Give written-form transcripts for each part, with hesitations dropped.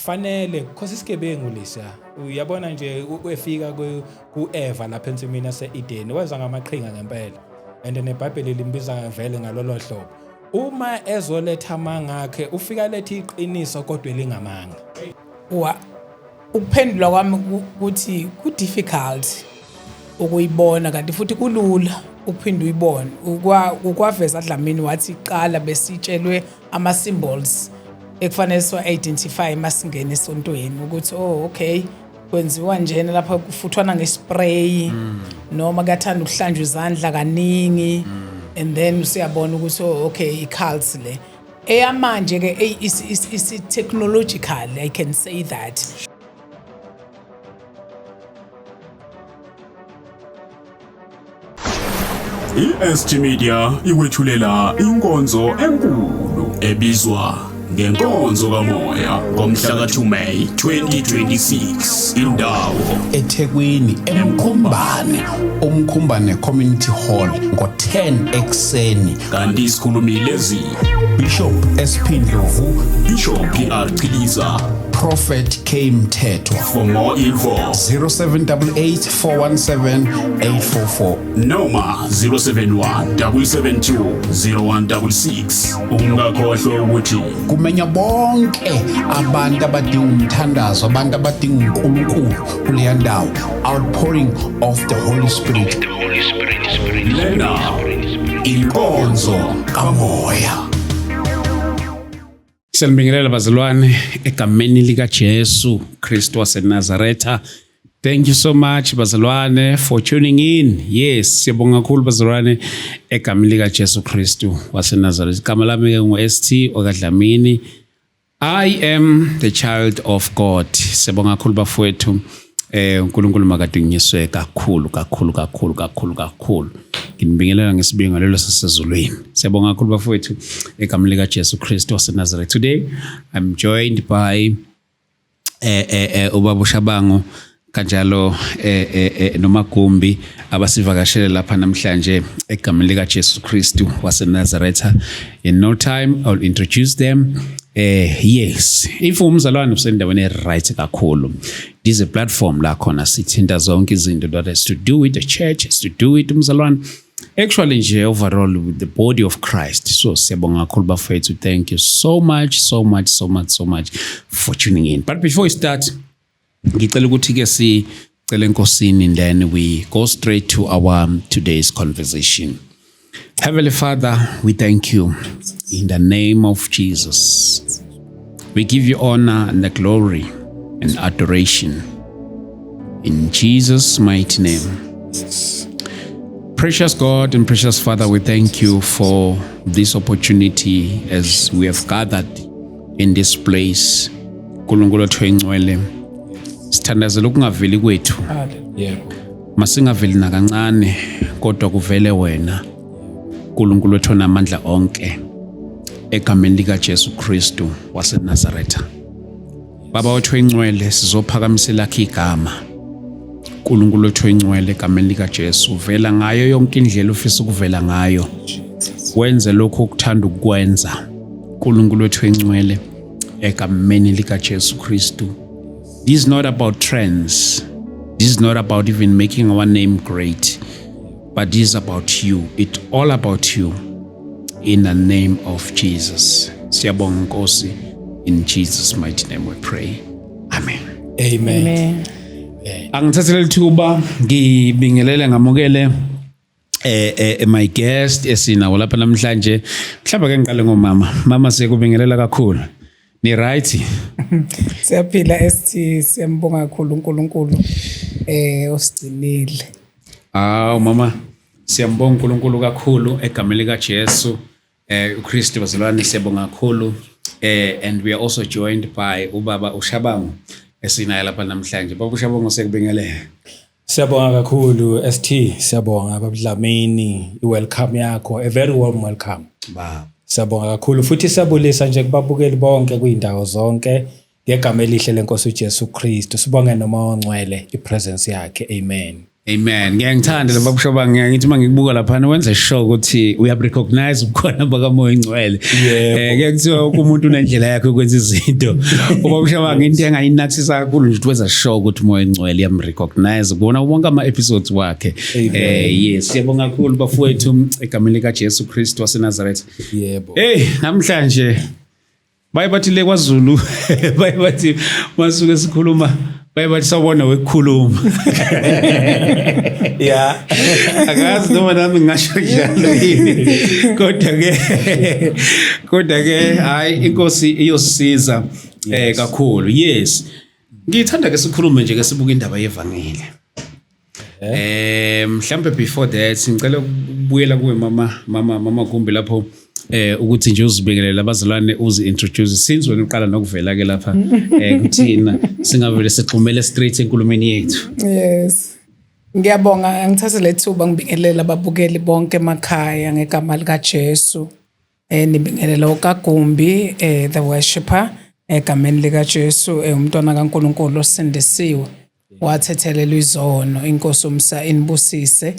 Kufanele because isigebengu lesiya, uyabona nje, efika ku-Eva lapha ensimini yase-Eden, wenza ngamaqhinga ngempela, and neBhayibheli limbiza vele ngalolo hlobo. Uma ezoletha amanga akhe, ufika letha iqiniso kodwa elingamanga. Ukuphendula kwami ukuthi ku-difficult ukuyibona, kanti futhi kulula ukuphinde uyibone. Ukwaveza Dlamini wathi qala besitshelwe ama-symbols ekufanele siwa-identify masingena esontweni, ukuthi oh okay, kwenziwa njena lapha, kufuthwana nge-spray, noma kuyathanda ukuhlanjwa izandla kaningi, and then usiyabona ukuthi oh okay, i-cult le. Eyamanje ke is technological, I can say that. I-SG Media ikwethulela inkonzo enkulu ebizwa ngenkonzo kamoya ngomhla ka-2 May 2026. Indawo: eThekwini, eMkhumbane, uMkhumbane Community Hall, ngo-10 ekuseni. Kanti isikhulumi lezi: Bishop SP Ndlovu, Bishop PR Chiliza, Prophet K Mthethwa. For more info, 0788 417 844 noma 071 772 0166. Ungakhohlwa ukuthi kumenya bonke abantu abadinga umthandazo, abantu abadinga uNkulunkulu kuleya ndawo, outpouring of the Holy Spirit. Lena inkonzo kamoya. Siyanibingelela bazalwane egameni lika Jesu Kristu waseNazaretha. Thank you so much, bazalwane, for tuning in. Yes, siyabonga kakhulu, bazalwane, egameni lika Jesu Kristu waseNazaretha. Igama lami ke ngu-ST okaDlamini. I am the child of God. Siyabonga kakhulu, bafowethu. UNkulunkulu makadunyiswe kakhulu kakhulu kakhulu kakhulu kakhulu. Nginibingelela ngesibingelelo sasezulwini. Siyabonga kakhulu, bafowethu, egameni lika Jesu Kristu waseNazaretha. Today I'm joined by ubaba uShabangu kanjalo noMagumbi abasivakashele lapha namhlanje egameni lika Jesu Kristu waseNazaretha. In no time I'll introduce them. Yes, if umzalwane usendaweni right kakhulu, this is a platform la khona sithinta zonke izinto that has to do with the church, has to do with umzalwane, actually nje overall with the body of Christ. So siyabonga kakhulu, bafethu. Thank you so much, so much, so much, so much for tuning in. But before we start, ngicela ukuthi ke sicele eNkosini and then we go straight to our today's conversation. Heavenly Father, we thank you in the name of Jesus. We give you honor and the glory and adoration in Jesus' mighty name. Precious God and precious Father, we thank you for this opportunity as we have gathered in this place. Nkulunkulu wethu oyingcwele, sithandazela ukungaveli kwethu. Masingaveli nakancane, kodwa kuvele wena, Nkulunkulu wethu onamandla onke, egameni lika Jesu Kristu waseNazaretha. Baba wethu oyingcwele, sizophakamisela lakhe igama. uNkulunkulu wethu oyingcwele, egameni lika Jesu, vela ngayo yonke indlela ufisa ukuvela ngayo. Wenze lokho okuthanda ukukwenza. uNkulunkulu wethu oyingcwele, egameni lika Jesu Kristu. This is not about trends. This is not about even making our name great, but this is about you. It's all about you. In the name of Jesus. Siyabonga, Nkosi. In Jesus' mighty name we pray. Amen. Amen. Amen. Angithathele lithuba ngibingelele, ngamukele my guest esinawo lapha namhlanje. Mhlawumbe ke ngiqale ngomama. Mama, siyakubingelela kakhulu. Ni right? Siyaphila ST, siyambonga kakhulu uNkulunkulu osigcinile. Aw mama, siyambonga uNkulunkulu kakhulu egameni lika Jesu uKristu. Bazalwane, siyabonga kakhulu, and we are also joined by ubaba uShabangu esinaye lapha namhlanje. Baba uShabangu, siyakubingelela. Siyabonga kakhulu ST, siyabonga babuDlamini, i-welcome yakho, a very warm welcome. Baba. Siyabonga kakhulu futhi siyabulisa nje kubabukeli bonke kuyindawo zonke ngegama elihle lenkosi uJesu Kristu. Sibonge noma ongcwele i-presence yakhe. Amen. Amen. Ngiyangithanda laba kusho ngithi uma ngikubuka lapha wenze sure ukuthi uyarecognize ubukhona bakaMoya Ingcwele. Kuye kuthiwa wonke umuntu unendlela yakhe yokwenza izinto. Uma kusho into engayinathisa kakhulu nje ukuthi wenza sure ukuthi uMoya Ingcwele uyamrecognize kubona wonke ama episodes wakhe. Yes, siyabonga kakhulu bafowethu egameni lika Jesu Kristu waseNazaretha. Yebo. Hey, namhlanje baye bathi le kwaZulu baye bathi masuke sikhuluma baye bathi sawubona wekukhuluma. Akazi noma nami ngingasho njalo yini. Kodwa ke hayi, inkosi iyosisiza kakhulu. Yes. Ngithanda ke sikhulume nje ke sibuka indaba yevangeli. Mhlambe before that ngicela ukubuyela kuwe mama Gumbi lapho ukuthi nje uzibingelele abazalwane, uzi introduce since wena uqala nokuvela ke lapha kuthina, singavele sixhumele straight enkulumeni yethu. Yes. Ngiyabonga, ngithathe lethuba ngibingelele ababukeli bonke emakhaya ngegama lika Jesu. Nibingelela uKaGumbi, the worshipper, egameni lika Jesu, umntwana kaNkuluNkulu osindisiwe. Wathethelelwa izono, inkosi umsa inibusise.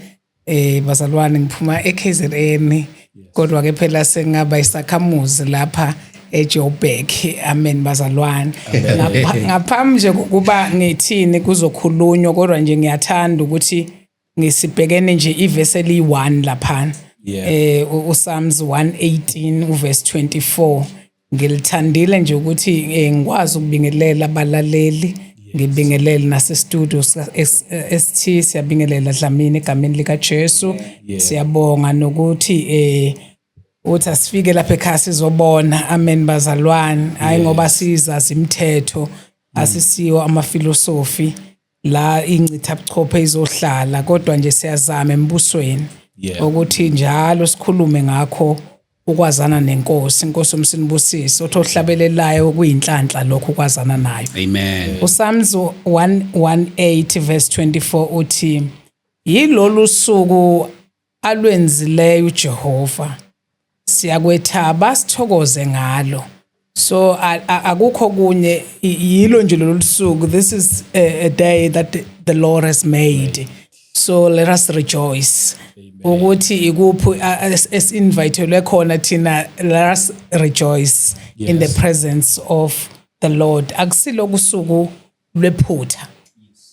Bazalwane, ngiphuma eKZN kodwa ke phela sengaba isakhamuzi lapha eJoburg. Amen bazalwane. Ngaphambi nje kokuba ngithini kuzokhulunywa, kodwa nje ngiyathanda ukuthi ngisibhekene nje ivesi eliyi-1 laphana. uPsalms 118 uverse 24 ngilithandile nje ukuthi ngikwazi ukubingelela abalaleli, ngibingelele nase studio ST. Siyabingelela Dlamini egameni lika Jesu. Siyabonga nokuthi uthi asifike lapha ekhaya sizobona. Amen bazalwane. Hayi ngoba sizazi imithetho, asisiwo amafilosofi la incitha buchopho izohlala, kodwa nje siyazama embusweni ukuthi njalo sikhulume ngakho ukwazana nenkosi. Inkosi umsinibusise othi ohlabelelayo kuyinhlanhla lokho ukwazana nayo. Amen. uPsalms 118 verse 24 uthi yilolu suku alwenzileyo uJehova, siyakwethaba sithokoze ngalo. So akukho kunye, yilo nje lolu suku. This is a day that the Lord has made, so let us rejoice. Ukuthi ikuphi esinvitelwe khona thina, let us rejoice in the presence of the Lord. Akusilo kusuku lwephutha,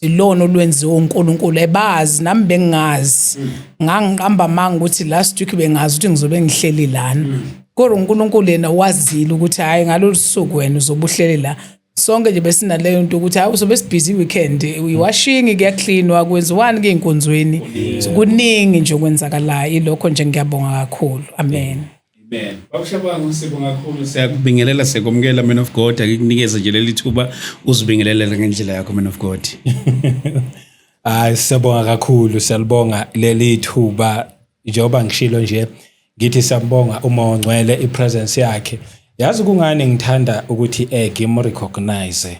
ilona olwenziwe uNkulunkulu ebazi. Nami bengingazi, ngangiqamba manga ukuthi last week bengazi ukuthi ngizobe ngihleli lana, kodwa uNkulunkulu yena wazile ukuthi hayi, ngalolu suku wena uzobe uhleli la. Sonke nje besinaleyo nto ukuthi hayi, uzobe sibhizi weekend, iwashing, kuyaklinwa, kwenziwani kuyinkonzweni. So kuningi nje okwenzakalayo. Ilokho nje, ngiyabonga kakhulu. Amen. Amen. Babushabangu, sibonga kakhulu. Siyakubingelela, siyakwamukela, man of God. Ake kunikeze nje leli thuba uzibingelele ngendlela yakho, man of God. Hayi, siyabonga kakhulu, siyalibonga leli thuba. Njengoba ngishilo nje, ngithi siyambonga uMoya oNgcwele, ipresence yakhe. Yazi kungani ngithanda ukuthi ngim recognize?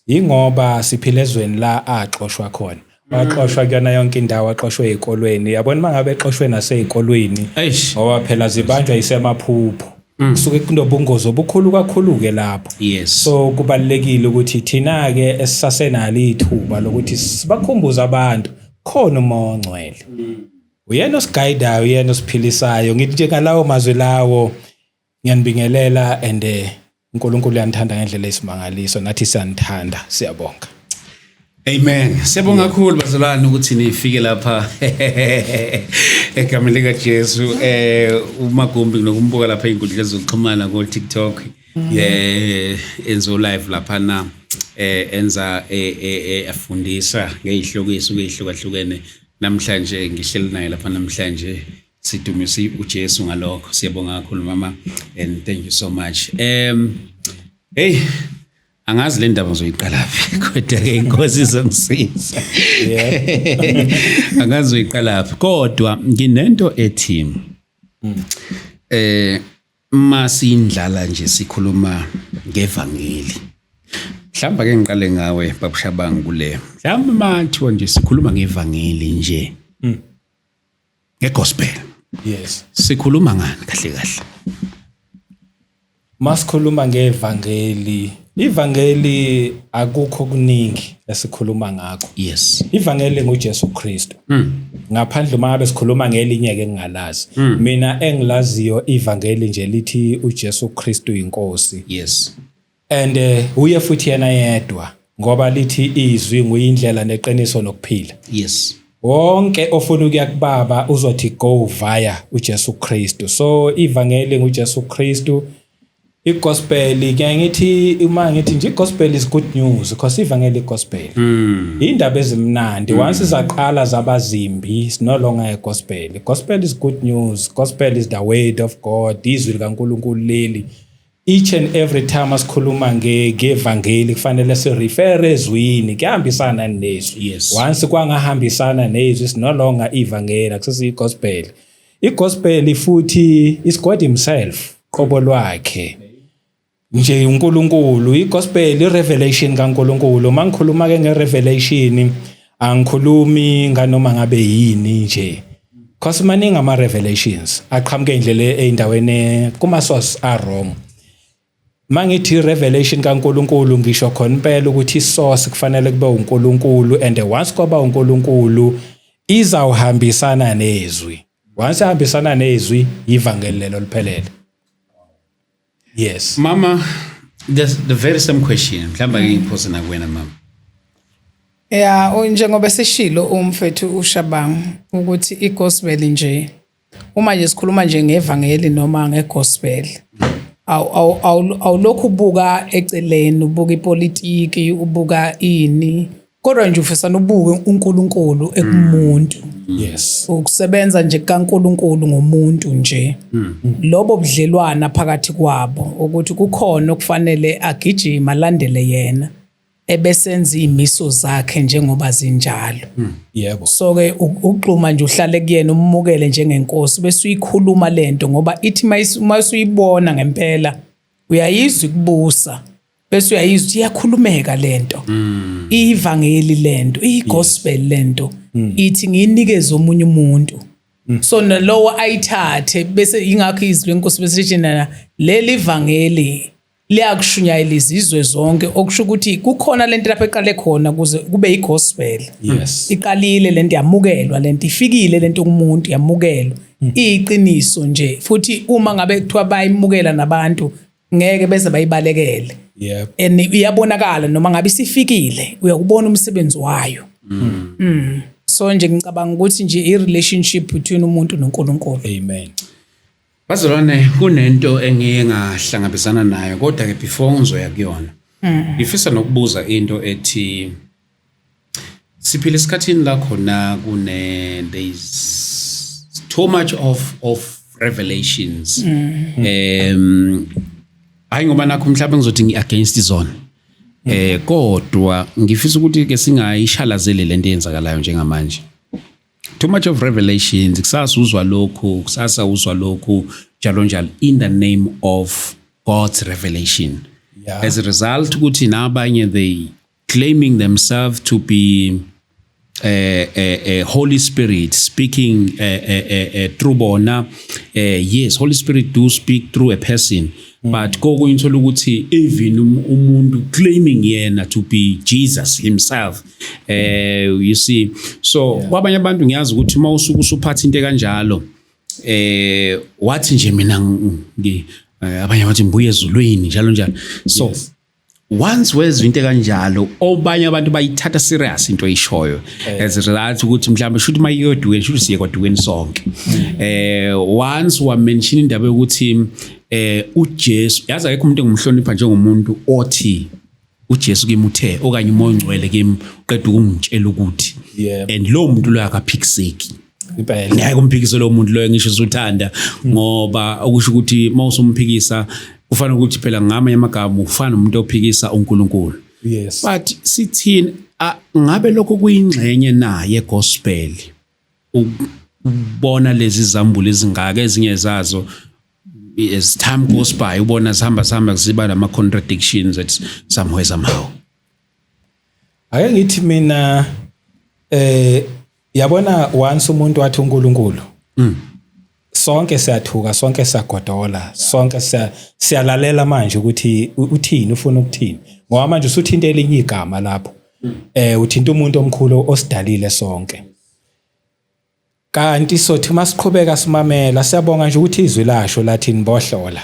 Ingoba siphila ezweni la axoshwa khona. Waxoshwa kuyona yonke indawo, axoshwe ezikolweni. Yabona mangabe exoshwe nasezikolweni Eish. ngoba phela zibanjwa isemaphupho. Kusuke kunobungozi obukhulu kakhulu ke lapho. So kubalekile ukuthi thina ke esisasenalo ithuba lokuthi sibakhumbuze abantu khona uMoya oNgcwele. Uyena osiguidayo, uyena osiphilisayo. Ngithi nje ngalawo mazwi lawo ngiyanibingelela and uNkulunkulu uyanithanda ngendlela esimangaliso, nathi siyanithanda. Siyabonga. Amen. Siyabonga kakhulu bazalwane ukuthi nifike lapha egameni lika Jesu. UMagumbi nokumbuka lapha einkundleni zokuxhumana ko TikTok. Enzo live lapha na enza afundisa ngezihloko ezihlukahlukene. Namhlanje ngihleli naye lapha namhlanje, sidumise uJesu ngalokho. Siyabonga kakhulu mama and thank you so much. Hey, angazi le ndaba ngizoyiqala phi, kodwa ke inkosi izongisiza. Angazi uyiqala phi, kodwa nginento ethi masindlala nje sikhuluma ngevangeli. Mhlawumbe ake ngiqale ngawe babushabangu kule. Mhlawumbe mathiwa nje sikhuluma ngevangeli nje, ngegospel. Sikhuluma ngani kahle kahle? Masikhuluma ngevangeli, ivangeli akukho kuningi esikhuluma ngakho. Ivangeli nguJesu Kristu. Ngaphandle uma ngabe sikhuluma ngelinye ke ngingalazi. Mina engilaziyo ivangeli nje lithi uJesu Kristu inkosi. And uye futhi yena yedwa, ngoba lithi izwi nguyindlela neqiniso nokuphila. Wonke ofuna ukuya kubaba uzothi go via uJesu Kristu. So ivangeli nguJesu Kristu. Igospel, ngiyaye ngithi uma ngithi nje igospel is good news, because ivangeli igospel. Indaba ezimnandi, once zaqala zabazimbi, it's no longer a gospel. Gospel is good news. Gospel is the word of God, izwi likaNkulunkulu leli. Each and every time asikhuluma ngevangeli kufanele sirefer ezwini, kuyahambisana nezwi. Once kwangahambisana nezwi, it's no longer ivangeli, akusesiyi gospel. Igospel futhi is God himself, qobo lwakhe. Nje uNkulunkulu, igospel irevelation kaNkulunkulu. Mangikhuluma ke ngerevelation, angikhulumi nganoma ngabe yini nje. Because maningi ama revelations aqhamuke indlela eindaweni kuma source are wrong. Mangithi revelation kaNkulunkulu, ngisho khona impela ukuthi isource kufanele kube uNkulunkulu, and once kwaba uNkulunkulu izawuhambisana nezwi. Once ihambisana nezwi, ivangeli lelo liphelele. Yes. Mama, the very same question. Mhlawumbe ngeke ngiphose nakuwena, mama. Ya, njengoba seshilo umfethu uShabang ukuthi igospel nje, uma nje sikhuluma nje ngevangeli noma ngegospel, awulokhu ubuka eceleni, ubuka ipolitiki, ubuka ini, kodwa nje ufisana ubuke uNkulunkulu ekumuntu. Ukusebenza nje kaNkulunkulu ngomuntu nje, lobo budlelwana phakathi kwabo, ukuthi kukhona okufanele agijima alandele yena, ebesenza izimiso zakhe njengoba zinjalo. So ke ukuxhuma nje, uhlale kuyena, umukele njengenkosi, bese uyikhuluma lento, ngoba ithi mayisuyibona ngempela, uyayizwa ikubusa, bese uyayizwa ukuthi iyakhulumeka lento, ivangeli lento, igospel lento, ithi ngiyinikeze omunye umuntu, so nalowo ayithathe. Bese ingakho izwi lenkosi bese lithi na leli vangeli liyakushunyayela izizwe zonke, okusho ukuthi kukhona lento lapho eqale khona kuze kube igospel. Iqalile lento, yamukelwa lento, ifikile lento kumuntu, yamukelwa, iyiqiniso nje. Futhi uma ngabe kuthiwa bayimukela nabantu, ngeke beze bayibalekele. And iyabonakala, noma ngabe isifikile, uyakubona umsebenzi wayo. So nje ngicabanga ukuthi nje i-relationship between umuntu noNkulunkulu. Amen. Bazalwane, kunento engiye ngahlangabezana nayo, kodwa ke before ngizoya kuyona, ngifisa nokubuza into ethi siphila esikhathini la khona kune there is too much of revelations. Hayi ngoba nakho mhlawumbe ngizothi ngi against izona. Kodwa ngifisa ukuthi ke singayishalazeli lento eyenzakalayo njengamanje. Too much of revelations, kusasa uzwa lokhu, kusasa uzwa lokhu, njalo njalo, in the name of God's revelation. As a result ukuthi nabanye they claiming themselves to be Holy Spirit speaking through bona. Yes, Holy Spirit do speak through a person, but kokunye uthola ukuthi even umuntu claiming yena to be Jesus himself, you see. So kwabanye abantu ngiyazi ukuthi uma usuke usuphatha into kanjalo, wathi nje mina abanye bathi ngibuye ezulwini, njalo njalo. So once wezwa into kanjalo, obanye abantu bayithatha serious into oyishoyo, as a result ukuthi mhlawumbe shuthi mayiyodukeni, shuthi siye kwadukeni sonke. Once wa mention indaba yokuthi uJesu, yazi akekho umuntu engumhlonipha njengomuntu othi uJesu kimi uthe, okanye uMoya oNgcwele kimi uqeda ukungitshela ukuthi, and lo muntu lo akaphikiseki. Ngeke umphikise lo muntu loyo, ngisho usuthanda, ngoba okusho ukuthi mawusumphikisa kufanele ukuthi phela ngamanye amagama ufana nomuntu ophikisa uNkulunkulu. But sithini, ngabe lokho kuyingxenye na yegospel, ukubona lezi zambulo ezingaka, ezinye zazo as time goes by ubona sihamba sihamba siba nama contradictions at somewhere somehow? Ake ngithi mina, yabona, once umuntu wathi uNkulunkulu, Sonke siyathuka, sonke siyagodola, sonke siyalalela manje ukuthi uthini, ufuna ukuthini, ngoba manje usuthinta elinye igama lapho, uthinta umuntu omkhulu osidalile sonke. Kanti sothi masiqhubeka simamela, siyabonga nje ukuthi izwi lasho lathi nibohlola.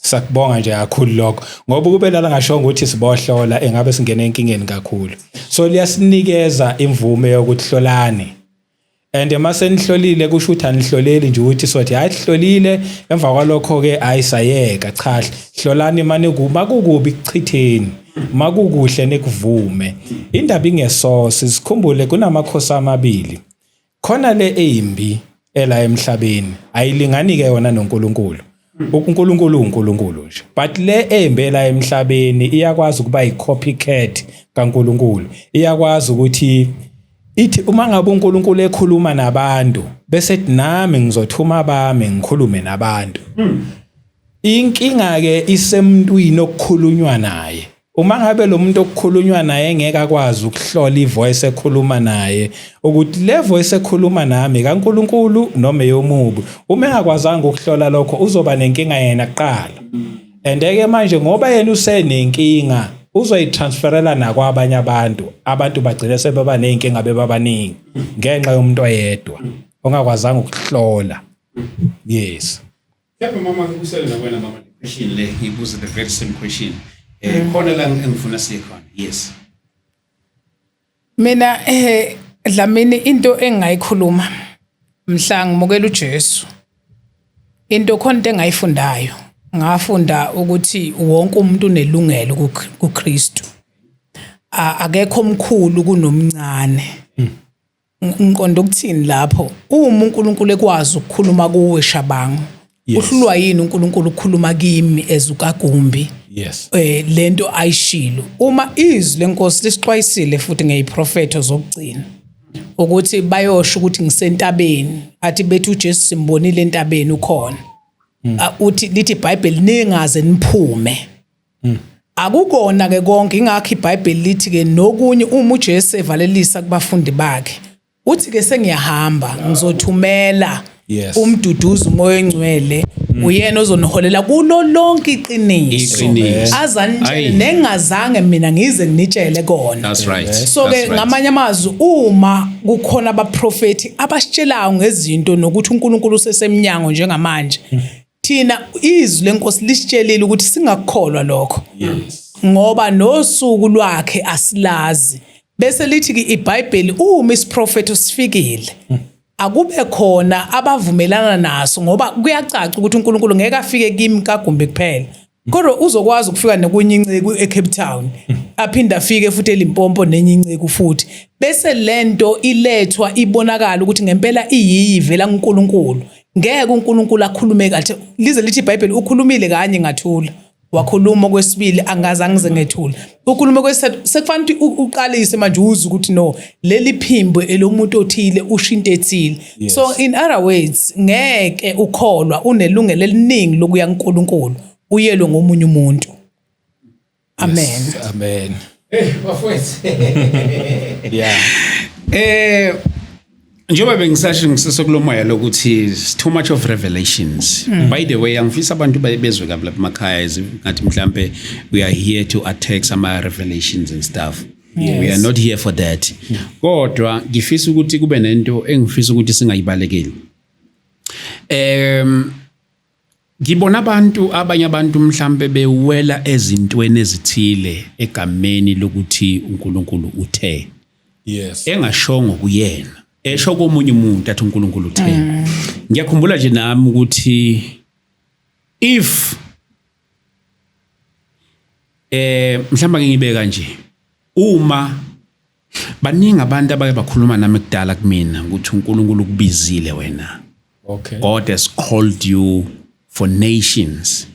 Sakubonga nje kakhulu lokho, ngoba ukube lala ngashongo ukuthi sibohlola engabe singena enkingeni kakhulu. So liyasinikeza imvume yokuthi hlolani. And mase nihlolile kusho ukuthi anihloleli nje ukuthi sothi hayi sihlolile, emva kwalokho ke ayisayeka. Cha, hlolani mane makukubi kuchitheni, makukuhle nikuvume. Indaba ingesosi, sikhumbule kunamakhosi amabili. Khona le embi ela emhlabeni ayilingani ke yona noNkulunkulu. UNkulunkulu uNkulunkulu nje, but le embi ela emhlabeni iyakwazi ukuba i-copycat kaNkulunkulu. Iyakwazi ukuthi ithi uma ngabe uNkulunkulu ekhuluma nabantu bese ethi nami ngizothuma abami ngikhulume nabantu. Inkinga ke isemntwini okukhulunywa naye. Uma ngabe lo muntu okukhulunywa naye engeke akwazi ukuhlola ivoice ekhuluma naye ukuthi le voice ekhuluma nami kaNkulunkulu noma eyomubi, uma engakwazanga ukuhlola lokho uzoba nenkinga yena kuqala. And ke manje ngoba yena usenenkinga uzoyitransferela nakwabanye abantu, abantu bagcine sebeba nezinkinga bebabaningi ngenxa yomuntu oyedwa ongakwazanga ukuhlola. Yes. Mhlawumbe mama ngibusele nakwena mama le question le, ngibuze the very same question. Khona la engifuna siye khona. Yes. Mina Dlamini, into engingayikhuluma mhla ngimukela uJesu, into khona into engayifundayo, ngafunda ukuthi wonke umuntu unelungelo kuKristu. Akekho omkhulu kunomncane. Ngiqonda ukuthini lapho? Uma uNkulunkulu ekwazi ukukhuluma kuwe Shabangu, uhlulwa yini uNkulunkulu ukukhuluma kimi ezukagumbi? Lento ayishilo. Uma izwi lenkosi lisixwayisile futhi ngeziprofetho zokugcina ukuthi bayosho ukuthi ngisentabeni, athi bethi uJesu simbonile entabeni ukhona. Uthi lithi iBhayibheli ningaze niphume. Akukona ke konke, ingakho iBhayibheli lithi ke nokunye uma uJesu evalelisa kubafundi bakhe uthi ke sengiyahamba ngizothumela umduduzi uMoya oNgcwele, uyena ozoniholela kulo lonke iqiniso, Iqiniso. azanitshele Ayi. nengazange mina ngize nginitshele kona. That's right. So ke That's right. ngamanye amazwi, uma kukhona abaprofeti abasitshelayo ngezinto nokuthi uNkulunkulu usesemnyango njengamanje, thina izwi lenkosi lisitshelile ukuthi singakukholwa lokho, ngoba nosuku lwakhe asilazi. Bese lithi ke iBhayibheli uma isiprofetho sifikile akube khona abavumelana naso, ngoba kuyacaca ukuthi uNkulunkulu ngeke afike kimi kaGumbi kuphela, kodwa uzokwazi ukufika nekunye inceku eCape Town, aphinde afike futhi eLimpopo nenye inceku futhi, bese lento ilethwa ibonakala ukuthi ngempela iyiyi ivela kuNkulunkulu. Ngeke uNkulunkulu akhulume kahle lize lithi iBhayibheli ukhulumile kanye ngathula, wakhuluma okwesibili angaze angize ngethula, ukhuluma kwesithathu sekufanele ukuthi uqalise manje uzwe ukuthi no, leli phimbo elomuntu othile usho into ethile. So in other words, ngeke ukholwa unelungelo eliningi lokuya kuNkulunkulu uyelwe ngomunye umuntu. Amen. Amen. Hey bafowethu. Yeah. Njengoba bengisasho ngisesekulomoya lokuthi it's too much of revelations. By the way, angifisa abantu bezwe kabi lapha emakhaya ngathi mhlambe we are here to attack some revelations and stuff. We are not here for that. Kodwa ngifisa ukuthi kube nento engifisa ukuthi singayibalekeli. Ngibona abantu, abanye abantu mhlambe bewela ezintweni ezithile egameni lokuthi uNkulunkulu uthe. Engashongo kuyena, esho komunye umuntu athi uNkulunkulu uthe. Ngiyakhumbula nje nami ukuthi if mhlawumbe ngibeka nje, uma baningi abantu abake bakhuluma nami kudala kumina ukuthi uNkulunkulu ukubizile wena. God has called you for nations.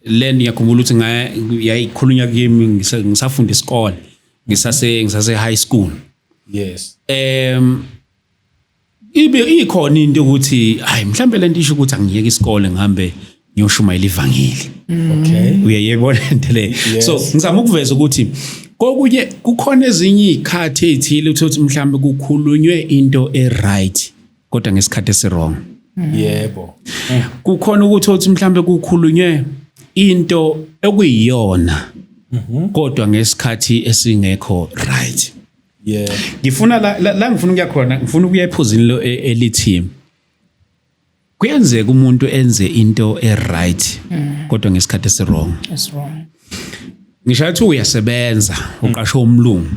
Le ngiyakhumbula ukuthi yayikhulunywa kimi ngisafunda isikole, ngisase high school. Ibe ikhona into ukuthi hayi mhlambe lento isho ukuthi angiyeke isikole ngihambe ngiyoshumayela ivangeli. Uyayibona into le. So ngizama ukuveza ukuthi kokunye kukhona ezinye izikhathi ezithile uthothi mhlambe kukhulunywe into e right kodwa ngesikhathi esi wrong. Yebo. Kukhona ukuthi othi mhlambe kukhulunywe into ekuyiyona kodwa ngesikhathi esingekho right. Ngifuna la ngifuna ukuya khona, ngifuna ukuya ephuzini lo elithi kuyenzeka umuntu enze into e-right kodwa ngesikhathi esi-wrong. It's wrong. Ngisho athi uyasebenza, uqashwe umlungu.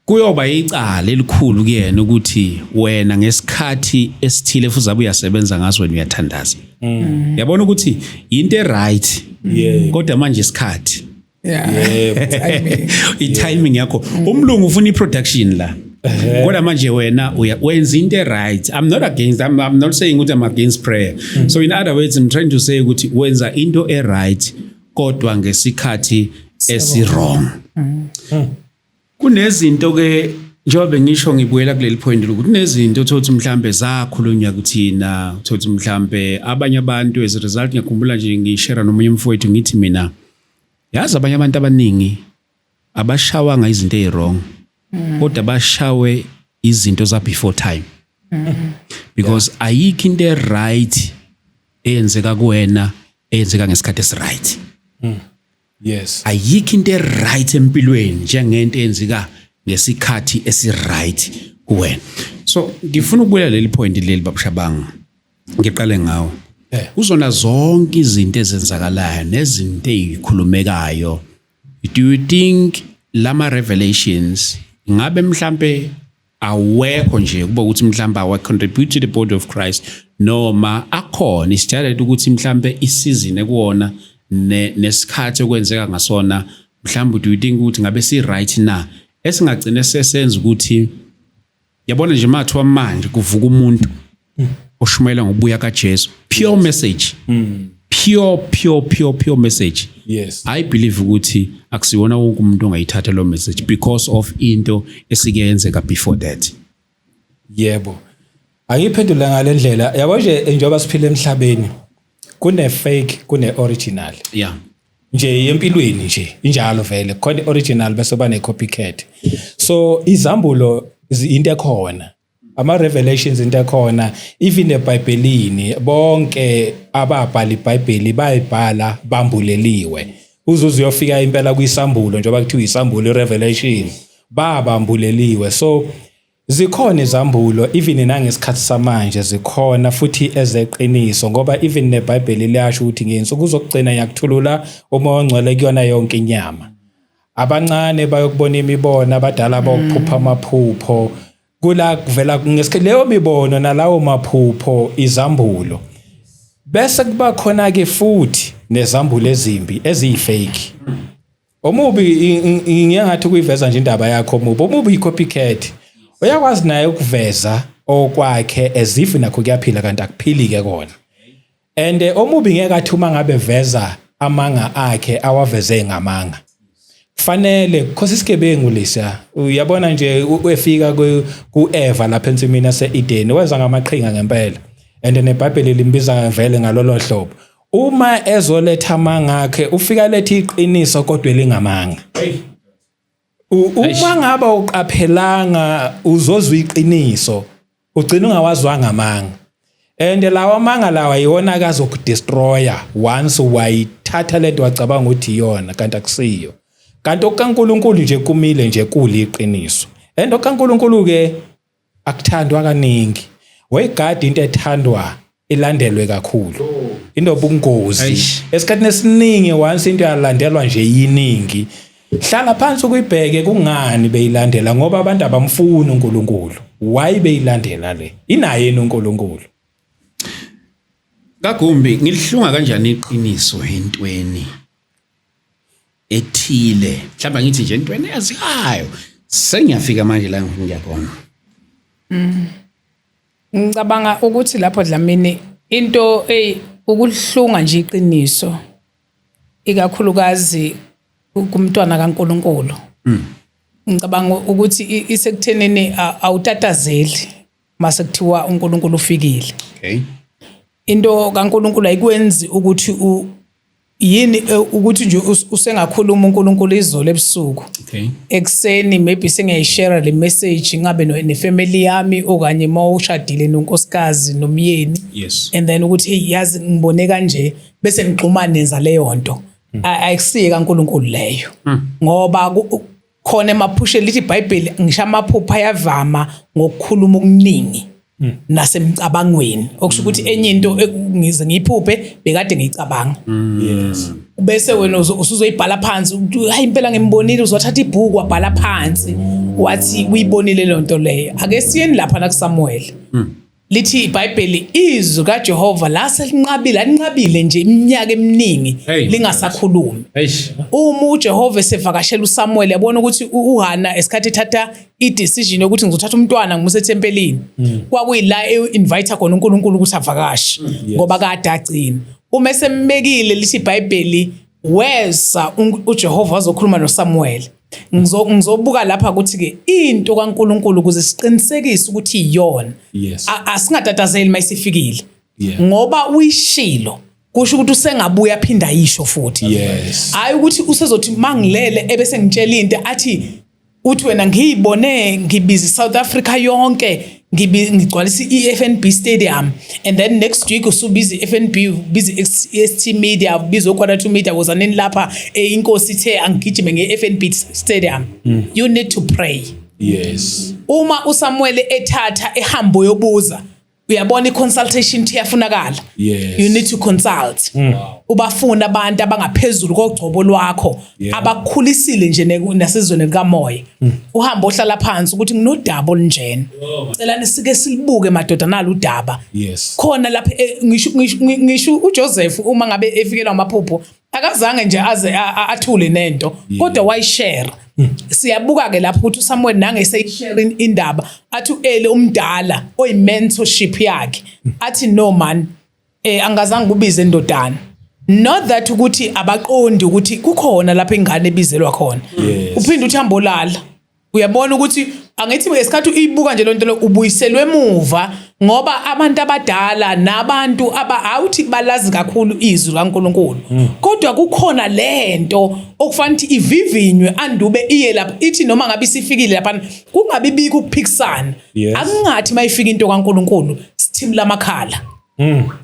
Kuyoba icala elikhulu kuyena ukuthi wena ngesikhathi esithile futhi uzabe uyasebenza ngaso, wena uyathandaza. Yabona ukuthi into e-right kodwa manje isikhathi, Timing. I-timing yakho, umlungu ufuna i-production la, kodwa manje wena wenza into e-right. I'm not against, I'm not saying ukuthi I'm against prayer. So in other words, I'm trying to say ukuthi wenza into e-right kodwa ngesikhathi esi-wrong. Kunezinto ke, njengoba ngisho, ngibuyela kuleli point lokuthi kunezinto uthothi mhlambe zakhulunywa kuthina, uthothi mhlambe abanye abantu as a result. Ngiyakhumbula nje ngishare nomunye umfowethu, ngithi mina yazi abanye abantu abaningi abashawanga izinto eziwrong kodwa bashawe izinto za before time, because ayikho into e-right eyenzeka kuwena eyenzeka ngesikhathi esiright. Ayikho into e-right empilweni njengento eyenzeka ngesikhathi esi-right kuwena. So ngifuna ukubuyela leli point leli, babushabanga, ngiqale ngawo. Kuzona zonke izinto ezenzakalayo nezinto ezikhulumekayo, do you think lama revelations ngabe mhlambe awekho nje kuba ukuthi mhlambe awa contribute to the body of Christ, noma akhona isijayele ukuthi mhlambe isizini ekuwona nesikhathi okwenzeka ngasona, mhlambe do you think ukuthi ngabe si right na esingagcine sesenza ukuthi, yabona nje, mathiwa manje kuvuka umuntu oshumayela ngokubuya kaJesu, pure message, pure pure pure pure message, I believe ukuthi akusiwona wonke umuntu ongayithatha lo message because of into esike yenzeka before that? Yebo, angiphendule ngale ndlela. Yabo nje, njengoba siphila emhlabeni, kune fake, kune original. Nje empilweni nje injalo vele, khona original bese ba ne copycat. So izambulo into ekhona, ama revelations into ekhona. Even eBhayibhelini, bonke ababhala iBhayibheli bayibhala bambuleliwe, uzuze uyofika impela kwisambulo, njengoba kuthiwa isambulo, revelation, babambuleliwe. So zikhona izambulo even nangesikhathi samanje, zikhona futhi ezeqiniso, ngoba even neBhayibheli liyasho ukuthi ngey'nsuku zokugcina yakuthulula uMoya oNgcwele kuyona yonke inyama. Abancane bayokubona imibono, abadala bayokuphupha amaphupho. Kula kuvela ngesikhathi leyo mibono nalawo maphupho, izambulo. Bese kuba khona ke futhi nezambulo ezimbi, eziyifake. Omubi, ngiyangathi ukuyiveza nje indaba yakho, omubi, omubi i-copycat, uyakwazi naye ukuveza okwakhe as if nakho kuyaphila kanti akuphili ke kona. And omubi ngeke athi uma ngabe veza amanga akhe awaveze ngamanga. Kufanele khosi isigebengu lesiya. Uyabona nje, efika ku-Eva lapha ensimini yase-Eden, weza ngamaqhinga ngempela, and neBhayibheli limbiza vele ngalolo hlobo. Uma ezoletha amanga akhe, ufika letha iqiniso kodwa elingamanga. Uma ngabe uqaphelanga, uzozwa iqiniso, ugcina ungawazwanga amanga. And lawa amanga lawa iwona akazokudestroya once wayithatha lento wacabanga ukuthi iyona kanti akusiyo. Kanti okukaNkulunkulu nje kumile nje, kuliqiniso. And okaNkulunkulu ke akuthandwa kaningi. Wayigada into ethandwa ilandelwe kakhulu, into obungozi. Eish. Esikhathini esiningi, once into yalandelwa nje yiningi, hlala phansi ukuyibheke kungani beyilandela, ngoba abantu abamfuni uNkulunkulu. Why beyilandela le inaye yini uNkulunkulu? Kagumbi, ngilihlunga kanjani iqiniso entweni ethile, mhlawumbe ngithi nje entweni eyaziwayo? Sengiyafika manje la ngifuna ngiyabona. Ngicabanga ukuthi lapho, Dlamini, into ey ukuhlunga nje iqiniso, ikakhulukazi kumntwana kaNkuluNkulu. Ngicabanga ukuthi isekuthenini awutatazeli mase kuthiwa uNkulunkulu ufikile. Into kaNkuluNkulu ayikwenzi ukuthi Yini ukuthi nje usengakhuluma uNkulunkulu izolo ebusuku, ekuseni maybe sengiyayishare le message ngabe nefamily yami, okanye uma ushadile nonkosikazi nomyeni, and then ukuthi, hey, yazi ngibone kanje, bese nixhumana nenza leyo nto. Ayikusiye kaNkulunkulu leyo, ngoba khona emaphusheni lithi iBhayibheli ngisho amaphupho ayavama ngokukhuluma okuningi nasemcabangweni, okusho ukuthi enye into ngize ngiyiphuphe bekade ngiyicabanga. Bese wena usuzoyibhala phansi ukuthi hayi, impela ngimbonile. Uzothatha ibhuku wabhala phansi wathi uyibonile le nto leyo. Ake siyeni lapha na kuSamuel. Lithi iBhayibheli izwi kaJehova laselinqabile, alinqabile nje iminyaka eminingi, lingasakhulumi. Eish. Uma uJehova esevakashela uSamuel, yabona ukuthi uHana esikhathi ethatha i-decision yokuthi ngizothatha umntwana ngimuse ethempelini, kwakuyila e-invite khona uNkulunkulu ukuthi avakashe, ngoba kade agcina. Uma esembekile, lithi iBhayibheli weza uJehova wazokhuluma noSamuel. Ngizobuka lapha ukuthi ke into kaNkulunkulu, ukuze siqinisekise ukuthi iyona, asingatatazeli mayisifikile, ngoba uyishilo, kusho ukuthi usengabuya aphinda ayisho futhi. Hayi ukuthi usezothi mangilele ebese ngitshela into athi uthi wena ngiyibone ngibiza South Africa yonke, ngigcwalisa i-FNB Stadium, and then next week usubiza i-FNB, ubiza i-ST Media, ubiza o-Quarter to Media, wozanini lapha, inkosi ithe angigijime nge-FNB Stadium. You need to pray. Uma uSamuel ethatha ehambo yobuza, uyabona i-consultation thi iyafunakala. You need to consult, ubafuna abantu abangaphezulu kogcobo lwakho, abakukhulisile nje nasezweni likamoya. Uhambe ohlala phansi ukuthi nginodaba olunjena, cela sike silibuke madoda nalo udaba. Khona lapha ngisho uJoseph uma ngabe efikelwa amaphupho akazange nje aze athule nento, kodwa wayishare. Siyabuka ke lapho ukuthi uSamuel nange seyishare indaba, athi uEli umdala oyi mentorship yakhe athi, no man, angazange kubize indodana. Not that ukuthi abaqondi ukuthi kukhona lapho ingane ebizelwa khona. Uphinde uthi hambolala, uyabona ukuthi angithi ngesikhathi uyibuka nje lonto lo ubuyiselwe emuva, ngoba abantu abadala nabantu aba awuthi balazi kakhulu izwi kaNkuluNkulu, kodwa kukhona lento okufanele ukuthi ivivinywe andube iye lapha, ithi noma ngabe isifikile lapha kungabi bikho ukuphikisana. Akungathi mayifika into kaNkuluNkulu sithimula amakhala.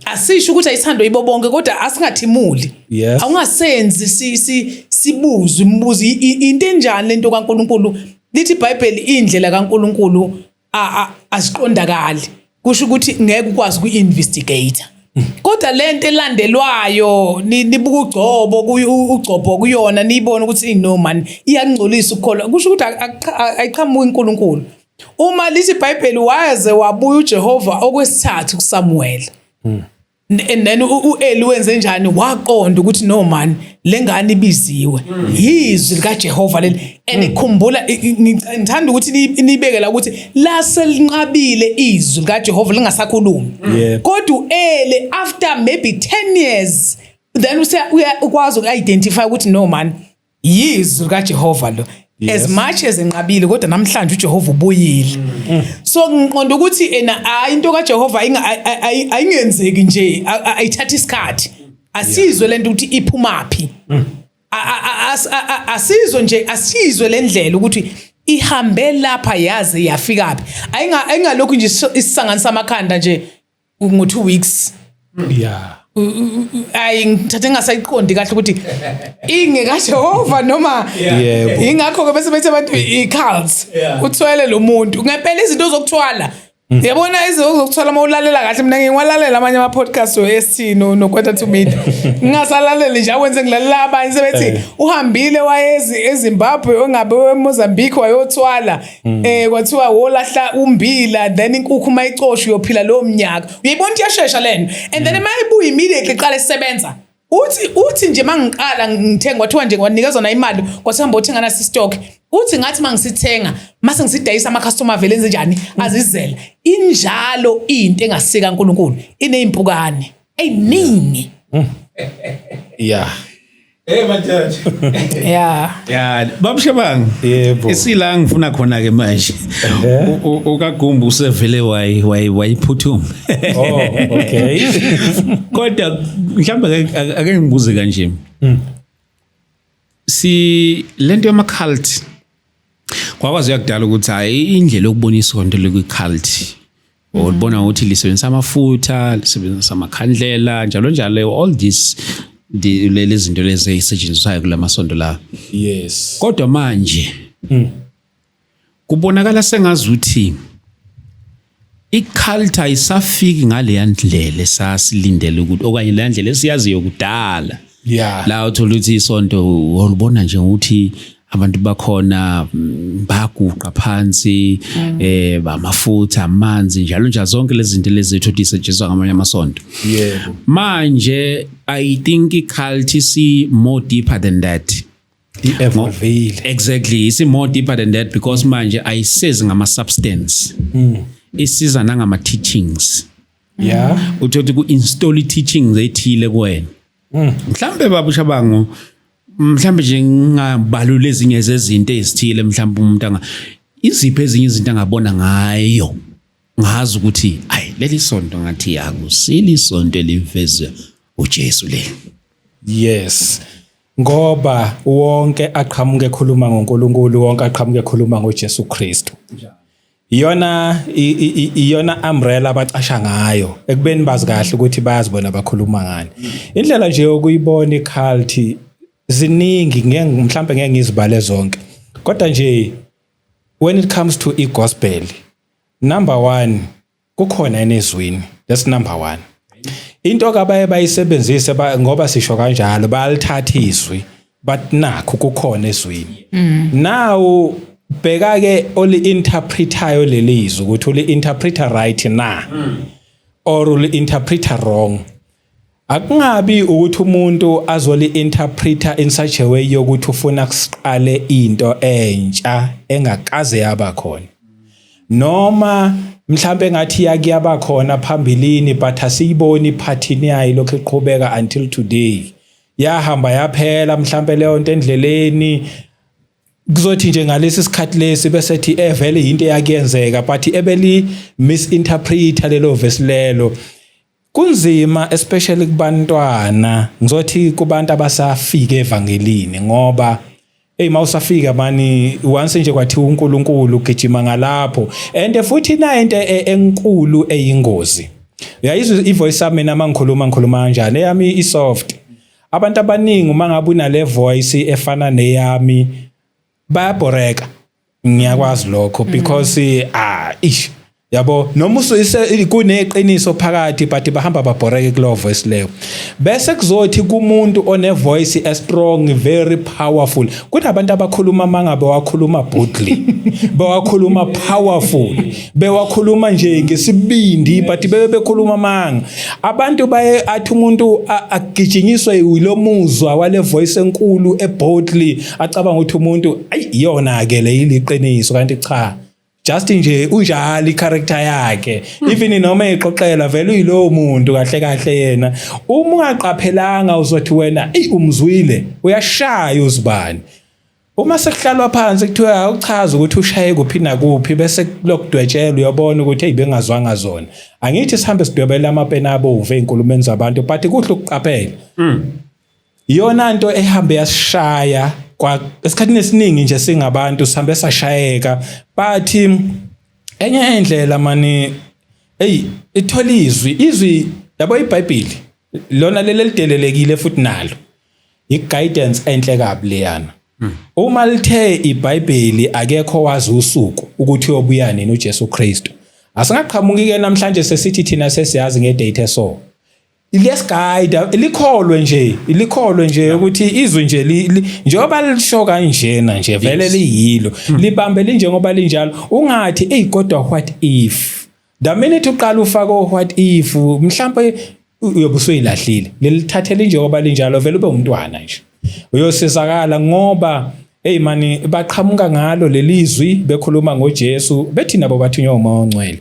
Asisho ukuthi ayithandwe yibo bonke, kodwa asingathimuli. Awungasenzi si sibuzwe imibuzo, into enjani lento kaNkuluNkulu. Lithi iBhayibheli indlela kaNkuluNkulu aziqondakali, kusho ukuthi ngeke ukwazi ukuinvestigate, kodwa lento elandelwayo nibuka ugcobo ugcobo kuyona, niyibona ukuthi no man, iyangcolisa ukukholwa, kusho ukuthi ayiqhamuki uNkulunkulu. Uma lithi iBhayibheli waze wabuya uJehova okwesithathu kuSamuel, and then uEli wenze njani? Waqonda ukuthi no man, lengane ibiziwe, yizwi likaJehova leli. And khumbula, ngithanda ukuthi nibeke la ukuthi laselinqabile izwi likaJehova lingasakhulumi, kodwa uEli after maybe 10 years then ukwazi uku-identify ukuthi no man, yizwi likaJehova lo. As much as enqabile, kodwa namhlanje uJehova ubuyile. So ngiqonda ukuthi ena hayi, into kaJehova ayingenzeki nje, ayithatha isikhathi. Asizwe lento ukuthi iphumapi. Asizwe nje, asizwe le ndlela ukuthi ihambe lapha yaze yafika phi. Ayingalokhu nje isisanganisa amakhanda nje ngo 2 weeks. Ayi, ngithathe ngingasayiqondi kahle ukuthi ingekaJehova noma. Ingakho ke bese bethi abantu i-cults, uthwele lo muntu ngempela. Izinto zokuthwala, yabona, izinto zokuthwala uma ulalela kahle, mina ngiwalalela amanye ama-podcast we-ST no Quarter to Media, ngingasalaleli nje awenze, ngilalela abanye sebethi uhambile wayezi eZimbabwe ongabe eMozambique wayothwala, kwathiwa wolahla umbila, then inkukhu mayicosha uyophila lowo mnyaka. Uyayibona ukuthi iyashesha lento, and then mayibuya immediately iqala isebenza. Uthi nje mangiqala ngithenga, kwathiwa nje kwanikezwa na imali, kwathiwa hamba othenga nasi stock. Uthi ngathi mangisithenga mase ngisidayisa, ama customer vele enze njani? Azizela. Injalo into engasika uNkulunkulu, inezimpukane eziningi. Hey majaji. Yeah. Ya, babushabanga. Yebo. Isila ngifuna khona ke manje. Ukagumbu usevele wayi wayi wayiphuthuma. Oh, okay. Kodwa mhlawumbe ake ngibuze kanje. Si lento yama cult kwakwazi yakudala ukuthi hayi indlela yokubona isonto lekwi cult. Ulibona ukuthi lisebenzisa amafutha, lisebenzisa amakhandlela, njalo njalo, all this lezi zinto lezi ezisetshenziswayo kulamasonto la. Kodwa manje kubonakala sengazuthi i-cult ayisafiki ngaleya ndlela esasilindele ukuthi, okanye leya ndlela esiyaziyo kudala. La uthola ukuthi isonto ulibona nje ukuthi abantu bakhona bayaguqa phansi, bamafutha, amanzi, njalo njalo, zonke lezi zinto lezi ethu zisetshenziswa ngamanye amasonto. Manje I think i-cult is more deeper than that. I-evolvile. Exactly, it's more deeper than that because manje ayisezi ngama substance, isiza nangama teachings. Uthothi ku install teachings ethile kuwena. Mhlambe babushabango, mhlambe nje ngingabalula ezinye zezinto ezithile, mhlambe umuntu anga iziphi ezinye izinto angabona ngayo ngazi ukuthi ayi, leli sonto ngathi akusili isonto elivezwe uJesu leli. Yes. Ngoba wonke aqhamuke ekhuluma ngoNkulunkulu, wonke aqhamuke ekhuluma ngoJesu Kristu. Iyona iyona umbrella abacasha ngayo ekubeni bazi kahle ukuthi bayazibona bakhuluma ngani. Indlela nje yokuyibona i-cult ziningi, ngeke mhlambe ngeke ngizibale zonke. Kodwa nje when it comes to i-gospel, number 1, kukhona enezwini. That's number 1. Into kabaye bayisebenzise ngoba sisho kanjalo, bayalithatha izwi but nakho kukhona ezwini. Now bheka ke oli interpretayo lelizwi ukuthi uli interpreta right na or uli interpreta wrong. Akungabi ukuthi umuntu azoli interpreta in such a way yokuthi ufuna kusiqale into entsha engakaze yaba khona, noma mhlambe ngathi yakuyaba khona phambilini but asiyiboni iphathini yayo lokho iqhubeka until today, yahamba yaphela mhlambe leyo nto endleleni. Kuzothi nje ngalesi sikhathi lesi bese thi evele into eyakuyenzeka but ebeli misinterpreta lelo verse lelo. Kunzima especially kubantwana, ngizothi kubantu abasafika evangelini, ngoba hey, mawusafika mani, once nje kwathiwa uNkulunkulu ugijima ngalapho. And futhi na into enkulu eyingozi, uyayizwa ivoice yami mina mangikhuluma, ngikhuluma kanjani? Eyami i-soft. Abantu abaningi uma ngabe unale voice efana neyami bayabhoreka, ngiyakwazi lokho, because ah, ish, yabo, noma kuneqiniso phakathi but bahamba babhoreke kulo voice leyo. Bese kuzothi kumuntu one voice e strong, very powerful, kunabantu abakhuluma mangabe wakhuluma boldly, bewakhuluma powerful, bewakhuluma nje ngesibindi, but bebe bekhuluma manga. Abantu baye athi umuntu agijinyiswe yilomuzwa wale voice enkulu e boldly, acabanga ukuthi umuntu ayi iyona ke le iliqiniso, kanti cha, just nje unjalo i-character yakhe. Even noma exoxela vele uyilowo muntu kahle kahle yena. Uma ungaqaphelanga uzothi wena ey, umzwile uyashaya uzibani. Uma sekuhlalwa phansi kuthiwa awuchaza ukuthi ushaye kuphi nakuphi, bese lokudwetshela uyabona ukuthi hey, bengazwanga zona. Angithi sihambe sidwebela amapena abomvu ey'nkulumeni zabantu, but kuhle ukuqaphela. Iyona nto ehambe yasishaya kwa esikhathini esiningi nje singabantu, sihambe sashayeka. But enye indlela mani, hey, ithola izwi, izwi yabo, iBhayibheli lona leli lidelelekile futhi nalo i-guidance enhle kabi leyana. Uma lithe iBhayibheli akekho wazi usuku ukuthi uyobuya nini uJesu Kristu, asingaqhamuki ke namhlanje sesithi thina sesiyazi ngedate. So liyasiguide, likholwe nje, likholwe nje ukuthi izwi nje njengoba lisho kanjena nje vele liyilo, libambe linjengoba linjalo. Ungathi ey, kodwa what if? The minute uqala ufaka what if, mhlambe uyobe usuyilahlile. Lelithathele njengoba linjalo, vele ube umntwana nje, uyosizakala, ngoba hey mani, baqhamuka ngalo lelizwi bekhuluma ngoJesu, bethi nabo bathunywa uMoya oNgcwele.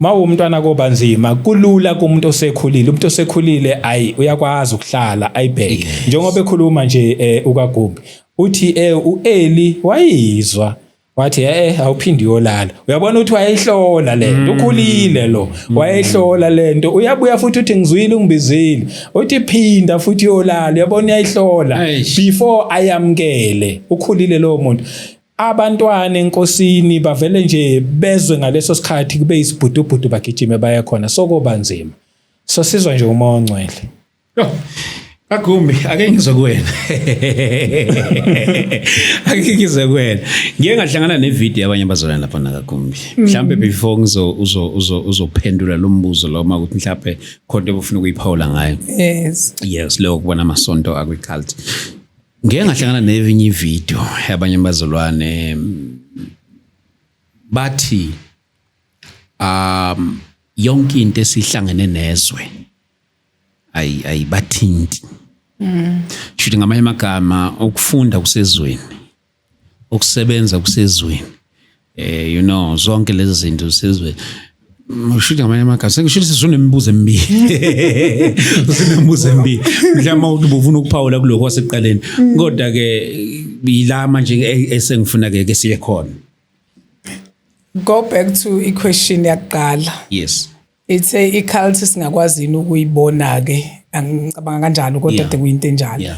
Mawumntwana koba nzima, kulula kumuntu osekhulile. Umuntu osekhulile ayi uyakwazi ukuhlala ayibheke. Njengoba ekhuluma nje uKagumbi uthi uEli wayizwa wathi awuphindi uyolala. Uyabona ukuthi wayehlola lento, ukhulile lo, wayehlola lento. Uyabuya futhi uthi ngizwile ungibizile, uthi phinda futhi uyolala. Uyabona uyayihlola before ayamkele. Ukhulile lo muntu. Abantwana enkosini bavele nje bezwe ngaleso sikhathi kube isibhudubhudu bagijime baye khona, sokoba nzima. So sizwa nje umoya ongcwele. Kagumbi, ake ngizwe kuwena. Ake ngizwe kuwena. Ngiye ngahlangana nevideo yabanye abazalwane lapha naKagumbi. Mhlambe before ngizo uzo uzo uzophendula lo mbuzo lo uma ukuthi mhlambe khona into obufuna ukuyiphawula ngayo. Yes. Yes, leyo kubona amasonto akwi-cult. Ngiye ngahlangana nevinye ivideo yabanye abazalwane bathi yonke into esihlangene nezwe ayibathinti. Shuthi ngamanye amagama ukufunda kusezweni, ukusebenza kusezweni, you know zonke lezi zinto zisezweni. Shuthi ngamanye amagama sengisho sisunemibuzo emibili. Usunemibuzo emibili. Mhlawumbe ukuthi ubufuna ukuphawula kuloko wasekuqaleni. Kodwa ke ila manje esengifuna ke ke siye khona. Go back to i-question yakuqala. Yes. Ithe i-cult singakwazi yini ukuyibona ke, angicabanga kanjalo kodwa kade kuyinto enjalo.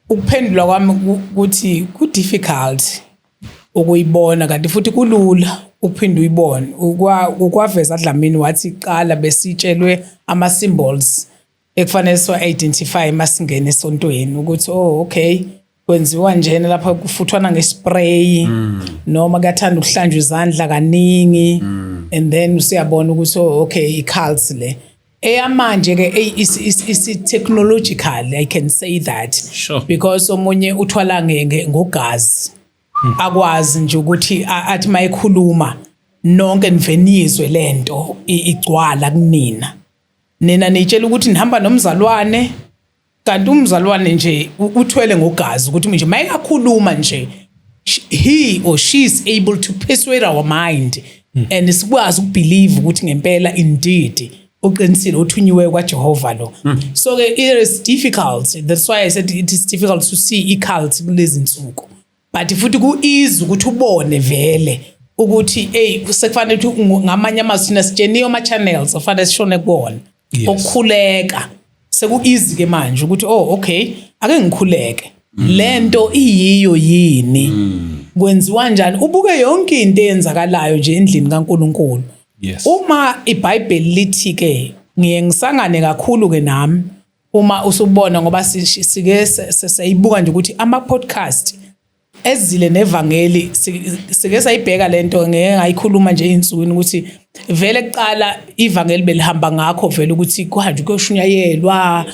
Ukuphendula kwami ukuthi ku difficult ukuyibona kanti futhi kulula ukuphinda uyibone. Ukwaveza Dlamini wathi qala besitshelwe ama symbols ekufanele siwa identify masingena esontweni ukuthi oh okay kwenziwa njena lapha, kufuthwana ngespray noma kuyathanda ukuhlanjwa izandla kaningi, and then usiyabona ukuthi oh okay i-cult le. Eyamanje ke is technological, I can say that. Because omunye uthwala ngogazi, akwazi nje ukuthi athi mayekhuluma nonke nivenizwe lento igcwala kunina. Nina nitshela ukuthi nihamba nomzalwane, kanti umzalwane nje uthwele ngogazi ukuthi nje mayekakhuluma nje he or she is able to persuade our mind and sikwazi ukubelieve ukuthi ngempela indeed uqinisile uthunyiwe kwaJehova lo. So ke it is difficult, that's why I said it is difficult to see i-cult kulezi nsuku, but futhi ku-easy ukuthi ubone vele ukuthi hey sekufanele ukuthi ngamanye amazwi thina sitsheniwe ama-channels ofanele sishone kuwona. Ukukhuleka seku-easy ke manje ukuthi oh okay ake ngikhuleke lento iyiyo yini, kwenziwa kanjani, ubuke yonke into eyenzakalayo nje endlini kaNkuluNkulu. Uma iBhayibheli lithi ke ngiye ngisangane kakhulu ke nami uma usubona, ngoba sike sayibuka nje ukuthi ama podcast ezile nevangeli, sike sayibheka lento, ngeke ngayikhuluma nje insukwini ukuthi vele kuqala ivangeli belihamba ngakho vele ukuthi kuhanjwe kuyoshunyayelwa,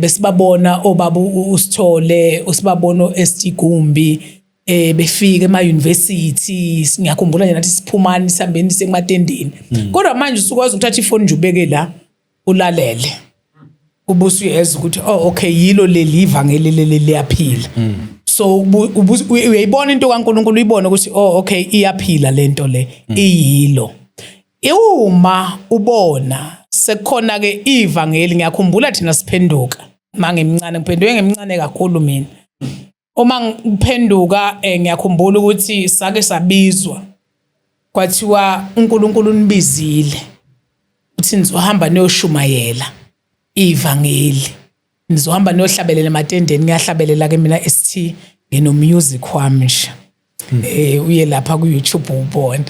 besibabona obaba usithole, usibabona ST Gumbi, befika ema university. Ngiyakhumbula nje nathi siphumani sihambeni sekumatendeni, kodwa manje usukwazi ukuthatha ifoni nje ubeke la ulalele, ubusu uyezwa ukuthi oh okay yilo leli ivangeli leli liyaphila. So uyayibona into kaNkuluNkulu, uyibona ukuthi oh okay iyaphila lento le iyilo. Uma ubona sekukhona ke ivangeli, ngiyakhumbula thina siphenduka mangimncane, ngiphenduke ngimncane kakhulu mina. Uma ngiphenduka ngiyakhumbula ukuthi sake sabizwa kwathiwa uNkulunkulu unibizile uthi nizohamba niyoshumayela ivangeli, nizohamba niyohlabelela ematendeni. Ngiyahlabelela ke mina ST ngino music wami nje, uye lapha ku YouTube ubone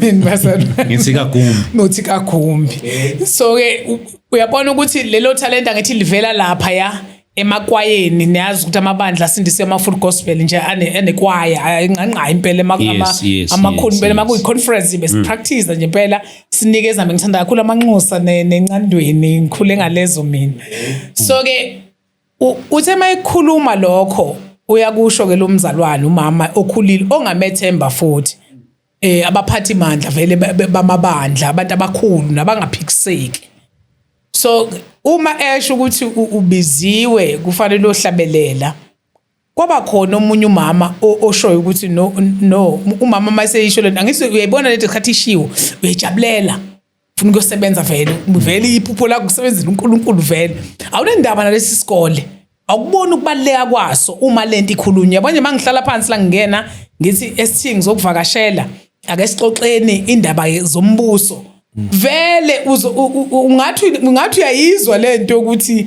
mina basana Ngithi Kagumbi. Nothi Kagumbi. So ke uyabona ukuthi lelo talent angithi livela lapha ya emakwayeni. Niyazi ukuthi amabandla asindise ama full gospel nje anekwaya ingqangqa impela amakhulu impela, makuyi conference besipractice nje impela sinikeza. Mina ngithanda kakhulu amanxusa nencandweni, ngikhule ngalezo mina. So ke uthe mayikhuluma lokho uyakusho ke lo mzalwane, umama okhulile ongamethemba futhi abaphathi mandla vele bamabandla, abantu abakhulu nabangaphikiseki. So uma esho ukuthi ubiziwe kufanele uyohlabelela. Kwaba khona omunye umama oshoyo ukuthi no no, umama mayeseyisho lento, angithi uyayibona lento ikhathi ishiwo, uyayijabulela, ufuna ukuyosebenza vele vele, iphupho lakho kusebenzela uNkulunkulu vele, awunendaba nalesi sikole, awukuboni ukubaluleka kwaso uma lento ikhulunywa. Yabona nje, mangihlala phansi la, ngingena ngithi ST ngizokuvakashela, ake sixoxeni indaba zombuso vele, ungathi uyayizwa lento ukuthi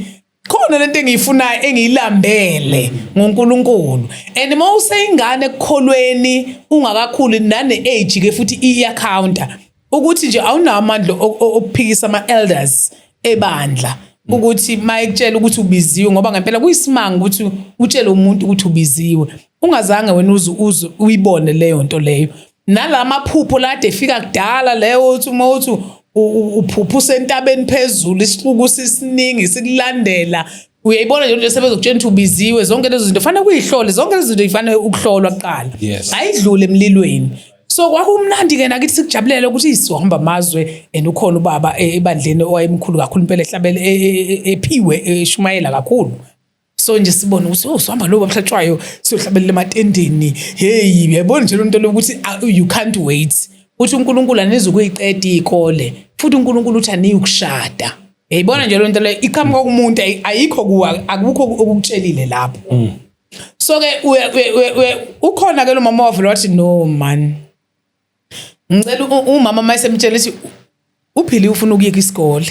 khona lento engiyifunayo engiyilambele ngoNkulunkulu. And uma useyingane ekukholweni ungakakhuli, nane age ke futhi iya-counter ukuthi nje awunawo amandla okuphikisa ama elders ebandla ukuthi mayekutshela ukuthi ubiziwe, ngoba ngempela kuyisimanga ukuthi utshele umuntu ukuthi ubiziwe ungazange wena uze uyibone leyo nto leyo. Nalamaphupho lade efika kudala leyo, uthi uma uthi uphupha usentabeni phezulu, isixuku sisiningi sikulandela, uyayibona nje into sebezokutshela ukuthi ubiziwe. Zonke lezo zinto fanele kuyihlole, zonke lezo zinto zifanele ukuhlolwa kuqala, ayidlule emlilweni. So kwakumnandi ke nakithi, sikujabulela ukuthi sizohamba amazwe, and ukhona ubaba ebandleni owayemkhulu kakhulu impela, ehlabele, ephiwe, eshumayela kakhulu. So nje sibone ukuthi, oh, sihamba lo bamhlatshwayo, siyohlabelela ematendeni. Hey, uyayibona nje lonto lokuthi you can't wait. Uthi uNkulunkulu anizukuyiqeda ikole, futhi uNkulunkulu uthi aniyukushada. Uyayibona nje lonto leyo iqhamuka kumuntu, ayikho kuwa, akukho okukutshelile lapho. So ke ukhona ke lo mama wavela wathi, "No man, ngicela umama." Mayesemtshela ukuthi uphili ufuna ukuyeka isikole,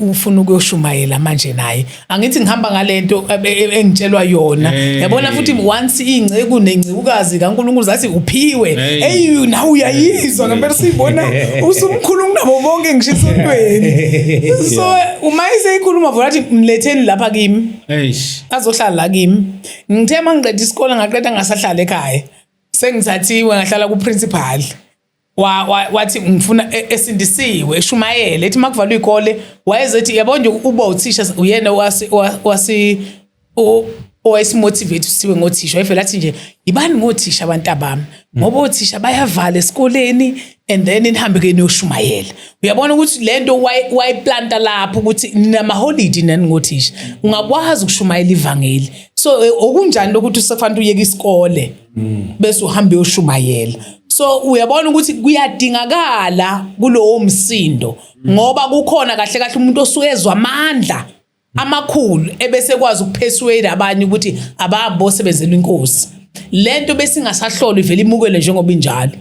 ufuna ukuyoshumayela manje naye, angithi ngihamba ngalento engitshelwa yona. Hey. Yabona futhi, once ingceku nencekukazi kaNkulunkulu zathi uphiwe, Hey. hey, nawe uyayizwa ngempela, siyibona usumkhulu kunabo bonke ngisho esontweni. So uma eseyikhuluma vula athi, "Mletheni lapha kimi." Eish. Azohlala la kimi. Ngithe uma ngiqeda isikole, ngaqeda, ngasahlala ekhaya, sengithathiwe ngahlala ku-principal. Wathi ngifuna esindisiwe, eshumayele, ethi makuvalwa ikole wayezethi, yabo nje, uba uthisha uyena wasi owayesimotivate siwe ngothisha. Wayevele athi nje, "Yibani ngothisha abantu abami, ngoba othisha bayavala esikoleni and then nihambe ke niyoshumayela." Uyabona ukuthi lento wayiplanta lapho ukuthi namaholidi nani ngothisha ungakwazi ukushumayela ivangeli. So okunjani lokuthi usefanele uyeke isikole bese uhambe uyoshumayela? So uyabona ukuthi kuyadingakala kulowo msindo, ngoba kukhona kahle kahle umuntu osuke ezwa amandla amakhulu ebese kwazi ukupersuade abanye ukuthi abahambe bosebenzela inkosi. Lento besingasahlolwa, ivele imukele njengoba injalo.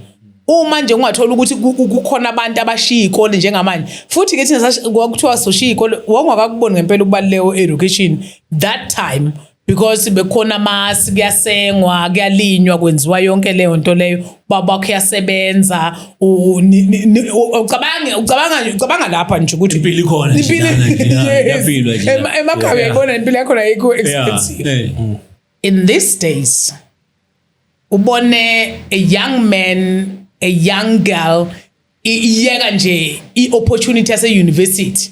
Uma nje ungathola ukuthi kukhona abantu abashiya iy'kole njengamanje, futhi ke thina kwakuthiwa soshiya iy'kole, wawungakakuboni ngempela ukubaluleka education that time, because bekukhona amasi, kuyasengwa, kuyalinywa, kwenziwa yonke leyo nto leyo, baba wakho uyasebenza, ucabange ucabanga ucabanga lapha nje ukuthi Impilo ikhona nje lana nje, Yes. kuyaphilwa nje la. Emakhaya uyayibona impilo yakho ayikho expensive. In these days ubone a young man, a young girl iyeka nje i-opportunity yase-university,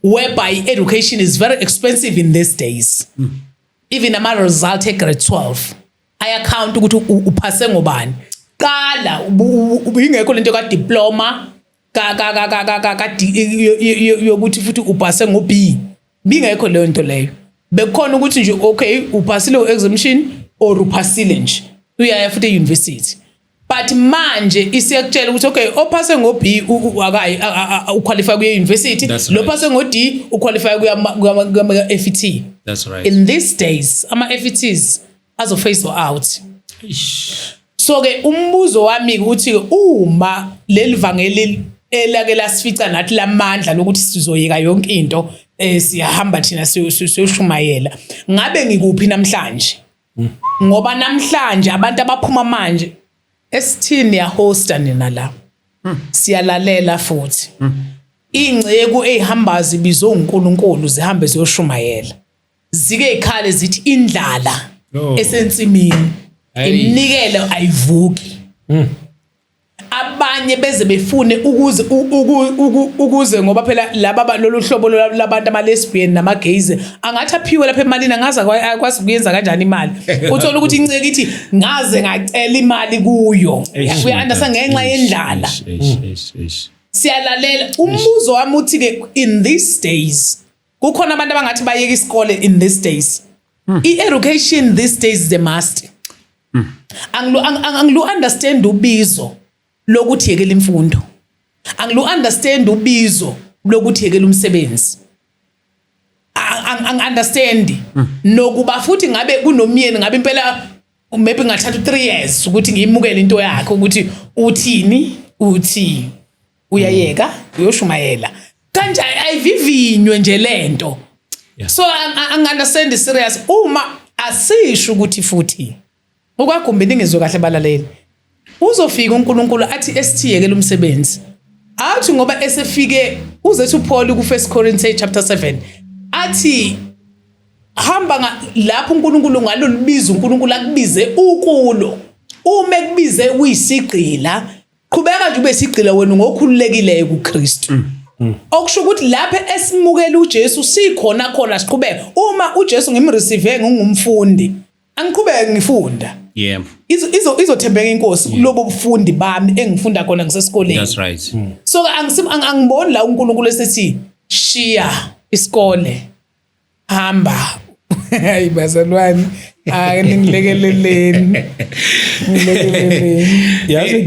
whereby education is very expensive in these days. Even ama-result e-grade 12 ayakhawunta ukuthi uphase ngobani. Qala ubingekho lento ka-diploma ka ka ka ka ka ka ka D- yokuthi futhi upase ngo-B, bingekho leyo nto leyo. Bekukhona ukuthi nje, okay, uphasile u-exemption or uphasile nje, uyaya futhi e-university. But manje isiyakutshela ukuthi, okay, ophase ngo-B akayi uqualify kuye university, That's lo right. phase ngo-D uqualify kuya FET. That's right. In these days ama-FETs azophase out. Eish. So ke umbuzo wami ukuthi uma leli vangeli elake lasifica nathi lamandla lokuthi sizoyeka yonke into, siyahamba thina siyoshumayela, ngabe ngikuphi namhlanje? Ngoba namhlanje abantu abaphuma manje esithini, yahosta nina la, siyalalela futhi ingceku eyihamba zibizwe uNkulunkulu zihambe ziyoshumayela, zike ikhale zithi indlala Oh. esensimini, Hey. iminikelo ayivuki. Abanye beze befune ukuze ukuze ngoba phela laba lolu hlobo labantu ama lesbian nama gays angathi aphiwe lapha emalini, angaze akwazi ukuyenza kanjani imali. Uthola ukuthi inceke ithi, "Ngaze ngacela imali kuyo." Eish, Uya understand? Ngenxa eish, yendlala. Eish, eish, eish, eish. Siyalalela. Umbuzo wami uthi ke, in these days kukhona abantu abangathi bayeka isikole in these days. I-education these days is a must. Angilu understand ubizo lokuthi yekela imfundo, angilu understand ubizo lokuthi yekela umsebenzi. Ang understand nokuba futhi ngabe kunomyeni, ngabe impela maybe ngathatha 3 years ukuthi ngiyimukele into yakhe, ukuthi uthini, uthi uyayeka uyoshumayela kanje, ayivivinywe nje lento. So ang understand serious uma asisho ukuthi futhi ukwagumbi ningizwe kahle balaleli, uzofika uNkulunkulu athi esithiyekele umsebenzi, athi ngoba esefike uzethu uPaul ku 1 Corinthians chapter 7 athi hamba lapho uNkulunkulu ngalolubizo uNkulunkulu akubize ukulo, uma ekubize uyisigqila, qhubeka nje ube sigqila wena ngokhululekileyo kuKristu. Okusho ukuthi lapho esimukela uJesu sikhona khona siqhubeka. Uma uJesu ngimreceive ngingumfundi, angiqhubeke ngifunda. Izothembeka inkosi kulobo bufundi bami engifunda khona ngisesikoleni. That's right. So angiboni la uNkulunkulu esethi shiya isikole hamba. Hayi bazalwane, ake ningilekeleleni, ngilekeleleni. Yazi,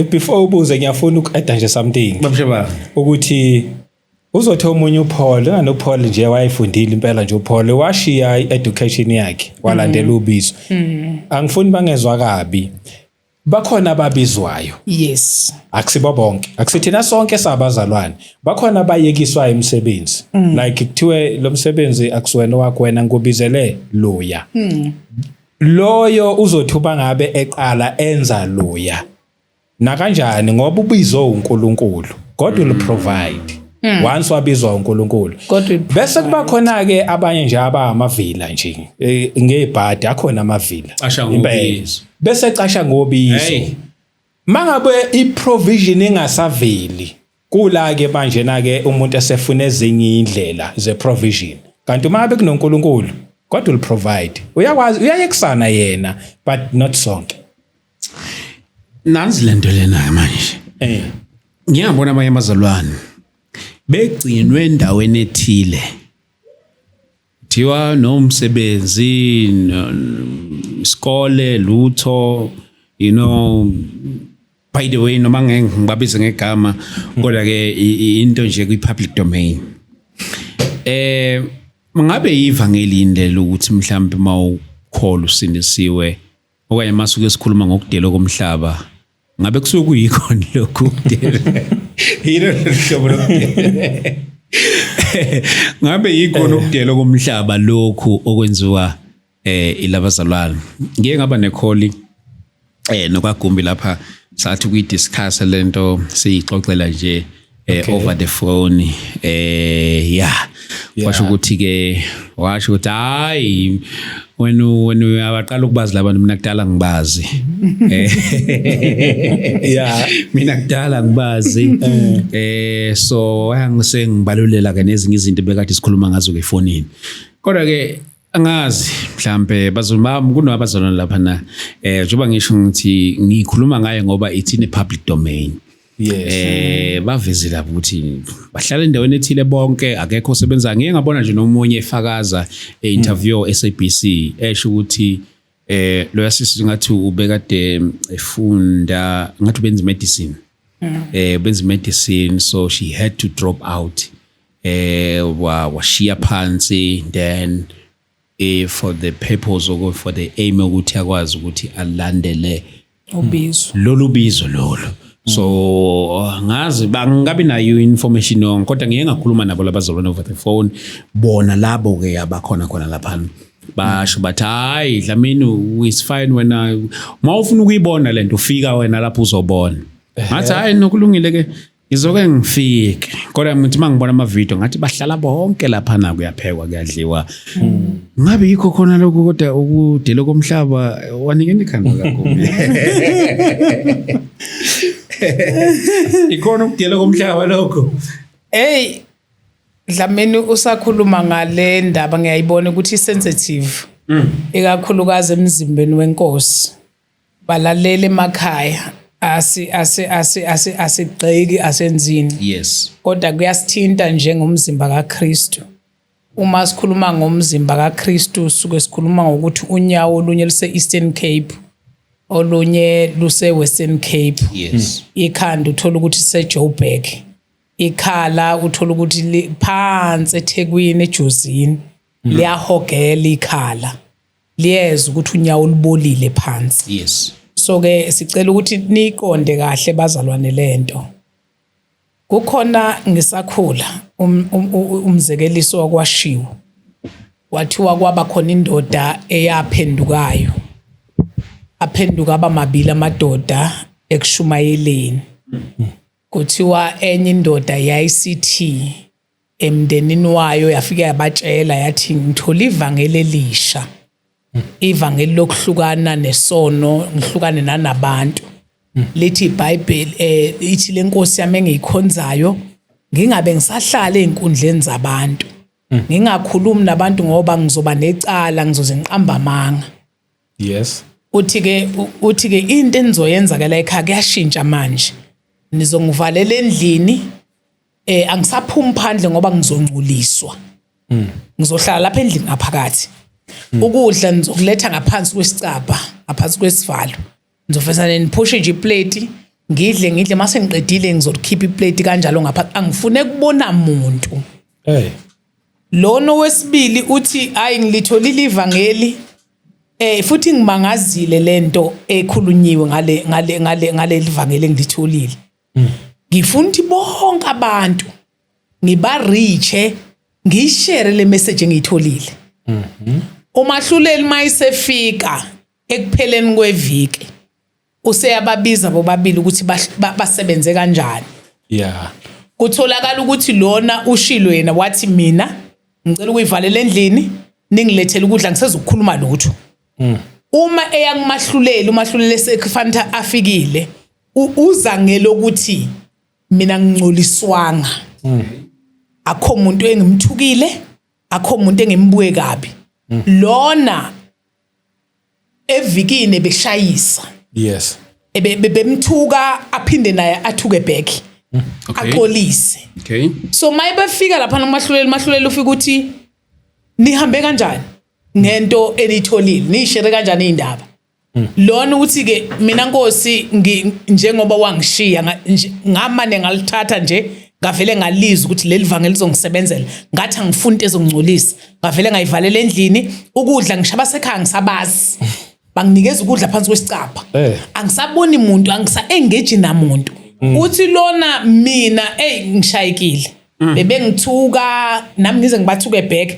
before ubuze, ngiyafuna uku-adda nje something. Babshaba. Ukuthi uzothi omunye uPaul, engani uPaul nje wayefundile impela nje, uPaul washiya i-education yakhe walandela ubizo. Angifuni bangezwa kabi, bakhona ababizwayo. Akusibo bonke, akusithina sonke sabazalwane. Bakhona abayekiswayo imisebenzi, like kuthiwe lo msebenzi akusiwena wakho, wena ngubizele loya. Loyo uzothi uba ngabe eqala enza loya nakanjani, ngoba ubizwe uNkulunkulu, God will provide once wabizwa uNkulunkulu. God will. Bese kuba khona ke abanye nje abamavila nje, ngebhadi akhona amavila. Casha Impela. ngobizo. Bese casha ngobizo. Hey. Mangabe iprovision ingasaveli kula ke manje na ke umuntu esefuna ezinye indlela ze provision, kanti uma ngabe kunoNkulunkulu, God will provide. Uyakwazi, uyayekisana yena, but not sonke. Nansi lento lena manje. Ngiyabona abanye abazalwane begcinwe endaweni ethile. Thiwa nomsebenzi, isikole, lutho, by the way, noma ngeke ngibabize ngegama, kodwa ke into nje kwi public domain. Ngabe ivangeli indlela ukuthi mhlawumbe mawukholwa usindisiwe, okanye masuke sikhuluma ngokudela komhlaba, ngabe kusuke kuyikhona lokhu ukudela, yilo hlobo lokudela, ngabe yikhona ukudela komhlaba lokhu okwenziwa ilabazalwane? Ngike ngaba necall nokwagumbi lapha, sathi ukuyidiscuss lento, siyixoxela nje over the phone, yeah. Washo ukuthi ke, washo ukuthi hayi, wena uyabaqala ukubazi labantu, mina kudala ngibazi. Mina kudala ngibazi. So wayangise ngibalulela ke nezinye izinto bekade sikhuluma ngazo ke efonini, kodwa ke angazi mhlambe bazobam kunabazalwane lapha na, njengoba ngisho ngithi ngikhuluma ngaye ngoba it's in a public domain. Bavezile lapho ukuthi bahlala endaweni ethile bonke, akekho osebenza. Ngike ngabona nje nomunye efakaza e-interview SABC, esho ukuthi lo yasisi ngathi ubekade efunda, ngathi ubenza medicine, benza medicine, so she had to drop out, washiya phansi, then for the purpose or for the aim ukuthi akwazi ukuthi alandele ubizo. Lolu bizo lolo. So ngazi bangabi nayo information yonke, kodwa ngike ngakhuluma nabo labazalwane over the phone, bona labo ke abakhona khona lapha, basho bathi hayi Dlamini, is fine, wena mawufuna ukuyibona lento ufika wena lapho uzobona. Ngathi hayi, nokulungile ke, ngizoke ngifike, kodwa ngithi mangibona ama video ngathi bahlala bonke lapha na, kuyaphekwa, kuyadliwa. Ngabe yikho khona lokhu kodwa ukudela komhlaba? Wanikeni ikhanda kakhulu, ikhona ukudela komhlaba lokho? Hey Dlamini, usakhuluma ngale ndaba, ngiyayibona ukuthi sensitive, ikakhulukazi emzimbeni wenkosi. Balalele emakhaya, asi asi asi asi asigxeki, asenzini. Kodwa kuyasithinta njengomzimba kaKristu. Uma sikhuluma ngomzimba kaKristu suke sikhuluma ngokuthi unyawo olunye luse Eastern Cape, olunye luse Western Cape. Ikhanda uthola ukuthi seJoburg, ikhala uthola ukuthi phansi eThekwini, eJozini, liyahogela ikhala, liyeza ukuthi unyawo lubolile phansi. So ke sicela ukuthi niqonde kahle bazalwane lento. Kukhona ngisakhula umzekeliso wakwashiwo, wathiwa kwaba khona indoda eyaphendukayo, aphenduka abamabili amadoda ekushumayeleni. Kuthiwa enye indoda yayisithi emndenini wayo, yafika yabatshela yathi, "Ngithola ivangeli elisha, ivangeli lokuhlukana nesono, ngihlukane nanabantu. Lithi iBhayibheli, ithi lenkosi yami engiyikhonzayo, ngingabe ngisahlala einkundleni zabantu, ngingakhulumi nabantu ngoba ngizoba necala, ngizoze ngiqamba amanga." Uthi ke into enizoyenza ke la ekhaya kuyashintsha manje, nizongivalela endlini, angisaphumi phandle ngoba ngizongcoliswa, ngizohlala lapha endlini ngaphakathi. Ukudla nizokuletha ngaphansi kwesicabha, ngaphansi kwesivalo, nizofesa niphushe nje iplate, ngidle ngidle, mase ngiqedile ngizolikhipha iplate kanjalo ngaphansi, angifune kubona muntu." Hey. Lona wesibili uthi, "Hayi, ngilitholile ivangeli, futhi ngimangazile lento ekhulunyiwe ngale livangeli engilitholile. Ngifuna ukuthi bonke abantu ngiba-reache, ngiyishare le message engiyitholile." Umahluleli mayisefika ekupheleni kweviki useyababiza bobabili ukuthi basebenze kanjani. Kutholakala ukuthi lona ushilo yena wathi, "Mina ngicela ukuyivalela endlini, ningilethele ukudla, ngisezokukhuluma lutho." Uma eya kumahluleli, umahluleli sekufanele afikile, uza ngelokuthi, "Mina ngingcoliswanga, akho umuntu engimthukile, akho umuntu engimbuke kabi." Lona evikini beshayisa, bemthuka, aphinde naye athuke back, axolise. So maye befika lapha nomahluleli, umahluleli ufika ukuthi, "Nihambe kanjani ngento enitholile? Niyishere kanjani indaba?" Lona uthi ke, "Mina Nkosi, njengoba wangishiya, ngamane ngalithatha nje, ngavele ngalizwa ukuthi leli vangeli lizongisebenzela, ngathi angifuni into ezongingcolisa, ngavele ngayivalela endlini. Ukudla ngisho abasekhaya ngisabazi, banginikeza ukudla phansi kwesicabha. Angisaboni muntu, angisa engage namuntu." Uthi lona, "Mina, hey, ngishayekile, bebengithuka nami ngize ngibathuke back."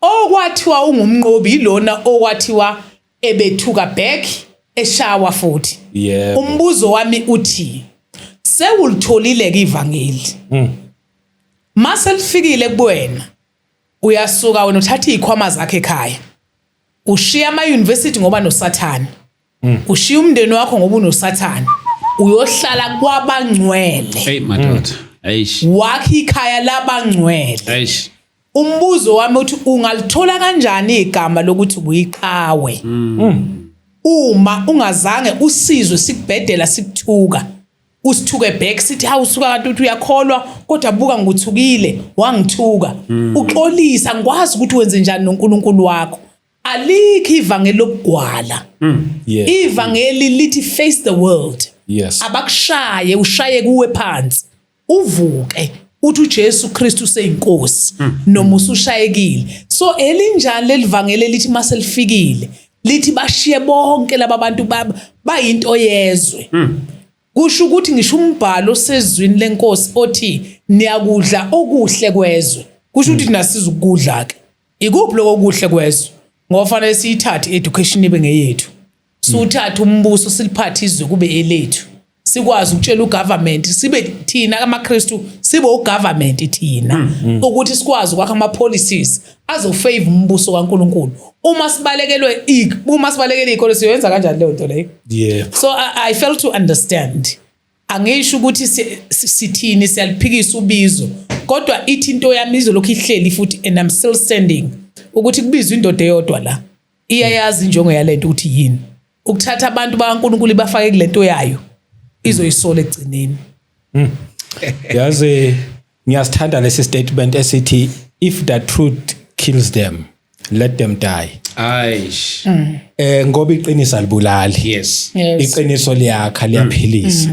Okwathiwa ungumnqobi yilona okwathiwa ebethuka back, eshawa futhi. Umbuzo wami uthi, sewulitholile ke ivangeli, mase lifikile kuwena, uyasuka wena uthatha izikhwama zakhe ekhaya, ushiya ama university ngoba nosathane, ushiya umndeni wakho ngoba unosathane, uyohlala kwabangcwele, Hey madoda. Eish. wakhe ikhaya labangcwele. Eish. Umbuzo wami uthi, ungalithola kanjani igama lokuthi uyiqhawe uma ungazange usizwe sikubhedela, sikuthuka, usithuke back, sithi, "Hawu, usuka kanti uthi uyakholwa, kodwa buka, ngikuthukile, wangithuka, uxolisa, ngikwazi ukuthi wenze njani noNkulunkulu wakho?" Alikho ivangeli lokugwala. Ivangeli lithi face the world. Abakushaye, ushaye kuwe phansi, uvuke, uthi uJesu Kristu useyinkosi noma usushayekile. So elinjani lelivangeli elithi mase lifikile lithi bashiye bonke laba bantu bayinto yezwe? Kusho ukuthi ngisho umbhalo osezwini lenkosi othi niyakudla okuhle kwezwe, kusho ukuthi nasiza ukudla ke. Ikuphi lokho kuhle kwezwe? Ngoba fanele siyithathe education ibe ngeyethu, siwuthathe umbuso, siliphathe izwe kube elethu, sikwazi ukutshela ugovernment, sibe thina amaKristu, sibe ugovernment thina, ukuthi sikwazi ukwakha ama policies azofavor umbuso kaNkuluNkulu. Uma sibalekele izikole, siyoyenza kanjani leyo nto leyo? So I fail to understand. Angisho ukuthi sithini, siyaliphikisa ubizo, kodwa ithi into yami izolokhu ihleli futhi, and I'm still standing ukuthi kubizwa indoda eyodwa la iyayazi injongo yalento ukuthi yini. Ukuthatha abantu bakaNkuluNkulu bafake kulento yayo, izoyisola ekugcineni. Yazi, ngiyasithanda lesi statement esithi if the truth kills them, let them die. Aish. Ngoba iqiniso alibulali. Yes. Iqiniso liyakha, liyaphilisa.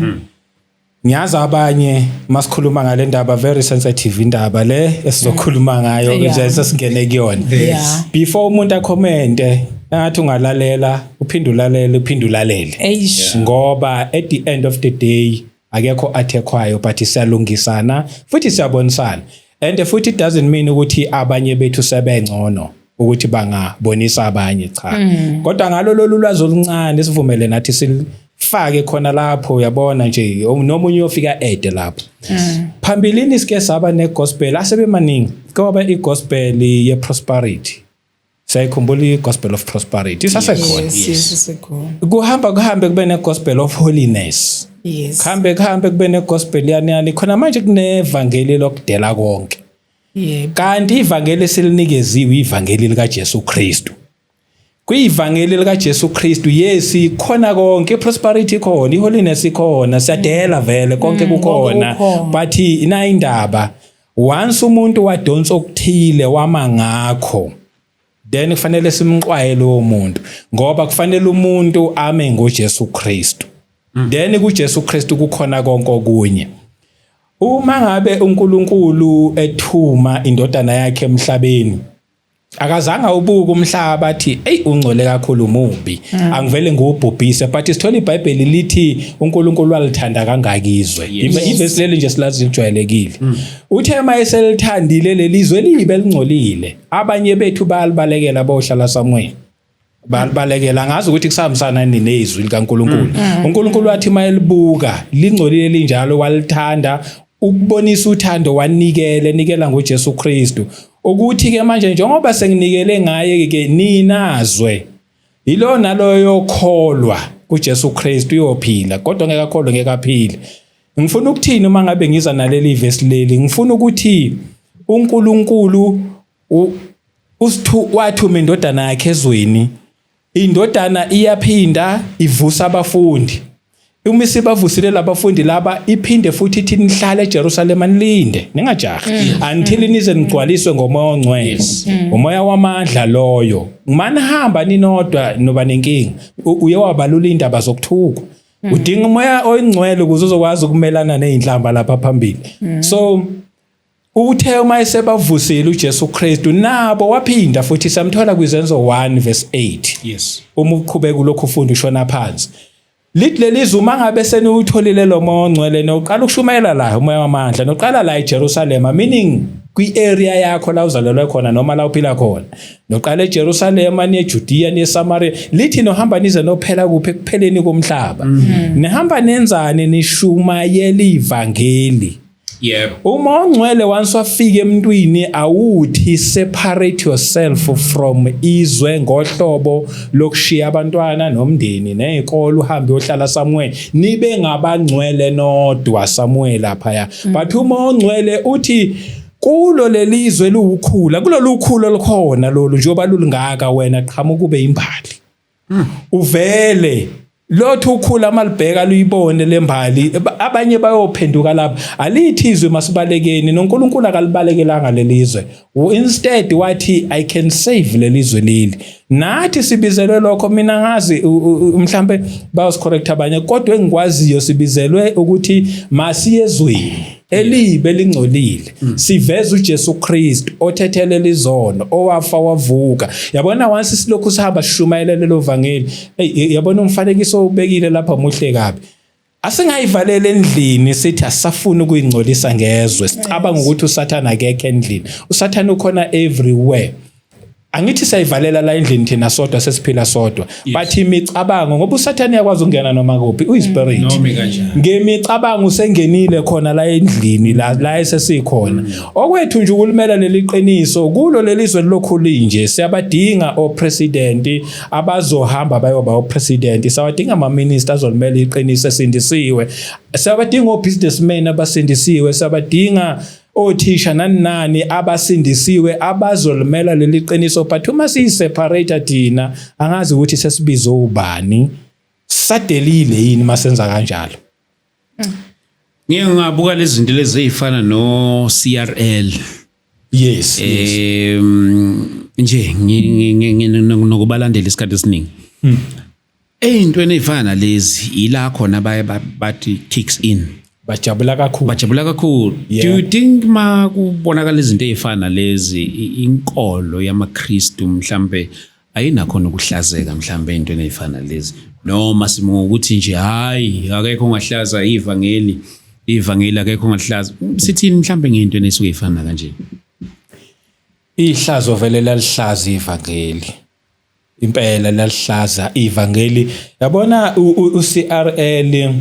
Ngiyazi abanye masikhuluma ngale ndaba, very sensitive indaba le esizokhuluma ngayo nje, sesingene kuyona. Before umuntu acommente, engathi ungalalela, uphinde ulalele, uphinde ulalele. Eish. Ngoba at the end of the day akekho athekwayo, but siyalungisana futhi siyabonisana, and futhi it doesn't mean ukuthi abanye bethu sebengcono ukuthi bangabonisa abanye, cha. Kodwa ngalo lolu lwazi oluncane sivumele nathi silifake khona lapho, uyabona nje, nomunye uyofika ede lapho. Phambilini sike saba negospel asebemaningi, kwaba igospel ye-prosperity. Siyayikhumbula i-gospel of prosperity, isasekhona. Yes, isekhona. Kuhamba kuhambe kube ne-gospel of holiness. Kuhambe kuhambe kube ne-gospel yani yani khona. Manje kunevangeli lokudela konke. Kanti ivangeli esilinikeziwe ivangeli likaJesu Kristu. Kuyivangeli likaJesu Kristu, yes, ikhona konke, iprosperity ikhona, iholiness ikhona, siyadela vele, konke kukhona. Kukhona. But ina indaba, once umuntu wadonsa okuthile wama ngakho, then kufanele simxwaye lowo muntu, ngoba kufanele umuntu ame ngoJesu Kristu. Then kuJesu Kristu kukhona konke okunye. Uma ngabe uNkulunkulu ethuma indodana yakhe emhlabeni, akazange ubuke umhlaba athi, "Ey, ungcole kakhulu, mubi, angivele ngiwubhubhise." But sithola iBhayibheli lithi uNkulunkulu walithanda kangaka izwe. Ivesi leli nje silazi, lijwayelekile. Uthe uma eselithandile lelizwe libe lingcolile, abanye bethu bayalibalekela, bohlala somewhere, balibalekela. Angazi ukuthi kusahambisana nini nezwi likaNkuluNkulu. uNkulunkulu wathi mayelibuka lingcolile linjalo, walithanda. Ukubonisa uthando wanikele, nikela ngoJesu Kristu, ukuthi ke manje njengoba senginikele ngaye ke, ninazwe, yilo naloyo kholwa kuJesu Kristu uyophila, kodwa ngeke akholwe, ngeke aphile. Ngifuna ukuthini uma ngabe ngiza naleli verse leli? Ngifuna ukuthi uNkulunkulu usithu wathuma indodana yakhe ezweni. Indodana iyaphinda ivusa abafundi. Uma isibavusile labafundi laba, iphinde futhi ithi, "Nihlale eJerusalema, nilinde, ningajahi until nize nigcwaliswe ngomoya ongcwele, umoya wamandla loyo. Manihamba ninodwa noba nenkinga." Uye wabalula indaba zokuthukwa. Udinga umoya oyingcwele ukuze uzokwazi ukumelana nezinhlamba lapha phambili. So uthe uma esebavusile uJesu Kristu nabo, waphinda futhi samthola kwizenzo 1 verse 8. Uma uqhubeka ulokhu ufunda ushona phansi, lithi lelizwe, uma ngabe seniwutholile lo moya ongcwele, noqala ukushumayela la, umoya wamandla, noqala la eJerusalema, meaning kwi-area yakho la uzalelwe khona noma la uphila khona. Noqala eJerusalema, niye eJudea, niye eSamaria. Lithi nohamba nize nophela kuphi? Ekupheleni komhlaba. Nihamba nenzani? Nishumayela ivangeli. Uma ongcwele once wafika emntwini, awuthi separate yourself from izwe ngohlobo lokushiya abantwana nomndeni nezikole, uhambe uyohlala somewhere, nibe ngabangcwele nodwa somewhere laphaya. But uma ongcwele uthi kulo lelizwe luwukhula, kulolu khulu olukhona lolu, njengoba lulungaka, wena qhamuka ube imbali, uvele lothu ukhula malibheka luyibone lembali, abanye bayophenduka lapha. Alithi izwe masibalekeni, noNkulunkulu akalibalekelanga lelizwe. Instead wathi, "I can save lelizwe leli." Nathi sibizelwe lokho. Mina ngazi mhlambe bayosicorrect abanye, kodwa engikwaziyo, sibizelwe ukuthi masiye ezweni elibe lingcolile, siveze uJesu Kristu othethelela izono, owafa wavuka. Yabona, once silokhu sihamba sishumayela lelo vangeli, hey, yabona umfanekiso ubekile lapha muhle kabi. Asingayivaleli endlini sithi asisafuni ukuyingcolisa ngezwe, sicabanga ukuthi uSathana akekho endlini. USathana ukhona everywhere. Angithi siyayivalela la endlini thina sodwa, sesiphila sodwa, but imicabango, ngoba uSathane uyakwazi ukungena noma kuphi, uyispirit. Noma kanjani. Ngemicabango usengenile khona la endlini la la esesikhona. Okwethu nje ukulimela leli qiniso kulo lelizwe lilokhu linje. Siyabadinga opresident abazohamba bayoba opresident, siyawadinga ama minister azolimela iqiniso esindisiwe, siyabadinga obusinessmen abasindisiwe, siyabadinga othisha nani nani abasindisiwe abazolimela leli qiniso. But uma siyiseparate thina, angazi ukuthi sesibizo ubani, sadelile yini masenza kanjalo. Ngike ngabuka lezi zinto lezi ezifana no CRL. Yes. Nje nokubalandela isikhathi esiningi. Ey'ntweni ey'fana nalezi ila khona baye bathi kicks in. Bajabula kakhulu. Bajabula kakhulu. Do you think ma kubonakala izinto ey'fana nalezi, inkolo yamaKristu mhlambe ayinakhona ukuhlazeka mhlambe ey'ntweni ey'fana nalezi, noma simungokuthi nje hayi, akekho ongahlaza ivangeli, ivangeli akekho ongahlaza, sithini mhlambe ngey'ntweni ey'suke ey'fana kanje? Ihlazo vele lalihlaza ivangeli, impela lalihlaza ivangeli. Yabona, uCRL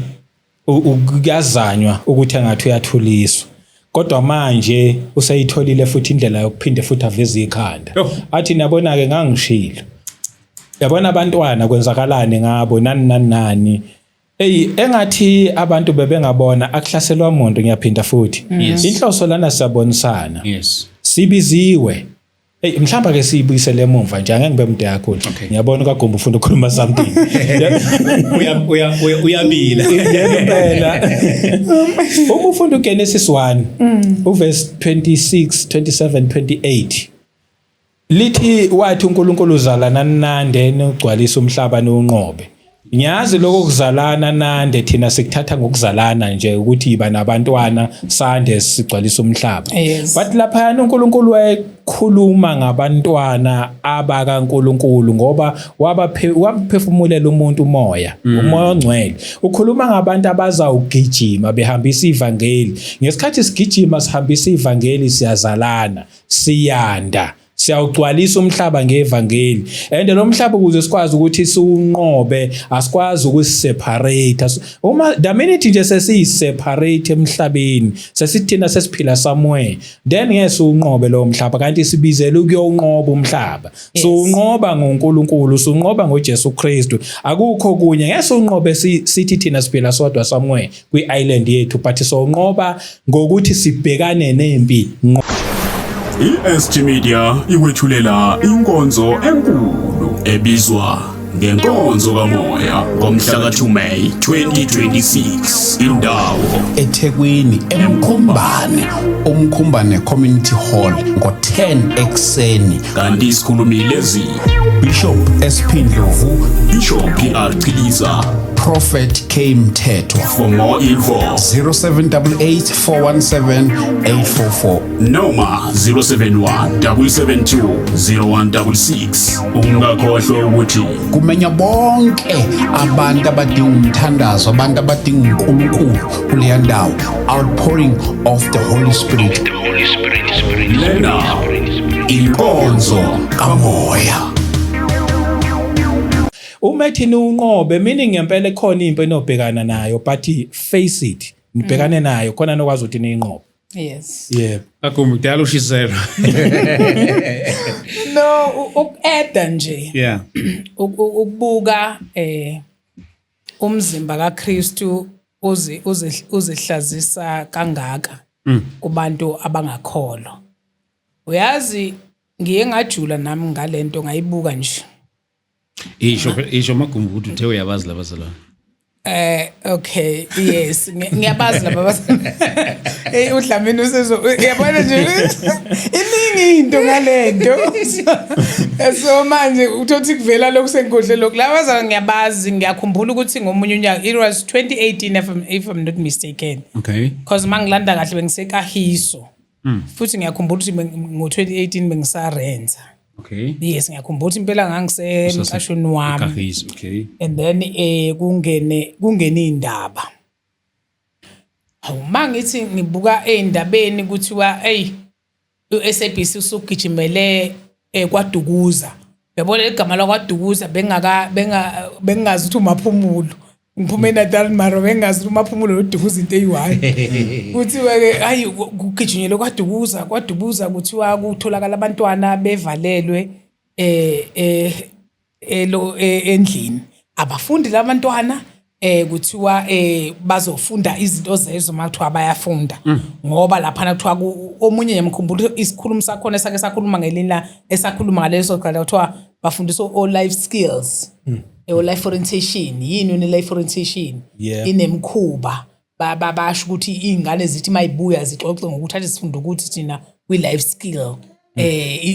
kuyazanywa ukuthi engathi uyathuliswa, kodwa manje useyitholile futhi indlela yokuphinde futhi aveze ikhanda. Athi niyabona ke, ngangishilo, yabona abantwana kwenzakalani ngabo, nani nani nani. Ey, engathi abantu bebengabona akuhlaselwa umuntu. Ngiyaphinda futhi, inhloso lana siyabonisana. Sibiziwe. Hey, mhlawumbe ke siyibuyisele emumva nje, angeke ngibe mde kakhulu. Ngiyabona uKagumba ufuna ukukhuluma something. Uyabila. Yebo impela. Uma ufunda uGenesis 1 uverse 26, 27, 28, lithi wathi uNkulunkulu, "Zalana nande, nigcwalise umhlaba, niwunqobe." Ngiyazi lokho kuzalana nande thina sikuthatha ngokuzalana nje, ukuthi yiba nabantwana, sande, sigcwalise umhlaba. But laphayana uNkulunkulu wayekhuluma ngabantwana abakaNkulunkulu, ngoba waphefumulela umuntu umoya, umoya ongcwele. Ukhuluma ngabantu abazawugijima behambisa ivangeli. Ngesikhathi sigijima sihambisa ivangeli, siyazalana, siyanda, siyawugcwalisa umhlaba ngevangeli. And lo mhlaba, ukuze sikwazi ukuthi siwunqobe, asikwazi ukusiseparate. Uma the minute nje sesiyiseparate emhlabeni, sesithina sesiphila somewhere, then ngeke siwunqobe lo mhlaba, kanti sibizele ukuyowunqoba umhlaba. Siwunqoba ngoNkulunkulu, siwunqoba ngoJesu Kristu, akukho kunye. Ngeke siwunqobe sithi thina siphila sodwa somewhere kwi-island yethu, but sowunqoba ngokuthi sibhekane nempi ngqo. I-SG Media ikwethulela inkonzo enkulu ebizwa ngenkonzo kamoya ngomhla ka-2 May 2026. Indawo: eThekwini, eMkhumbane, uMkhumbane Community Hall, ngo-10 ekuseni. Kanti isikhulumi lezi: Bishop SP Ndlovu, Bishop PR Chiliza, Prophet K Mthethwa. For more info, 0788 417 844 noma 071 772 0166. Ungakhohlwa ukuthi kumenya bonke abantu abadinga umthandazo, abantu abadinga uNkulunkulu kuleya ndawo, outpouring of the Holy Spirit. Lena inkonzo kamoya. Uma ethi niwunqobe, meaning ngempela ikhona impi enobhekana nayo, but face it, nibhekane nayo khona nokwazi ukuthi niyinqobe. Yebo. Agumbi kudala ushiselwa. No, uku-adda nje, ukubuka umzimba kaKristu uzihlazisa kangaka kubantu abangakholwa. Uyazi, ngiye ngajula nami ngalento, ngayibuka nje. Isho Magumbi ukuthi uthe uyabazi labazalwane. Okay, yes, ngiyabazi laba Hey, uDlamini usezo, uyabona nje, iningi into ngalento. So manje uthothi kuvela lokhu, sengikhohle lokhu. Laba bazalwane ngiyabazi, ngiyakhumbula ukuthi ngomunye unyaka, it was 2018 if I'm not mistaken. Because mangilanda kahle bengisekahiso. Futhi ngiyakhumbula ukuthi ngo-2018 bengisarenza. Yes, ngiyakhumbula ukuthi impela ngangisemqashweni wami. Kahiso, okay. And then kungene indaba. Hawu, mangithi ngibuka ey'ndabeni kuthiwa hey, u-SABC usugijimele kwaDukuza. Yabona igama lakwaDukuza, bengaka benga bengazi ukuthi uMaphumulo. Ngiphume eNatal mara bengazi ukuthi uMaphumulo noDukuza into eyi-one. Kuthiwa ke hayi, kugijinyelwe kwaDukuza, kwaDukuza kuthiwa kutholakala abantwana bevalelwe elo endlini. Abafundi labantwana, kuthiwa bazofunda izinto zezo, makuthiwa bayafunda, ngoba laphana kuthiwa omunye ngiyamkhumbula isikhulumi sakhona esake sakhuluma ngelinye la esakhuluma ngaleso sikhathi, kuthiwa bafundiswa o life skills, o life orientation. Yini une life orientation? Inemkhuba. Basho ukuthi iy'ngane zithi mayibuya zixoxe ngokuthi athi sifunda ukuthi thina. kwi-life skill,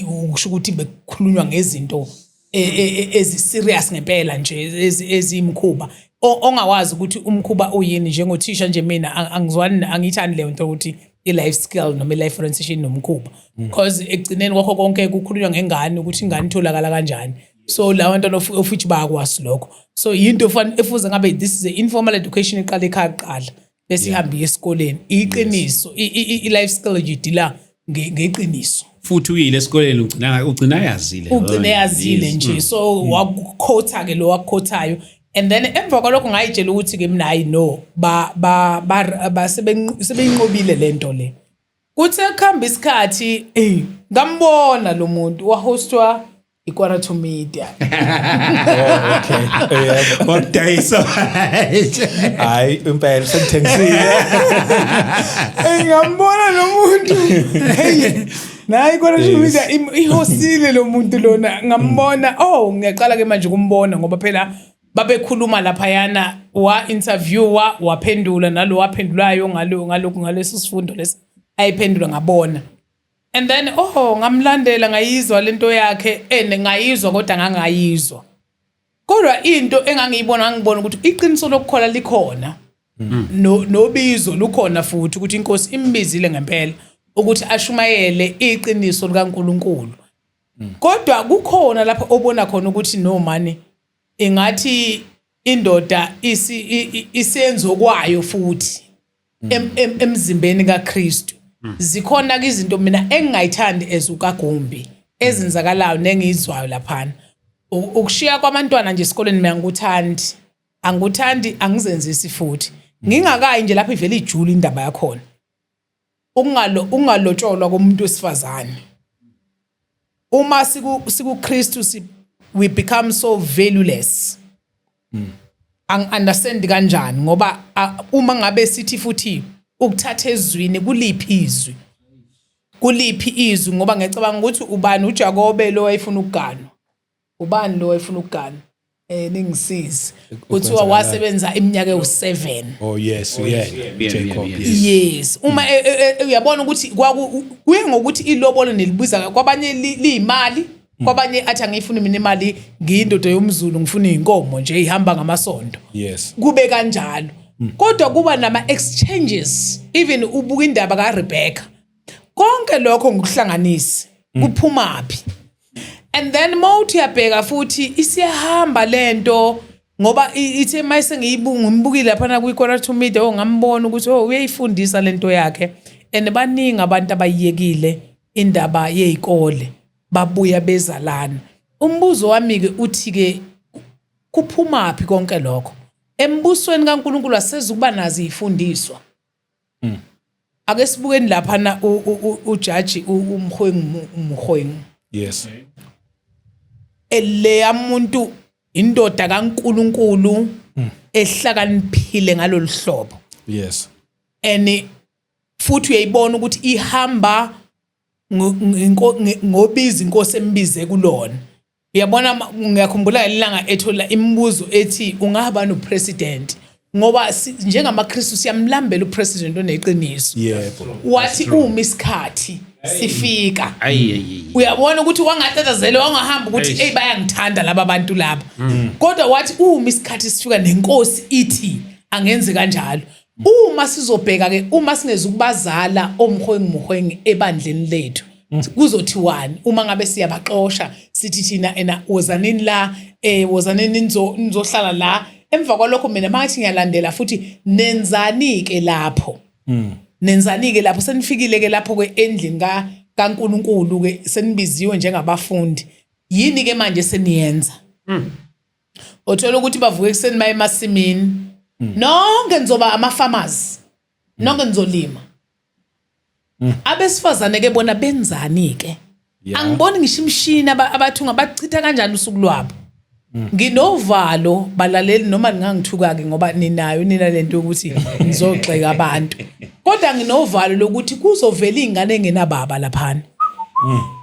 ukusho ukuthi bekukhulunywa ngezinto ezi-serious ngempela nje, eziyimkhuba ongawazi ukuthi umkhuba uyini. Njengothisha nje mina angizwani, angiyithandi leyo nto ukuthi i-life skill noma i-life orientation nomkhuba, because ekugcineni kwakho konke kukhulunywa ngengane, ukuthi ingane itholakala kanjani. So lawo nto ofuthi bayakwazi lokho. So yinto efuze ngabe this is a informal education, iqala ekhaya kuqala bese ihambe iye esikoleni. Iqiniso, i-life skill nje i-deal-a ngeqiniso. Futhi uyile esikoleni, ugcina yazile. Ugcine yazile nje. So wakukhotha ke lo wakukhothayo, and then emva kwalokho ngayitshela ukuthi ke mina, hayi no, ba ba ba sebeyinqobile lento le. Kuthe kuhamba isikhathi, ngambona lo muntu wahostwa iKwarato Media. Oh, okay, yebo. Wakudayisa. Hayi, impela sengithengisile. Ngambona lo muntu, hey, nayi iKwarato Media ihostile lo muntu lona. Ngambona, oh, ngiyaqala ke manje kumbona, ngoba phela babekhuluma laphayana, wa interviewer waphendula, nalo waphendulayo ngalo ngalokhu ngaleso sifundo lesi ayiphendula, ngabona. And then, oh, ngamlandela, ngayizwa lento yakhe and ngayizwa, kodwa ngangayizwa, kodwa into engangiyibona, ngangibona ukuthi iqiniso lokukhola likhona, no nobizo lukhona futhi, ukuthi inkosi imbizile ngempela ukuthi ashumayele iqiniso likaNkuluNkulu. Kodwa kukhona lapho obona khona ukuthi no mani, ingathi indoda isenzo kwayo futhi emzimbeni kaKristu. Zikhona ke izinto mina engingayithandi ezukagumbi ezenzakalayo nengizwayo laphana. Ukushiya kwabantwana nje esikoleni mina ngikuthandi, angikuthandi, angizenzisi futhi. Ngingakayi nje lapho ivele ijule indaba yakhona. Ungalotsholwa komuntu wesifazane. Uma sikuKristu we become so valueless. Angi-understand kanjani, ngoba uma ngabe sithi futhi ukuthatha ezwini, kuliphi izwi? Kuliphi izwi? Ngoba ngiyacabanga ukuthi ubani, uJakobe lo wayefuna ukuganwa, ubani lo wayefuna ukuganwa, ningisize, kuthiwa wasebenza iminyaka ewu7. Oh yes, uyena Jacob. Yes. Yes, uma uyabona ukuthi kwaku kuye ngokuthi ilobolo nelibiza, kwabanye liyimali, kwabanye athi angiyifuni mina imali, ngiyindoda yomZulu, ngifuna inkomo nje ihamba ngamasondo. Kube kanjalo, kodwa kuba nama exchanges. Even ubuka indaba kaRebecca, konke lokho ngikuhlanganise kuphumaphi? And then mawuthi uyabheka futhi isiyahamba lento, ngoba ithe mayise ngiyibunga, ngimbukile lapha kwi-Quarter Media, oh, ngambona ukuthi, oh, uyayifundisa lento yakhe, and baningi abantu abayiyekile indaba yezikole babuya bezalana. Umbuzo wami ke uthi ke, kuphumaphi konke lokho? Embusweni kaNkuluNkulu asezukuba nazo izifundiswa. Ake sibukeni laphana ujaji uMogoeng Mogoeng. Eleya muntu, indoda kaNkuluNkulu ehlakaniphile ngalolu hlobo. And futhi uyayibona ukuthi ihamba ngobiza inkosi embize kulona. Uyabona, ngiyakhumbula ilanga ethola imibuzo ethi ungaba nopresident, ngoba njengamaKristu siyamlambela upresident oneqiniso. Wathi uma isikhathi sifika, Ayi ayi. Uyabona ukuthi wangatatazela, wangahamba ukuthi Eish. hey, bayangithanda laba bantu laba, kodwa wathi uma isikhathi sifika nenkosi ithi angenze kanjalo. Uma sizobheka ke, uma singezukubazala oMogoeng Mogoeng ebandleni lethu, kuzothiwani uma ngabe siyabaxosha, sithi thina ena wozanini la, wozanini nizohlala la? Emva kwalokho mina mangathi ngiyalandela futhi, nenzani ke lapho? Nenzani ke lapho senifikile ke lapho ke endlini ka kaNkuluNkulu ke, senibiziwe njengabafundi, yini ke manje seniyenza? Uthola ukuthi bavuka ekuseni baye emasimini. Nonke nizoba ama farmers, nonke nizolima. Abesifazane ke bona benzani ke? Angiboni ngisho imishini abathunga, bachitha kanjani usuku lwabo? Nginovalo balaleli, noma ningangithuka ke, ngoba ninayo nina lento yokuthi nizogxeka abantu, kodwa nginovalo lokuthi kuzovela ingane engenababa laphana,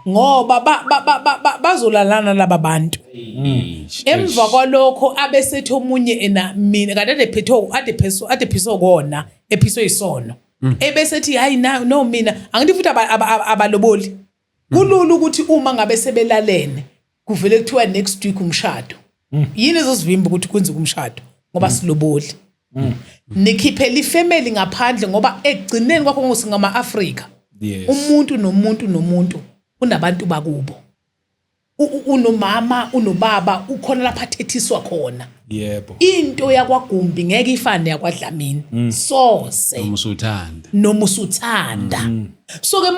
ngoba bazolalana laba bantu. Emva kwalokho abesethi omunye ena mina kade ade phetho ade pheso ade phiso kona ephiswe isono. Ebese ethi hayi no mina angithi futhi abaloboli. Kulula ukuthi uma ngabe sebelalene kuvele kuthiwa next week umshado. Yini ezosivimba ukuthi kwenziwe umshado ngoba siloboli? Nikhiphela ifamily ngaphandle ngoba ekugcineni kwakho konke singama-Afrika. Umuntu nomuntu nomuntu unabantu bakubo. Unomama, unobaba, ukhona lapha athethiswa khona. Into yakwaGumbi ngeke ifane yakwaDlamini. Sose. Noma usuthanda. Noma usuthanda. So ke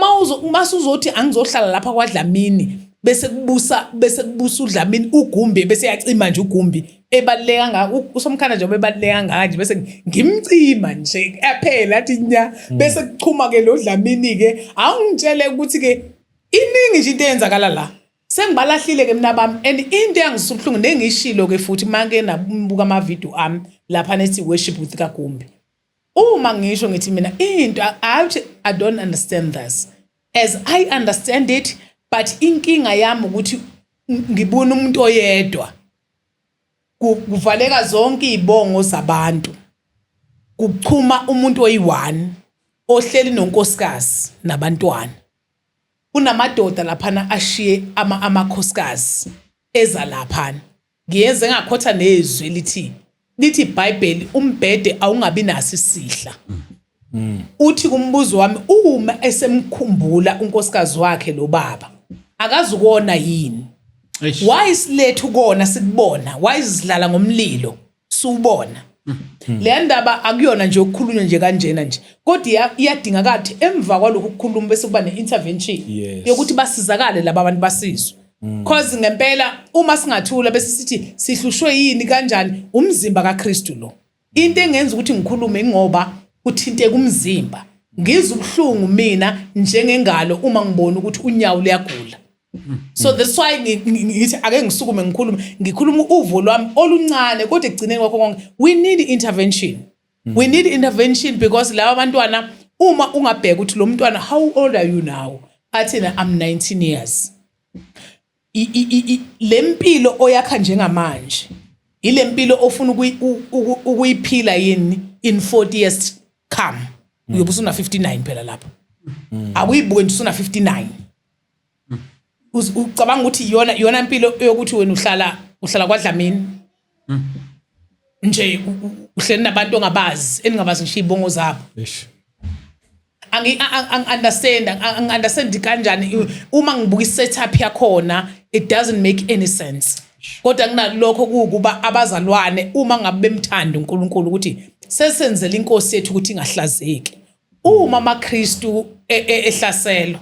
masuzothi angizohlala lapha kwaDlamini bese kubusa uDlamini uGumbi bese yacima nje uGumbi ebaluleka kangaka usomkhana nje obebaluleka kangaka nje bese ngimcima nje yaphela athi nya bese kuchuma ke lo Dlamini ke awungitshele ukuthi ke iningi nje into eyenzakala la. Sengibalahlile ke mina bami and into engisubuhlungu nengishilo ke futhi make nabuka ama video ami lapha nethi worship with kaGumbi. Uma ngisho ngithi mina into I don't understand this as I understand it, but inkinga yami ukuthi ngibona umuntu oyedwa kuvaleka zonke izibongo zabantu, kuchuma umuntu oyi-1 ohleli nonkosikazi nabantwana. Kunamadoda laphana ashiye amakhosikazi eza laphana. Ngiyenze ngakhotha nezwi lithi iBhayibheli umbhede awungabi naso isihla. Uthi kumbuzo wami uma esemkhumbula unkosikazi wakhe lo baba akazukona yini? Why silethu kona sikubona? Why sidlala ngomlilo siubona? Le ndaba akuyona nje ukukhulunywa nje kanjena nje, kodwa iyadingakala ukuthi emva kwalokhu ukukhuluma bese kuba ne-intervention yokuthi basizakale laba bantu basizwe. Cause ngempela uma singathula bese sithi sihlushwe yini kanjani, umzimba kaKristu lo. Into engenza ukuthi ngikhulume ingoba uthinteka umzimba. Ngizwa ubuhlungu mina njengengalo uma ngibona ukuthi unyawo luyagula. So that's why ngithi ake ngisukume ngikhulume, ngikhuluma uvo lwami oluncane, kodwa ekugcineni kwakho konke we need intervention. We need intervention because laba abantwana uma ungabheka ukuthi lo mntwana how old are you now? Athi na I'm 19 years. Le mpilo oyakha njengamanje ile mpilo ofuna ukuyiphila yini in 40 years come? Uyobe usuna 59 phela lapho. Akuyibuke nje usuna 59. Ucabanga ukuthi iyona impilo yokuthi wena uhlala kwaDlamini nje uhleli nabantu ongabazi eningabazi ngisho izibongo zabo. Angi-understand kanjani uma ngibuka i-setup yakhona, it doesn't make any sense. Kodwa kunalokho kuwukuba abazalwane uma ngabe bemthanda uNkulunkulu ukuthi sesenzele inkosi yethu ukuthi ingahlazeki. Uma amaKristu ehlaselwa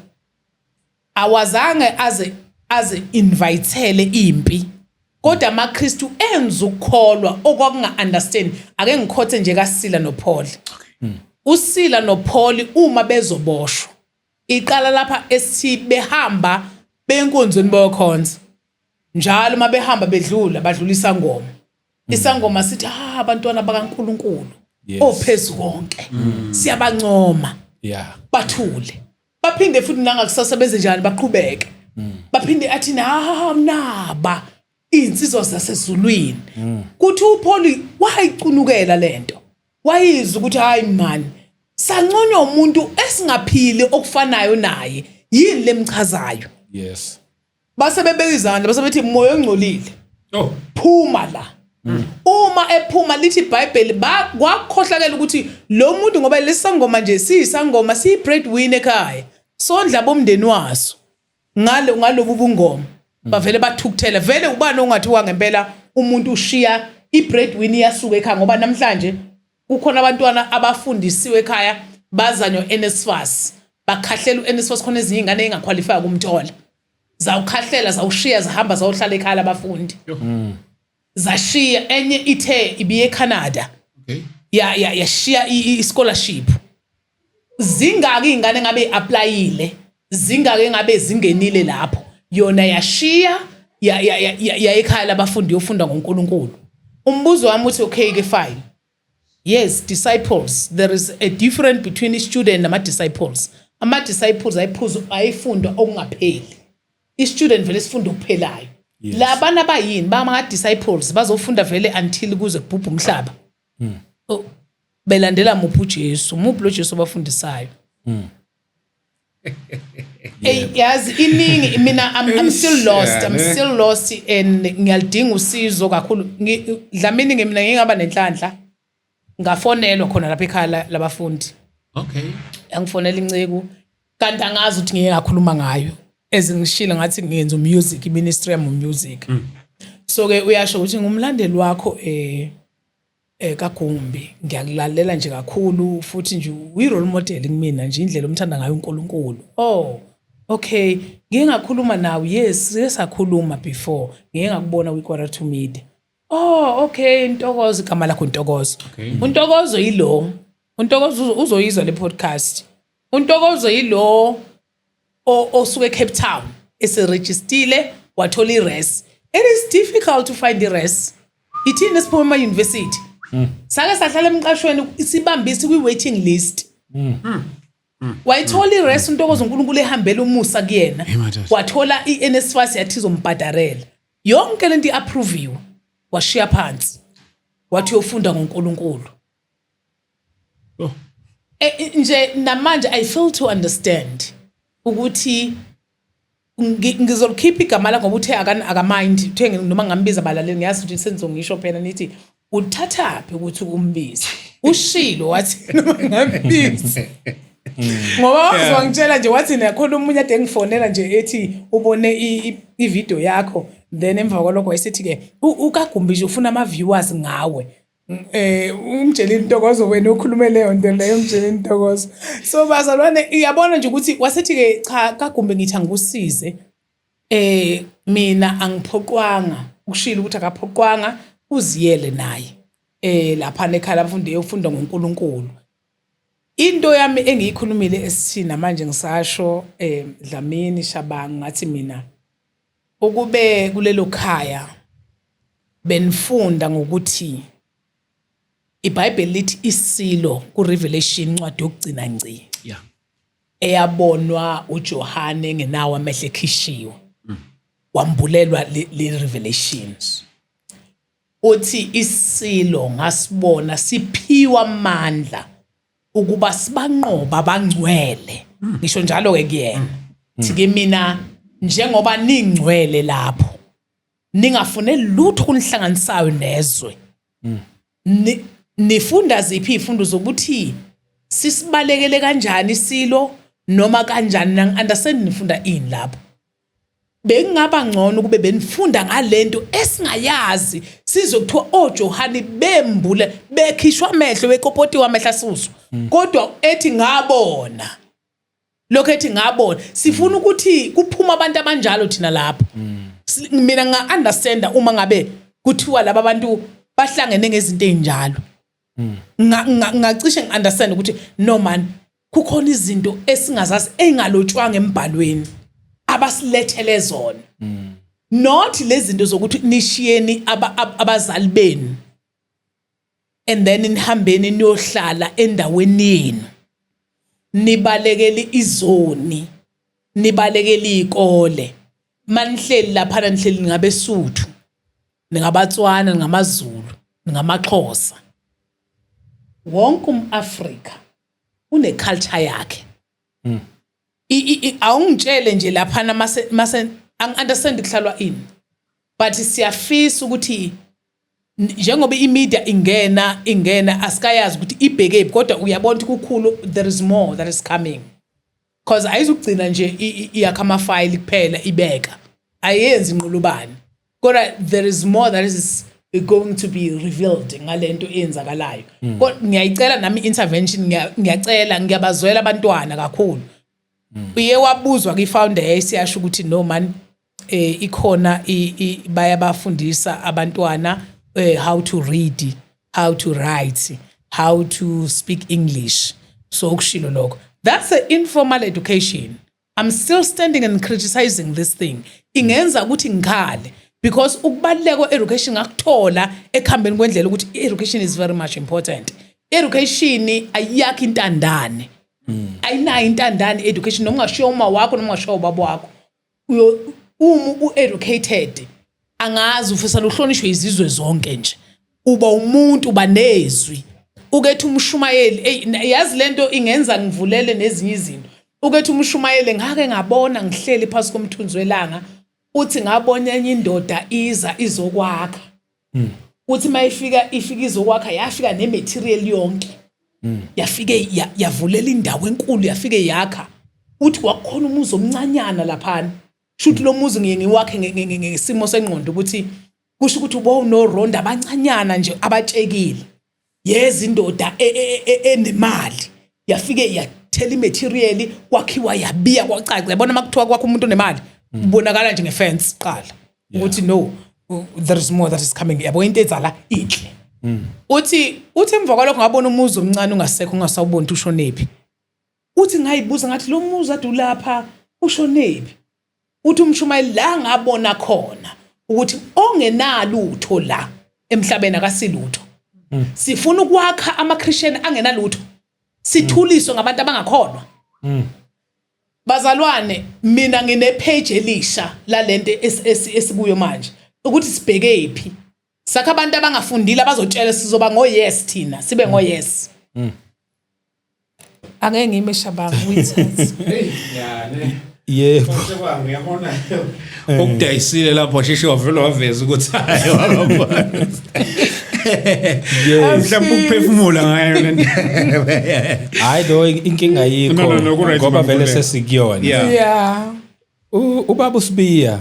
awazange aze invitele impi, kodwa amaKristu enza ukukholwa okwakunga understand. Ake ngikhothe nje kaSila noPaul. uSila noPaul uma bezoboshwa iqala lapha esithi behamba benkonzweni bayokhonza njalo, uma behamba bedlula badlula isangoma. Isangoma sithi abantwana bakaNkuluNkulu ophezulu konke siyabancoma. Bathule baphinde futhi nangakusasa benze njani, baqhubeke baphinde athi naba insizwa zasezulwini. Kuthi uPaul wayicunukela lento, wayizwa ukuthi hayi man, sanconywa umuntu esingaphili okufanayo naye, yini lemchazayo? Base bebeka izandla base bethi moya ongcolile phuma la. Uma ephuma lithi iBhayibheli kwakhohlakela ukuthi lo muntu ngoba lesangoma nje siyisangoma siyi breadwinner ekhaya, sondla bomndeni waso ngalobu bungoma. Bavele bathukuthela vele. Ubani ongathiwa ngempela umuntu ushiya i-breadwinner iyasuka ekhaya, ngoba namhlanje kukhona abantwana abafundisiwe ekhaya bazanywa NSFAS, bakhahlela uNSFAS, khona ezinye ingane engaqualify kumthola, zawukhahlela zawushiya zahamba zawuhlala ekhaya labafundi. Zashiya enye ithe ibiye eCanada. Ya yashiya i-scholarship. Zingaki ingane ngabe applyile, zingake ngabe zingenile lapho, yona yashiya ya ekhaya labafundi yofunda ngoNkulunkulu. Umbuzo wami uthi okay ke fine, yes, disciples, there is a difference between student nama disciples. Ama disciples ayiphuzo ayifundwa okungapheli, i-student vele sifunda okuphelayo. Labana bayini bama disciples bazofunda vele until kuze kubhubhe umhlaba. Oh. Belandela muphi uJesu? Muphi lo Jesu obafundisayo? Ey, yazi iningi mina I'm still lost. I'm still lost and ngiyalidinga usizo kakhulu. Dlamini, nge mina ngingaba nenhlanhla ngafonelwa khona lapha ekhaya labafundi. Yangifonela inceku, kanti angazi ukuthi ngike ngakhuluma ngayo, ezingishilo ngathi ngiyenza music, ministry yami music. So ke uyasho ukuthi ngumlandeli wakho kaGumbi, ngiyakulalela nje kakhulu, futhi nje uyi role model kumina nje, indlela omthanda ngayo uNkulunkulu. Oh, okay, ngike ngakhuluma nawe? Yes, sike sakhuluma before, ngike ngakubona kwi-Quarter to Media. Oh, okay, Ntokozo, igama lakho Ntokozo. UNtokozo yilo, uNtokozo uzoyizwa le podcast. UNtokozo yilo osuke eCape Town, eserejistile, wathola i-res. It is difficult to find i-res. Ithini esiphuma ema-university, sake sahlala emqashweni, sibambise kwi-waiting list. Wayithola i-res uNtokozo, uNkulunkulu ehambela umusa kuyena. Hey, madoda. Wathola i-NSFAS, yathi izombhadarela yonke lento, i-approviwe, washiya phansi, wathi uyofunda ngoNkulunkulu. Oh. Nje namanje I fail to understand ukuthi ngizolikhipha igama lakho ngoba uthe akamind, uthe noma ngambiza abalaleli. Ngiyazi ukuthi senizongisho phela nithi uthathaphi ukuthi umbize. Ushilo wathi noma ngambiza, ngoba wazongitshela nje, wathi nakhona omunye ade ngifonela nje ethi ubone i-video yakho, then emva kwalokho wayesethi-ke uKagumbi nje ufuna ama-viewers ngawe. Umtshele intokozo, wena ukhulume leyo nto leyo, umtshele intokozo. So bazalwane, uyabona nje ukuthi wasethi-ke cha, Kagumbi, ngithi angikusize. Mina angiphoqwanga, ukushilo ukuthi akaphoqwanga, uziyele naye lapha ekhaya labafundi eyofunda ngoNkulunkulu. Into yami engiyikhulumile esithina manje ngisasho, Dlamini Shabangu, ngathi mina ukube kulelo khaya benifunda ngokuthi iBhayibheli lithi isilo kuRevelation, incwadi yokugcina ngci eyabonwa uJohane ngenawo amehlo ekhishiwe, wambulelwa le revelations, uthi isilo ngasibona siphiwa amandla ukuba sibanqoba abangcwele. Ngisho njalo ke kuyena, thi ke mina njengoba ningcwele lapho, ningafune lutho kunihlanganisayo nezwe. Nifunda ziphi izifundo zokuthi sisibalekele kanjani isilo noma kanjani? Nang understand nifunda ini lapho? Bekungaba ngcono kube benifunda ngalento esingayazi, sizwe kuthiwa oJohane bembule, bekhishwa amehlo, bekopotiwa amehlo asuswa, kodwa ethi ngabona lokho, ethi ngabona. Sifuna ukuthi kuphuma abantu abanjalo thina lapho. Mina nga understanda uma ngabe kuthiwa laba bantu bahlangene ngezinto ezinjalo. Ngacishe ngi-understand ukuthi no man, kukhona izinto esingazazi engalotshwanga embhalweni abasilethele zona, not lezi zinto zokuthi nishiyeni abazali benu and then nihambeni niyohlala endaweni yenu, nibalekele izoni, nibalekele izikole. Manihleli laphana, nihleli ningabesuthu, ningabatswana, ningamaZulu, ningamaXhosa. Wonke umAfrika une-culture yakhe. Awungitshele nje laphana mase angi-understand kuhlalwa ini, but siyafisa ukuthi njengoba i-media ingena, asikayazi ukuthi ibhekephi, kodwa uyabona ukuthi kukhulu, there is more that is coming, cause ayizugcina nje iyakha amafayili kuphela ibeka, ayenzi inqulubane, kodwa there is more that is going to be revealed ngalento eyenzakalayo. Kodwa ngiyayicela nami intervention, ngiyacela, ngiyabazwela abantwana kakhulu. Uye wabuzwa kwi-founder, yayisiyasho ukuthi no man, ikhona bayabafundisa abantwana how to read, how to write, how to speak English. So ukushilo lokho, that's an informal education. I'm still standing and criticizing this thing, ingenza ukuthi ngikhale, because ukubaluleka kwe-education ngakuthola ekuhambeni kwendlela ukuthi i-education is very much important. Education ayakho intandane, ayinayo intandane education, noma ungashiya uma wakho noma ungashiya ubaba wakho. Uma u-educated, angazi ufisa uhlonishwe izizwe zonke nje, uba umuntu, uba nezwi. Ukethi umshumayeli, ey, yazi lento ingenza ngivulele nezinye izinto. Ukethi umshumayeli, ngake ngabona ngihleli phasi komthunzi welanga, uthi ngabona enye indoda iza izokwakha. Uthi mayifika, ifika izokwakha, yafika nematerial yonke, yafike yavulela indawo enkulu, yafike yakha. Uthi kwakukhona umuzi omncanyana laphana. Shuthi lo muzi ngiye ngiwakhe ngesimo sengqondo ukuthi kusho ukuthi ubowunoronda abancanyana nje abatshekile. Yeza indoda enemali, yafike yathela imaterial, kwakhiwa, yabiya, kwacaca. Yabona makuthiwa kwakho umuntu onemali, ubonakala nje ngefence qala ukuthi no, there is more that is coming. Yabo, into ezala inhle. Uthi emva kwalokho ngabona umuzi omncane ungasekho, ungasawuboni ukuthi ushonephi. Uthi ngayibuza ngathi, lo muzi ade ulapha ushonephi? Uthi umshumayeli, la ngabona khona ukuthi ongenalutho la emhlabeni akasilutho. Sifuna ukwakha amaChristian angenalutho, sithuliswe ngabantu abangakholwa. Bazalwane, mina ngine page elisha lalento esikuyo manje, ukuthi sibheke phi. Sakha abantu abangafundile abazotshela, sizoba ngo yes, thina sibe ngo yes. Angeke ngime, Shabanga, uyithathe. Yebo. Uyabona, ukudayisile lapho, sheshe wavele waveza ukuthi hayi, wakabona. Mhlawumbe ukuphefumula ngayo lento. Hayi, lo inkinga yikho No, ku-right, ngoba vele Mamkhulu. sesikuyona. Ubaba uSibiya,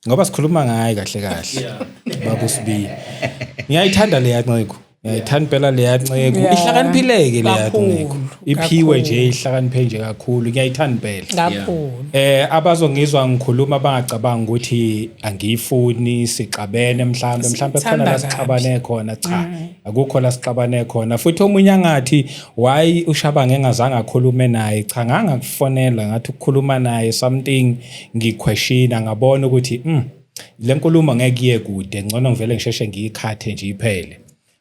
ngoba sikhuluma ngaye kahle kahle, ubaba uSibiya, ngiyayithanda leya nceku, ngiyayithanda impela leya nceku. Ihlakaniphileke leya Kakhulu, nceku, iphiwe kakhulu. nje, ihlakaniphe nje kakhulu, ngiyayithanda impela. Kakhulu. Abazongizwa ngikhuluma bangacabanga ukuthi angiyifuni, sixabene mhlambe khona la Sithanda. Sixabane khona? Cha, akukho la sixabane khona. Futhi omunye angathi, why uShabanga engazange akhulume naye? Cha, ngangakufonela, ngathi ukukhuluma naye something, ngiquestiona, ngabona ukuthi le nkulumo ngeke iye kude, ngcono ngivele ngisheshe ngiyikhathe nje iphele.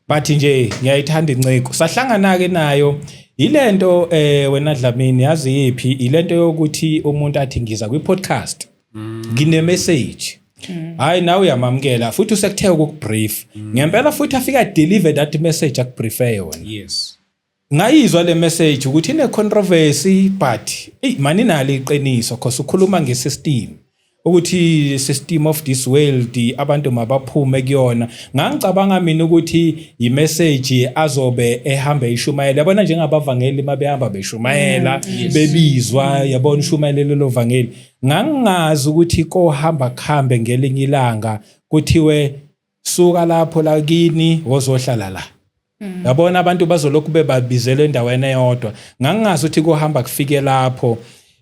But nje ngiyayithanda inciko. Sahlangana ke nayo ilento, wena Dlamini, yazi yipi ilento yokuthi umuntu athi ngiza kwi podcast, ngine message. Hayi, nawe uyamamukela, futhi usekuthe ukukubrief ngempela, futhi afika deliver that message akubriefe yona. Ngayizwa le message ukuthi ine controversy, but ey mani, nalo iqiniso, cause ukhuluma ngesystem, ukuthi system of this world, abantu mabaphume kuyona. Ngangicabanga mina ukuthi i-message azobe ehambe ishumayela, yabona, njengabavangeli mabehamba beshumayela, bebizwa, yabona, ushumayele lelo vangeli. Ngangingazi ukuthi kohamba kuhambe ngelinye ilanga kuthiwe suka lapho la kini, wozohlala la. Yabona, abantu bazolokhu bebabizela endaweni eyodwa. Ngangingazi ukuthi kuhamba kufike lapho.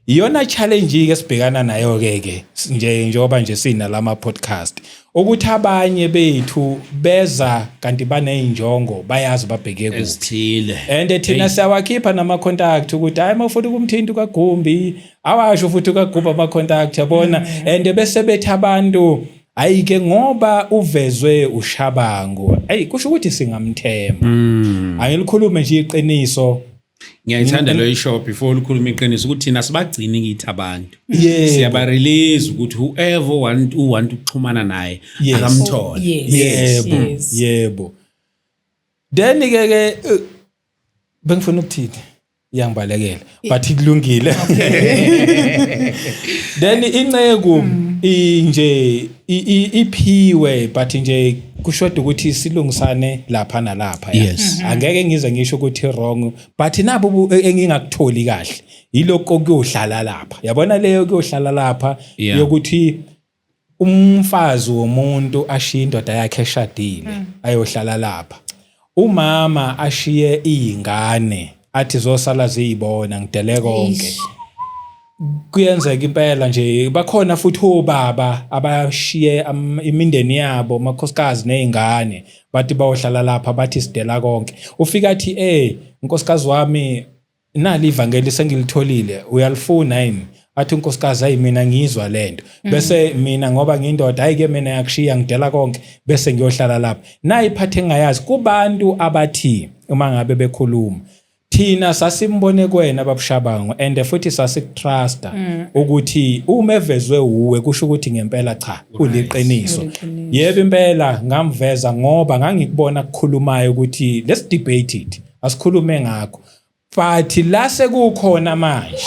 Iyona challenge ke sibhekana nayo ke ke nje, njengoba nje sinalama podcast, ukuthi abanye bethu beza kanti baneyinjongo, bayazi babheke kuphi ezithile. And thina siyawakhipha nama contact ukuthi hayi, mawufuna ukumthinta uKagumbi, awasho futhi uKagumbi ama contact, yabona. And bese bethi abantu, hayi ke, ngoba uvezwe uShabangu, hey, kusho ukuthi singamthemba. Angilikhulume nje iqiniso. Ngiyayithanda lo isho before ukhuluma iqiniso, ukuthi thina sibagcini kithi abantu. Siyaba-release ukuthi whoever want, who want ukuxhumana naye, akamthole. Yebo. Yebo. Then ke ke bengifuna ukuthini, iyangibalekela, but kulungile. Then inceku inje iphiwe, but nje kushoda ukuthi silungisane lapha nalapha ya. Angeke ngize ngisho ukuthi wrong, but nabo engingakutholi kahle yilokho kuyohlala lapha, yabona, leyo kuyohlala lapha yokuthi umfazi womuntu ashiye indoda yakhe eshadile ayohlala lapha, umama ashiye izingane, athi zosala ziyibona, ngidele konke. Eish. Kuyenzeka impela nje, bakhona futhi obaba abashiye imindeni yabo, amakhosikazi nezingane, bathi bayohlala lapha, bathi sidela konke. Ufika athi, nkosikazi wami, nali ivangeli sengilitholile, uyalifuna yini? Athi unkosikazi, hayi, mina ngizwa lento, bese mina ngoba ngiyindoda, hayi ke, mina yakushiya, ngidela konke, bese ngiyohlala lapha. Nayi iphathe engayazi kubantu abathi uma ngabe bekhuluma, thina sasimbone kuwena babuShabangu, and futhi sasikutrusta ukuthi uma evezwe uwe kusho ukuthi ngempela cha, uliqiniso. Uliqiniso. Yebo, impela ngamveza ngoba ngangikubona kukhulumayo ukuthi let's debate it. Asikhulume ngakho. But la sekukhona manje,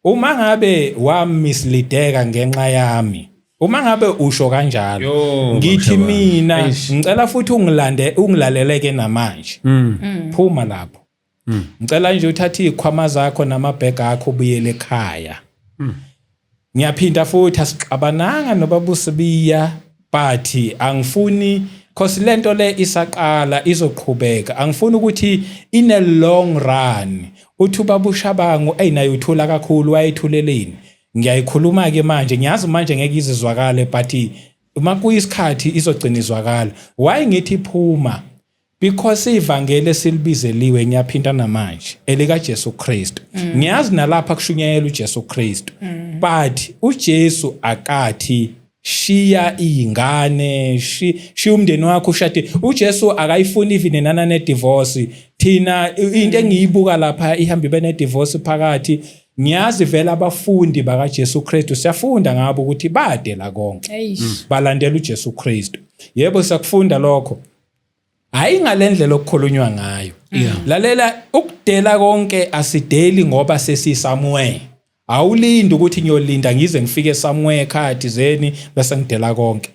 uma ngabe wamisleadeka ngenxa yami, uma ngabe usho kanjalo, Yo, ngithi Baba. mina Eish. ngicela futhi ungilande, ungilaleleke namanje. Phuma lapho. Ngicela nje uthathe izikhwama zakho namabhega akho, ubuyele ekhaya. Ngiyaphinda futhi, asixabananga nobaba uSibiya, but angifuni, cause lento le isaqala, izoqhubeka. Angifuni ukuthi in a long run uthi ubaba uShabangu eyinayo uthula kakhulu, wayethuleleni. Ngiyayikhuluma ke manje, ngiyazi manje ngeke izizwakale, but uma kuyisikhathi izogcina izwakala. Why ngithi phuma? Because ivangeli esilibizeliwe, ngiyaphinda namanje, elika Jesu Kristu. Ngiyazi nalapha kushunyayela uJesu Kristu, but uJesu akathi shiya izingane, shiya umndeni wakho, ushade. UJesu akayifuni even nana ne divorce. Thina into engiyibuka lapha ihamba ibe ne divorce phakathi. Ngiyazi vele abafundi bakaJesu Kristu, siyafunda ngabo ukuthi badela konke, Eish. balandela uJesu Kristu. Yebo, siyakufunda lokho, hayi ngalendlela okukhulunywa ngayo. Lalela, ukudela konke asideli ngoba sesi somewhere. Awulindi ukuthi ngiyolinda ngize ngifike somewhere ekhaya thizeni bese ngidela konke.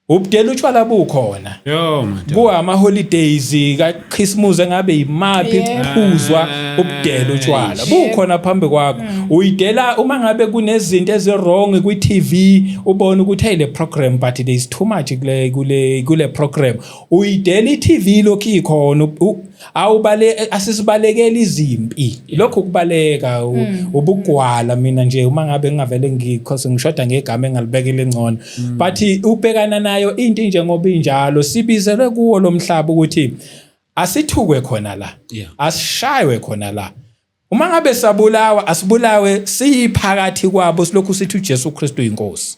Ubudela utshwala bukhona. Yo madoda. Kuwama holidays kaChristmas, engabe imaphi, kuphuzwa, ubudela utshwala bukhona phambi kwakho. Uyidela uma ngabe kunezinto ezi-wrong kwi-TV, ubone ukuthi hey, le program, but there is too much kule program. Uyidela i-TV lokhu ikhona. Awubale, asisibalekela izimpi. Lokhu kubaleka ubugwala. Mina nje uma ngabe ngingavele ngicause ngishoda ngegama engalibekela engcono, but ubhekana nayo into njengoba injalo. Sibizelwe kuwo lo mhlaba ukuthi asithukwe khona la, asishaywe khona la. Uma ngabe sabulawa, asibulawe siphakathi kwabo, silokhu sithi uJesu Kristu inkosi.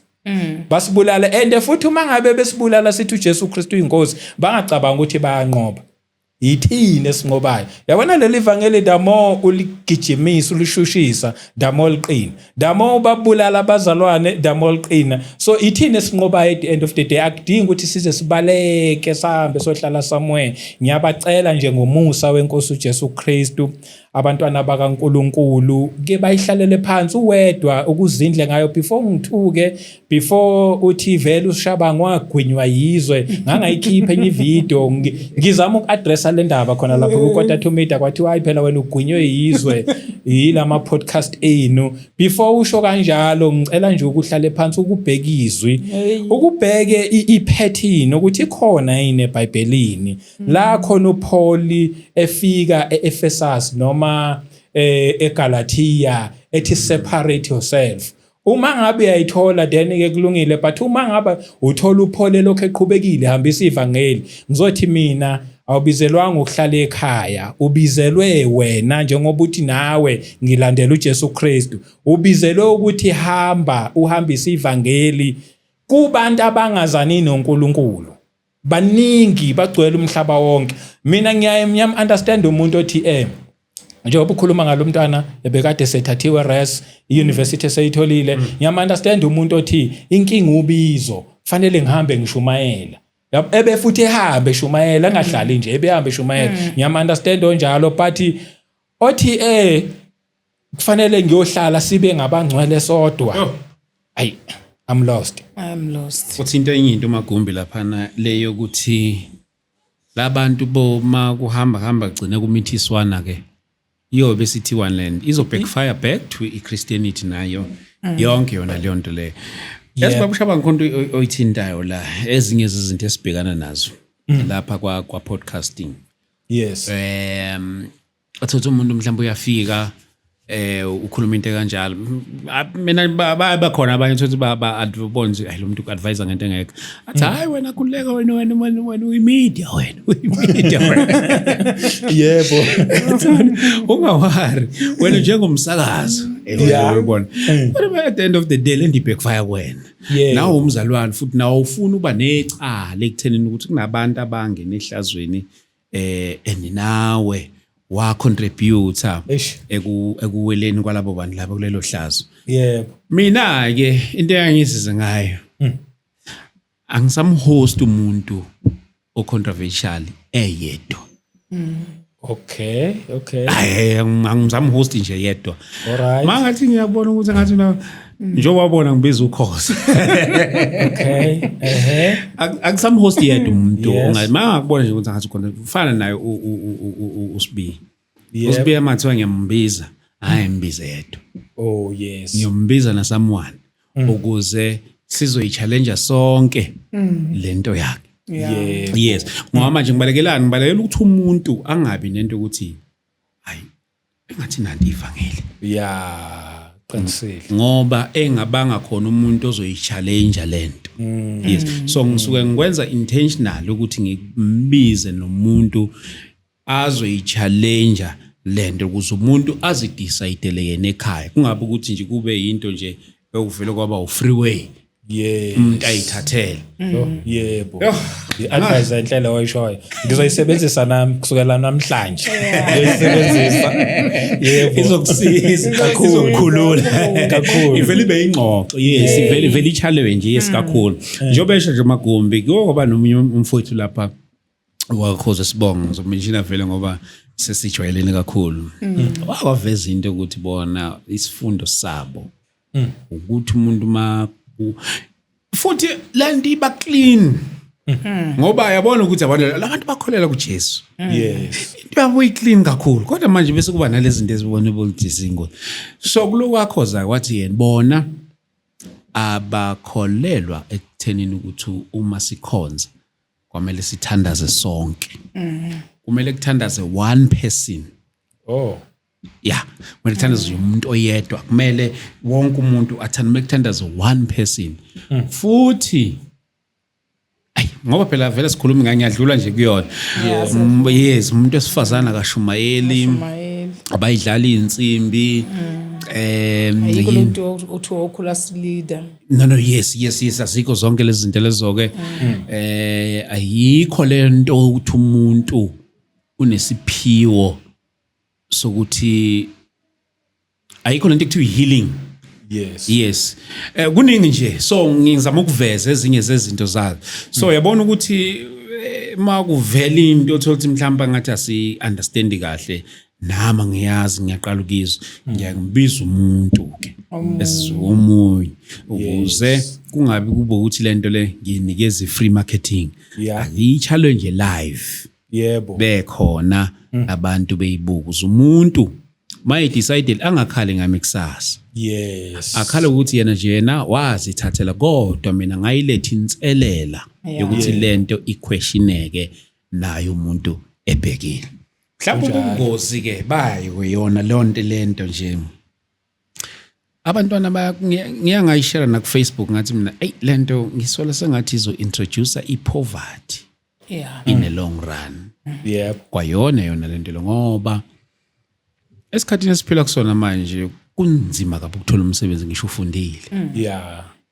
Basibulala, and futhi uma ngabe besibulala sithi uJesu Kristu inkosi, bangacabanga ukuthi bayanqoba. Yithini esinqobayo? Yabona leli vangeli, the more uligijimisa, ulishushisa, the more liqina. The more ubabulala abazalwane, the more liqina. So ithini esinqobayo at the end of the day? Akudingi ukuthi size sibaleke, sihambe sohlala somewhere. Ngiyabacela nje ngomusa wenkosi uJesu Kristu, abantwana bakaNkuluNkulu ke bayihlalele phansi uwedwa, ukuzindle ngayo before ngithuke, before uthi vele uShabangu wagwinywa yizwe. Ngangayikhipha enye ivideo ngizama uku-addressa le ndaba khona lapho ku-Quarter to Media, kwathiwa hayi phela wena ugwinywe yizwe yilama podcast enu. Before usho kanjalo, ngicela nje ukuhlale phansi, ukubheka izwi, ukubheke i-pattern ukuthi ikhona yini eBhayibhelini la khona uPaul efika eEphesus noma eGalatia ethi separate yourself. Uma ngabe uyayithola, then ke kulungile, but uma ngabe uthola uPaul lokho eqhubekile hambisa ivangeli, ngizothi mina awubizelwanga ukuhlala ekhaya. Ubizelwe wena, njengoba uthi nawe ngilandela uJesu Kristu, ubizelwe ukuthi hamba uhambise ivangeli kubantu abangazani noNkulunkulu. Baningi, bagcwele umhlaba wonke. Mina ngiyaye ngiyam understand umuntu othi njengoba ukhuluma ngalo mntwana ebekade sethathiwe res i-university eseyitholile, ngiyam understand umuntu othi inkinga ubizo, fanele ngihambe ngishumayela. Ebe futhi ehambe eshumayela, engahlali nje, ebehambe eshumayela. Ngiyam understand onjalo, but othi kufanele ngiyohlala sibe ngabangcwele sodwa, ayi, I'm lost. I'm lost. Futhi into enye, into magumbi laphana le yokuthi labantu boma kuhamba hamba gcine kumithiswana ke, iyobe sithi one land izo backfire back to iChristianity nayo yonke yona leyo nto leyo. Yazi baba uShabangu, khona into oyithintayo la, ezinye izinto esibhekana nazo lapha kwa podcasting. Athatha umuntu mhlawumbe uyafika ukhuluma into kanjalo. Mina bakhona abanye uthothi ba ubona nje, hayi, lo muntu advise ngento engekho, athi hayi wena khululeka, wena uyimedia, wena uyimedia wena. Ungawari wena njengomsakazo, uyabona, but at the end of the day le backfire kuwena. Nawe umzalwane futhi nawe ufuna uba necala ekuthenini ukuthi kunabantu abangena ehlazweni and nawe wa contributor Eish. ekuweleni kwalabo bantu labo kulelo hlazo. Mina ke into engangisize ngayo, angisamhost umuntu o controversial eyedwa. Okay. Hayi, angizami host nje yedwa. Alright. Mangathi ngiyabona ukuthi ngathi na njengoba wabona ngibiza ukhoza. Okay. Ehe. Akusamhost yedwa umuntu mangakubona nje ukuthi ngathi khona ufana naye uSibi. USibi amathiwa ngiyambiza, hayi mbize yedwa. Oh yes. Ngiyombiza na someone ukuze sizoyi-challenge sonke lento yakhe. Yes, ngoba manje ngibalekelani, ngibalekela ukuthi umuntu angabi nento ukuthi hayi engathi nanti ivangeli. Yeah, qinisile. Ngoba engabanga khona umuntu ozoyi-challenge lento. Yes, so ngisuke ngikwenza intentional ukuthi ngimbize nomuntu azoyi-challenge lento ukuze umuntu azidecide yena ekhaya, kungabe ukuthi nje kube yinto nje ekuvele kwaba u-freeway. Umuntu ayithathele. Oh, yebo. I-advice enhle leyo oyishoyo. Ngizoyisebenzisa nami kusukela namhlanje. Ngizoyisebenzisa. Yebo. Izokusiza Kakhulu. izokukhulula Kakhulu. Ivele ibe ingxoxo. Yes, ivele ivele i-challenge, yes, kakhulu. Njengoba esho nje Magumbi, kuyoba nomunye umfowethu lapha wakhoza sibonga, ngizomenshina vele ngoba sesijwayelene kakhulu. Wawaveza into ukuthi bona isifundo sabo ukuthi umuntu ma futhi lento iba clean ngoba yabona ukuthi abantu labantu bakholela kuJesu. Into yabo i-clean kakhulu, kodwa manje bese kuba nalezi zinto ezibona ukuthi zingozi. So kulokhu kwathi yena bona abakholelwa ekuthenini ukuthi uma sikhonza kwamele sithandaze sonke, kumele kuthandaze one person. Oh. Yeah, kumele kuthandaze umuntu oyedwa, kumele wonke umuntu athande, kumele kuthandaze one person. Futhi ayi, ngoba phela vele sikhuluma ngiyadlula nje kuyona. Yes, umuntu wesifazana akashumayeli, Shumayeli. abayidlali insimbi, Ayikho lento othiwa o-chorus leader. No, yes, azikho zonke lezi zinto lezo ke. Ayikho lento ukuthi umuntu unesiphiwo sokuthi, ayikho lento ekuthiwa healing. Yes, kuningi nje, so ngizama ukuveza ezinye zezinto zazo. So uyabona ukuthi ma kuvela into othola ukuthi mhlawumbe ngathi asi understand kahle, nami ngiyazi ngiyaqala ukizwa, ngiyambiza umuntu ke esizomunye ukuze kungabi kube ukuthi lento le nginikeza free marketing. Ayi-challenge live bekhona abantu beyibuka ukuze umuntu maye decide angakhali ngami kusasa. Akhala ukuthi yena nje yena wazithathela, kodwa mina ngayiletha inselela yokuthi lento iquestioneke naye umuntu ebhekile. Mhlawumbe ubungozi ke bayo yona lonto lento nje, abantwana baya ngiya ngayishare na ku Facebook, ngathi mina ey lento ngisola sengathi izo introduce i-poverty in the long run. Kwayona yona lento lo, ngoba esikhathini esiphila kusona manje kunzima kabi ukuthola umsebenzi ngisho ufundile.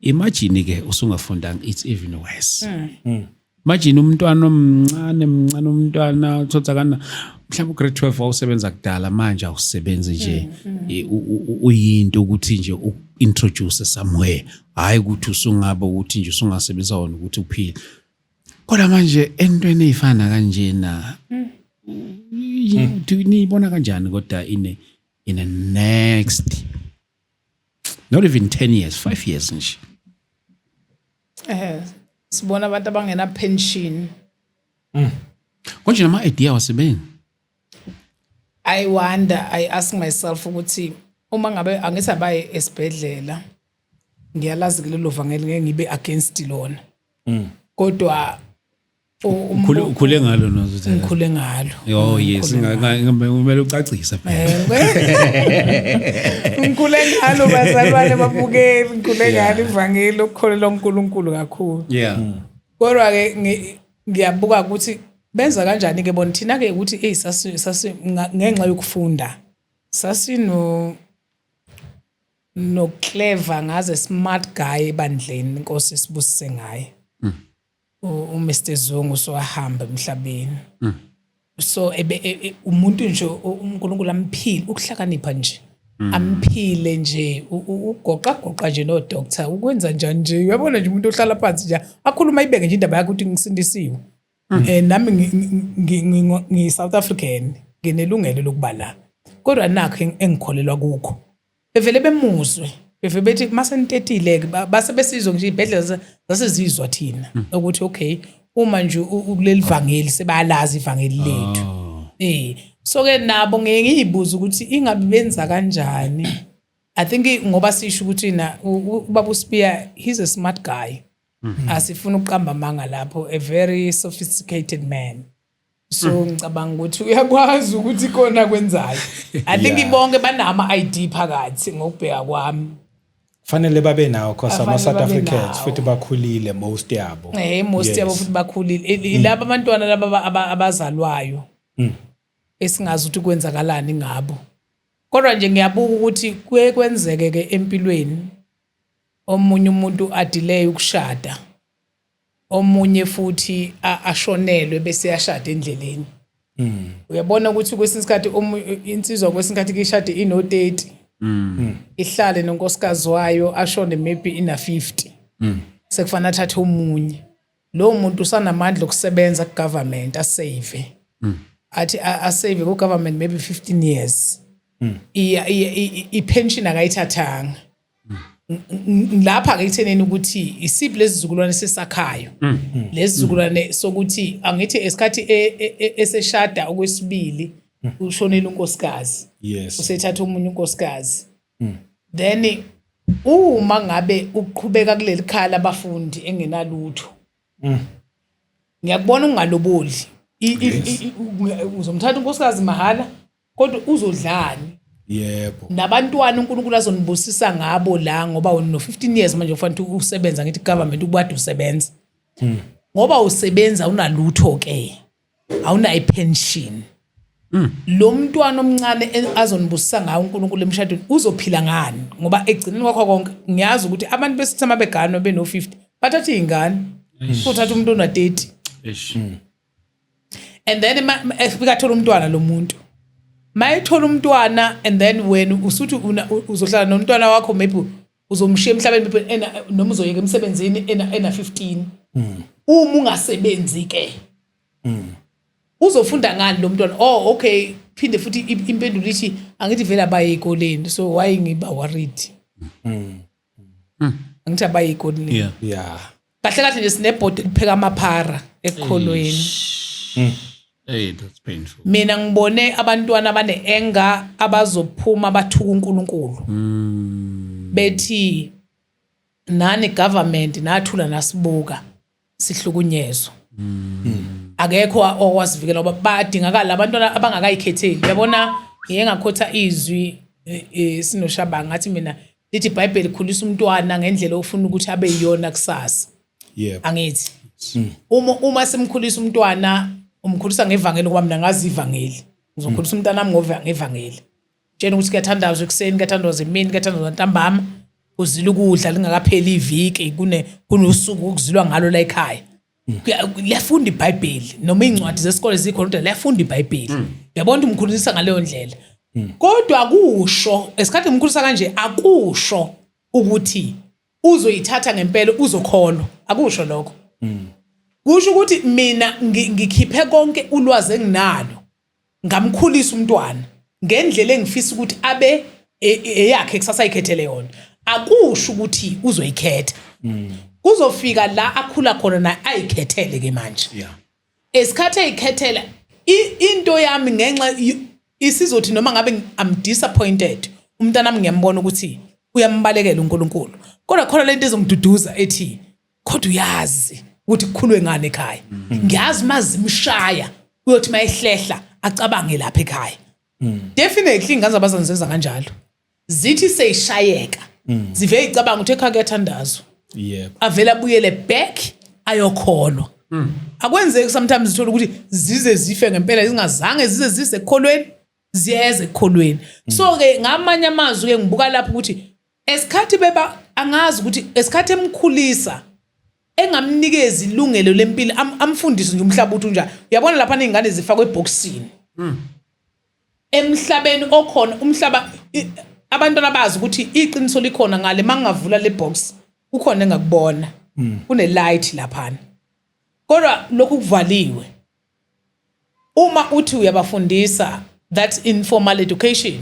Imagine ke usungafundanga, it's even worse. Imagine umntwana omncane mncane, umntwana uthotha kana mhlawumbe grade 12, wawusebenza kudala, manje awusebenzi nje. Uyinto ukuthi nje u-introduce somewhere, hayi ukuthi usungaba ukuthi nje usungasebenzisa wona ukuthi uphile, kodwa manje entweni ey'fana kanjena niyibona kanjani? Kodwa in a next not even 10 years, 5 years nje. Sibona abantu abangena pension. Konje nama-idea awasebenzi. I wonder, I ask myself ukuthi uma ngabe angithi abaye esibhedlela, ngiyalazi kulelo vangeli, ngeke ngibe against lona. Kodwa Ukhule ngalo nozuthi. Ngikhule ngalo. Oh yes, kumele ucacise phela. Ngikhule ngalo bazalwane babukeli, ngikhule ngalo ivangeli lokukholelwa uNkulunkulu kakhulu. Kodwa ke ngiyabuka ukuthi benza kanjani ke bona. Thina ke ukuthi hey sasi ngenxa yokufunda sasino no clever ngaze smart guy ebandleni, inkosi sibusise ngaye. U Mr Zungu sowahamba emhlabeni. So ebe umuntu nje uNkulunkulu amphile ukuhlakanipha nje. Amphile nje ugoqa goqa nje no doctor ukwenza njani nje, uyabona nje umuntu ohlala phansi nje akhuluma ibeke nje indaba yakhe ukuthi ngisindisiwe. Nami ngi South African. Nginelungelo lokuba la, kodwa nakho engikholelwa kukho. Bevele bemuzwe, beve bethi masenitetile-ke, base besizwe ngisho iy'bhedlela zasezizwa thina ukuthi okay, uma nje kuleli vangeli sebayalazi ivangeli lethu. So-ke nabo ngeke ngiyibuze ukuthi ingabe benza kanjani. I think ngoba sisho ukuthi na ubaba uSibiya, he's a smart guy. Asifuna ukuqamba amanga lapho, a very sophisticated man. So ngicabanga ukuthi uyakwazi ukuthi khona kwenzayo. I think bonke banama ID phakathi ngokubheka kwami. Fanele babe nawo cause ama Afanele South babe Africans nawo. futhi bakhulile most yabo. Most yabo futhi bakhulile. Laba abantwana laba abazalwayo. Esingazi ukuthi kwenzakalani ngabo. Kodwa nje ngiyabuka ukuthi kuye kwenzeke ke empilweni omunye umuntu adelay ukushada. Omunye futhi ashonelwe bese yashada endleleni. Uyabona ukuthi kwesinye isikhathi insizwa kwesinye isikhathi kishade ino 30. Ihlale nonkosikazi wayo ashone maybe ina 50. Sekufanele athathe omunye. Lo muntu usanamandla okusebenza ku government asave. Athi asave ku government maybe 15 years. I pension akayithathanga. Lapha ke ekuthenini ukuthi isiphi lezi zizukulwane sesakhayo, lezi zizukulwane sokuthi angithi esikhathi eseshada okwesibili ushonile unkosikazi, usethatha omunye unkosikazi, then uma ngabe uqhubeka kuleli khaya labafundi engenalutho, ngiyakubona ungaloboli. Uzomthatha unkosikazi mahhala, kodwa uzodlani? Nabantwana uNkulunkulu azonibusisa ngabo la, ngoba uno 15 years manje ufanele usebenza, ngithi government ukubade usebenza, ngoba usebenza unalutho ke, awunayo pension. Lo mntwana omncane azonibusisa ngawo uNkulunkulu emshadweni uzophila ngani? Ngoba egcineni kwakho konke ngiyazi ukuthi abantu besithi uma beganwa beno 50 bathatha izingane, uthatha umuntu ona 30. Eish. And then efika athola umntwana lo muntu, mayethola umntwana, and then wena usuthi uzohlala nomntwana wakho, maybe uzomshiya emhlabeni maybe noma uzoyeka emsebenzini ena 15. Uma ungasebenzi ke, uzofunda ngani lo mntwana? Oh okay, phinde futhi impendulo ithi angithi vele abaye ezikoleni, so why ngiba worried? Angithi abaye ezikoleni. Kahle kahle nje sinebhodi elipheka amaphara ekukholweni. Hey, that's painful. Mina ngibone abantwana abane-anger abazophuma bathuka uNkulunkulu, bethi nani government nathula nasibuka sihlukunyezwa, akekho okwasivikela, ngoba badingakala abantwana abangakayikhetheli. Uyabona, ngiye ngakhotha izwi sinoShabanga, ngathi mina lithi iBhayibheli khulisa umntwana ngendlela ofuna ukuthi abe yiyona kusasa. Angithi uma simkhulisa umntwana, umkhulisa ngevangeli, ngoba mina ngazi ivangeli, ngizokhulisa umntwana wami ngevangeli, tshena ukuthi kuyathandazwa ekuseni, kuyathandazwa emini, kuyathandazwa ntambama, uzila ukudla lingakapheli iviki, kunosuku okuzilwa ngalo la ekhaya. Liyafunda iBhayibheli noma iy'ncwadi zesikole zikhona, kodwa liyafunda iBhayibheli. Uyabona ukuthi umkhulisa ngaleyo ndlela, kodwa akusho esikhathi umkhulisa kanje, akusho ukuthi uzoyithatha ngempela uzokholwa, akusho lokho. Kusho ukuthi mina ngikhiphe konke ulwazi enginalo, ngamkhulisa umntwana ngendlela engifisa ukuthi abe eyakhe kusasa, ayikhethele yona. Akusho ukuthi uzoyikhetha, kuzofika la akhula khona naye ayikhethele ke manje. Esikhathi eyikhethela into yami ngenxa isizothi noma ngabe I'm disappointed, umntana wami ngiyambona ukuthi uyambalekela uNkulunkulu, kodwa khona lento ezongiduduza ethi kodwa uyazi ukuthi kukhulwe ngani ekhaya. Ngiyazi mazimshaya uyothi mayehlehla acabange lapha ekhaya. Definitely ingane zabazali zenza kanjalo, zithi seyishayeka zive icabanga ukuthi ekhaya kuyathandazwa, avele abuyele back ayokholwa. Akwenzeki sometimes uthola ukuthi zize zife ngempela zingazange zize zize ekukholweni, ziyeza ekukholweni. So ke ngamanye amazwi ke ngibuka lapho ukuthi esikhathi beba angazi ukuthi esikhathi emkhulisa engamnikezi ilungelo lempilo, amfundise nje umhlaba uthi unjani. Uyabona lapha nezingane zifakwe eboxini emhlabeni okhona umhlaba, abantwana bazi ukuthi iqiniso likhona ngale, mangavula le box kukhona engakubona, kune light laphana, kodwa lokhu kuvaliwe. Uma uthi uyabafundisa That's informal education.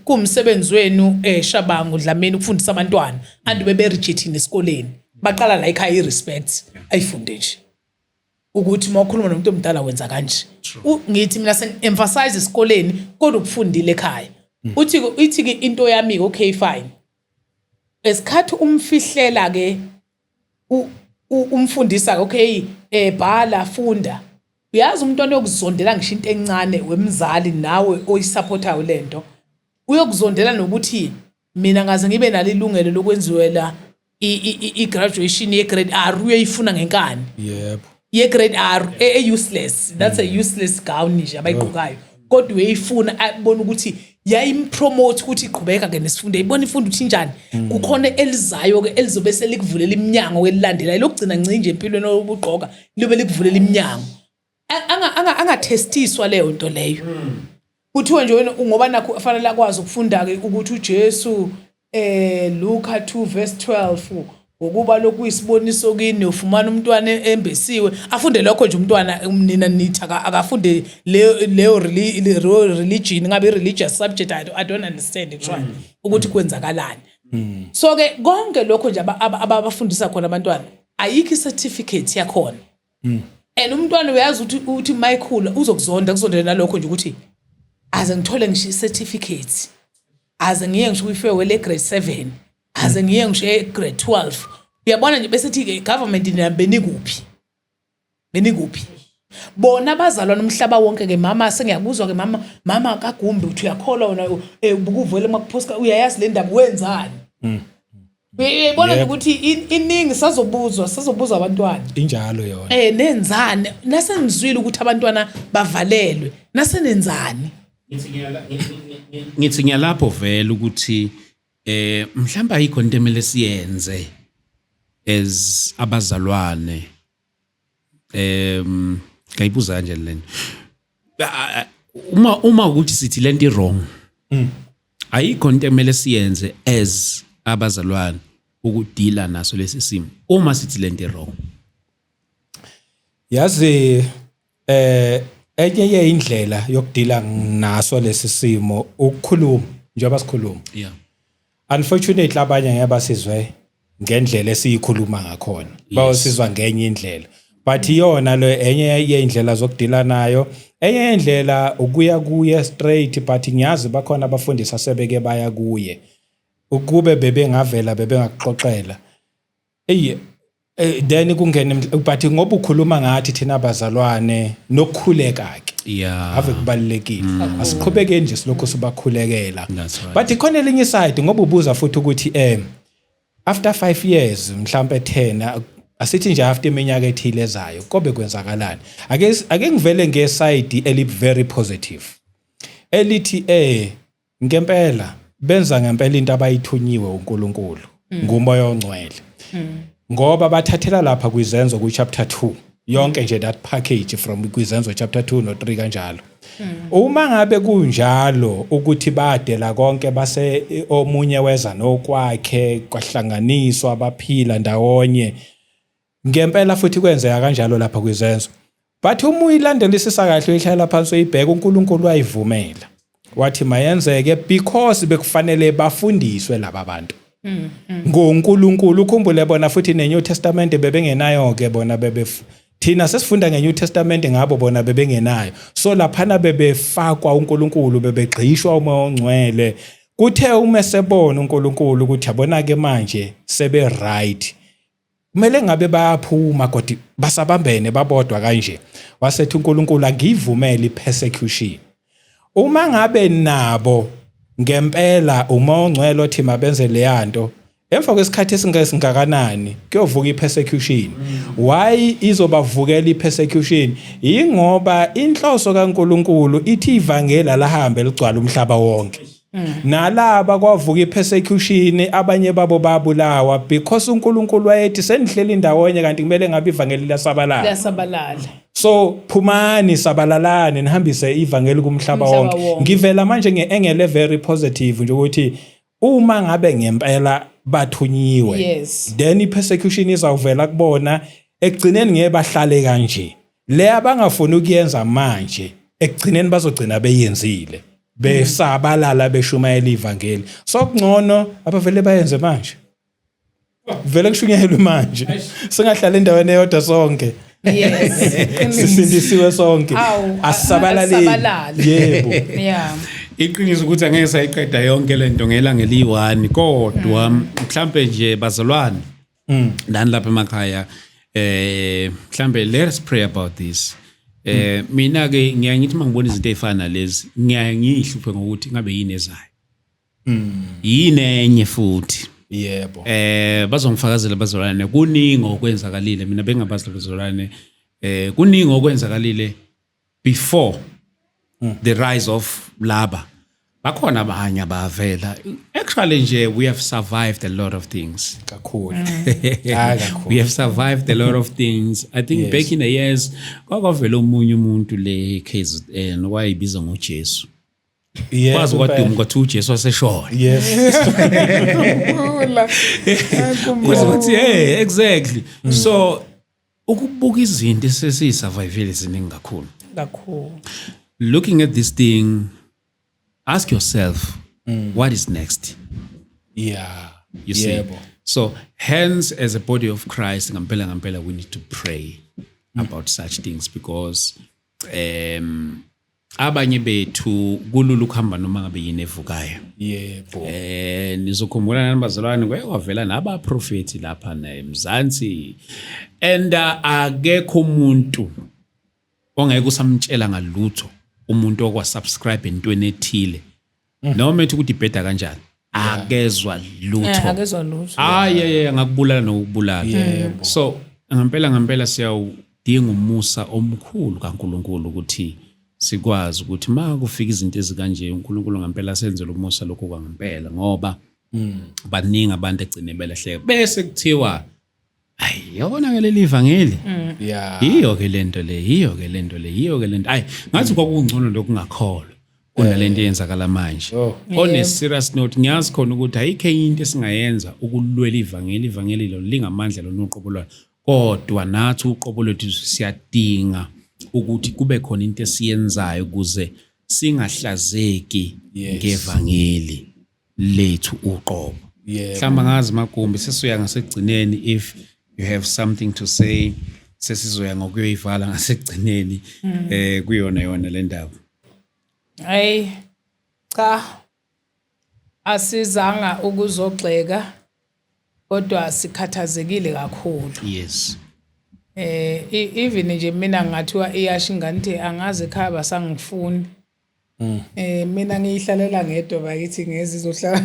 Kumsebenzi wenu Shabangu, Dlamini, ukufundisa abantwana and bebe rejecting esikoleni. Baqala la ekhaya, i-respect ayifunde nje ukuthi uma ukhuluma nomuntu omdala wenza kanje. Ngithi mina sen-emphasize esikoleni, kodwa ukufundile ekhaya. Uthi ithi ke into yami, okay, fine, esikhathi umfihlela ke umfundisa, okay, bhala, funda. Uyazi umntwana uyokuzondela ngisho into encane wemzali nawe oyisupportayo lento. Uyokuzondela nokuthi mina ngaze ngibe nalo ilungelo lokwenziwela i-graduation ye-grade R, uyoyifuna ngenkani. Ye-grade R e-useless, that's a useless gown nje abayigqokayo, kodwa uyayifuna, abona ukuthi yayimpromote ukuthi iqhubeka ke nesifundo, yayibona ifundo ukuthi injani. Kukhona elizayo ke elizobe selikuvulela iminyango elilandelayo lokugcina ncinje nje empilweni obugqoka libe likuvulela iminyango. Angatestiswa leyo nto leyo. Kuthiwa nje wena ngoba nakho fanele akwazi ukufunda ke ukuthi uJesu, Luka 2 verse 12, ngokuba lokuyisiboniso kini, ufumana umntwana embesiwe. Afunde lokho nje umntwana, nina nithi akafunde leyo religion, ngabe religious subject. I don't understand actually ukuthi kwenzakalani. So ke konke lokho nje abafundisa khona abantwana, ayikho i-certificate yakhona. And umntwana uyazi ukuthi mayikhula uzokuzonda, kuzondela nalokho nje ukuthi aze ngithole ngisho i-certificate, aze ngiye ngisho kwi-farewell e-grade 7, aze ngiye ngisho e-grade 12. Uyabona nje, bese thi-ke government nina benikuphi, benikuphi? Bona abazalwane umhlaba wonke ke. Mama, sengiyakuzwa ke, mama, mama kaGumbi, uthi uyakholwa wena, ubukuvele makuphosta, uyayazi le ndaba, wenzani? Uyayibona nje ukuthi iningi sazobuzwa, sazobuza abantwana. Injalo yona. Nenzani nasenizwile ukuthi abantwana bavalelwe? Nasenenzani? Ngithi ngiyalapho vele ukuthi mhlawumbe ayikho into emele siyenze as abazalwane. Ngayibuza kanje lento. Uma ukuthi sithi lento i-wrong, ayikho into emele siyenze as abazalwane ukudila naso lesi simo uma sithi lento i-wrong? Yazi, enye yeindlela yokudila naso lesi simo ukukhuluma njengoba sikhuluma. Unfortunately abanye ngeke basizwe ngendlela esiyikhuluma ngakhona, bayosizwa ngenye indlela, but iyona lo enye yeindlela zokudila nayo. Enye indlela ukuya kuye straight, but ngiyazi bakhona abafundisi asebeke baya kuye. Ukube bebengavela bebengakuxoxela, eyi, then kungene but ngoba ukhuluma ngathi thina abazalwane nokukhuleka ke, ave kubalulekile, asiqhubekeni nje silokhu sibakhulekela. That's right. But ikhona elinye side, ngoba ubuza futhi ukuthi after 5 years, mhlambe 10, asithi nje after iminyaka ethile ezayo, kobe kwenzakalani? Ake ngivele ngeside eli very positive, elithi ngempela benza ngempela into abayithunyiwe uNkulunkulu ngumoya ongcwele, ngoba bathathela lapha kwizenzo ku chapter 2 yonke nje, that package from kwizenzo chapter 2 no 3 kanjalo. Uma ngabe kunjalo ukuthi badela konke, base omunye weza nokwakhe, kwahlanganiswa, baphila ndawonye ngempela, futhi kwenzeka kanjalo lapha kwizenzo. But uma uyilandelisisa kahle, uyihlala phansi uyibheka, uNkulunkulu wayivumela, wathi mayenzeke, because bekufanele bafundiswe laba bantu ngoNkulunkulu. Ukhumbule bona futhi neNew Testament bebengenayo ke bona. Bebe thina sesifunda ngeNew Testament ngabo, bona bebengenayo. So laphana bebefakwa uNkulunkulu, bebegxishwa umoya ongcwele. Kuthe uma sebona uNkulunkulu ukuthi yabona ke manje sebe right, kumele ngabe bayaphuma, kodwa basabambene babodwa kanje, wasethi uNkulunkulu angiyivumele ipersecution. Uma ngabe nabo ngempela uma ongcwele othi mabenze leyanto, emva kwesikhathi esingakanani kuyovuka ipersecution. Why izobavukela ipersecution? Ingoba inhloso kaNkuluNkulu ithi ivangeli lahambe ligcwala umhlaba wonke. Nalaba kwavuka ipersecution, abanye babo babulawa, because uNkulunkulu wayethi senihleli ndawonye kanti kumele ngabe ivangeli liyasabalala. Liyasabalala. So phumani, sabalalani, nihambise ivangeli kumhlaba Umhlaba wonke. wonke. Ngivela manje nge-angle very positive nje ukuthi uma ngabe ngempela bathunyiwe, then i-persecution izawuvela kubona ekugcineni. Ngeke bahlale kanje. Le abangafuni ukuyenza manje. Ekugcineni bazogcina beyenzile, besabalala beshumayela ivangeli. So kungcono abavele bayenze manje, vele kushunyayelwe manje, singahlala endaweni eyodwa sonke. Sisindisiwe sonke. Awu, asisabalaleni. Asisabalali. Yebo. Iqiniso ukuthi angeke sayiqeda yonke lento ngelanga eliyi-1, kodwa mhlambe nje bazalwane nani lapha emakhaya, mhlambe let us pray about this. Mina ke ngiyaye ngithi mangibona izinto ezifana nalezi, ngiyaye ngiyihluphe ngokuthi ngabe yini ezayo, yini enye futhi. Bazongifakazela bazalwane, kuningi okwenzakalile. Mina bengabazi bazalwane, kuningi okwenzakalile before the rise of laba. Bakhona abanye abavela. Actually nje we have survived a lot of things. Kakhulu, hayi, kakhulu. We have survived a lot of things, I think. Back in the years kwakwavela omunye umuntu le KZN wayibiza ngoJesu. Kwazi kwaduma kwathi uJesu waseshona. Kwazi kwathi, hey, exactly. So ukubuka izinto esesiyisurvivile ziningi kakhulu. Kakhulu. Looking at this thing, ask yourself, what is next? You see? So hence, as a body of Christ, ngampela ngampela, we need to pray about such things, because abanye bethu kulula ukuhamba noma ngabe yini evukayo. Nizokhumbula nani bazalwane, kwake kwavela nabaprofeti lapha eMzansi, and akekho umuntu ongeke usamtshela ngalutho umuntu okwa-subscribe entweni ethile, noma ethi ukuthi ibheda kanjani, akezwa lutho. Akezwa lutho. Hayi, yeah, ngakubulala nokubulala. So ngempela ngempela siyawudinga umusa omkhulu kaNkuluNkulu ukuthi sikwazi ukuthi ma kufika izinto ezikanje, uNkulunkulu ngempela senzele umusa lokho kwangempela, ngoba baningi abantu egcine belahleka bese kuthiwa, "Ayi, yabona ke leli ivangeli, yiyo ke lento le, yiyo ke lento le, yiyo ke lento." Ayi, ngathi kwakungcono lokungakholwa kunalento eyenzakala manje. On a serious note, ngiyazi khona ukuthi ayikho enye into esingayenza ukulwela ivangeli. Ivangeli lo lingamandla lona uqobo lwalo, kodwa nathi uqobo lwethu siyadinga ukuthi kube khona into esiyenzayo ukuze singahlazeki ngevangeli lethu uqobo. Mhlawumbe angazi, Magumbi, sesizoya ngasekugcineni. If you have something to say, sesizoya ngokuyoyivala ngasekugcineni kuyona yona le ndaba. Hayi cha, asizanga ukuzogxeka, kodwa sikhathazekile kakhulu. Even nje mina ngathiwa iyasho ingane ithi angazi ekhaya basangifuni. Mina ngiyihlalela ngedwa bakithi, ngezizohlala.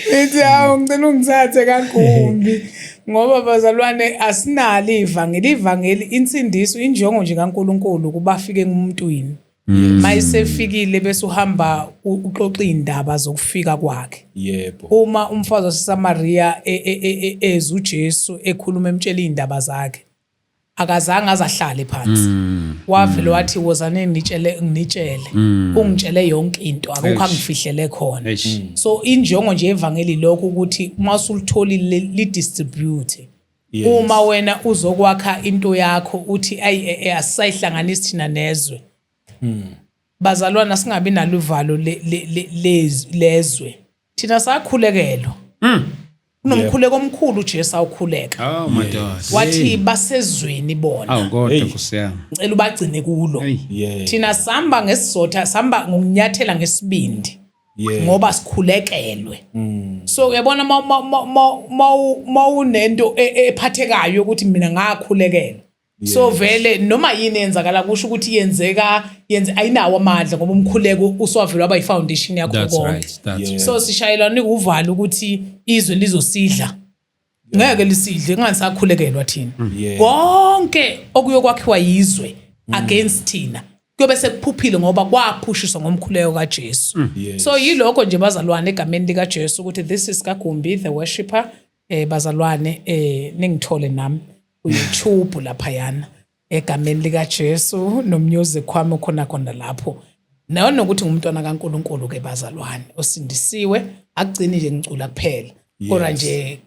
Ngithi hawu, ngicela ungithathe kaGumbi, ngoba bazalwane asinalo ivangeli. Ivangeli insindiso, injongo nje kaNkuluNkulu kuba afike emuntwini. Mayisefikile bese uhamba uxoxa indaba zokufika kwakhe. Uma umfazi waseSamaria ezwa uJesu ekhuluma emtshela izindaba zakhe, akazange azahlale phansi, wavele wathi, "Wozani nitshele, nginitshele, ungitshele yonke into, akukho angifihlele khona." So injongo nje evangeli lokho, ukuthi uma usulitholile lidistribute. Uma wena uzokwakha into yakho uthi ayi, asisayihlanganisi thina nezwe, bazalwana, singabi nalo uvalo lezwe. Thina sakhulekelwa, kunomkhuleko omkhulu uJesu awukhuleka. Oh my God. Wathi basezweni bona, Awu kodwa Hey. Nkosi yami. ngicela ubagcine kulo. Hey. Thina samba ngesizotha, samba ngokunyathela ngesibindi, ngoba sikhulekelwe. So uyabona, ma unento ephathekayo ukuthi mina ngakhulekelwa, so vele noma yini eyenzakala kusho ukuthi yenzeka yenze ayinawo amandla, ngoba umkhuleko uswavele waba yi-foundation yakho That's konke. right. That's right. So sishayelana uvalo ukuthi izwe lizosidla. Ngeke lisidle kunganisakhulekelwa thina. Konke okuyokwakhiwa yizwe against thina kuyobe sekuphuphile, ngoba kwaphushiswa ngomkhuleko kaJesu. So yilokho nje bazalwane, egameni likaJesu, ukuthi this is kaGumbi the worshipper. Bazalwane, ningithole nami ku YouTube laphayana egameni likaJesu, nomusic wami ukhona khona lapho, nanokuthi ngumntwana kaNkuluNkulu ke bazalwane osindisiwe. Akugcini nje ngicula kuphela, kodwa nje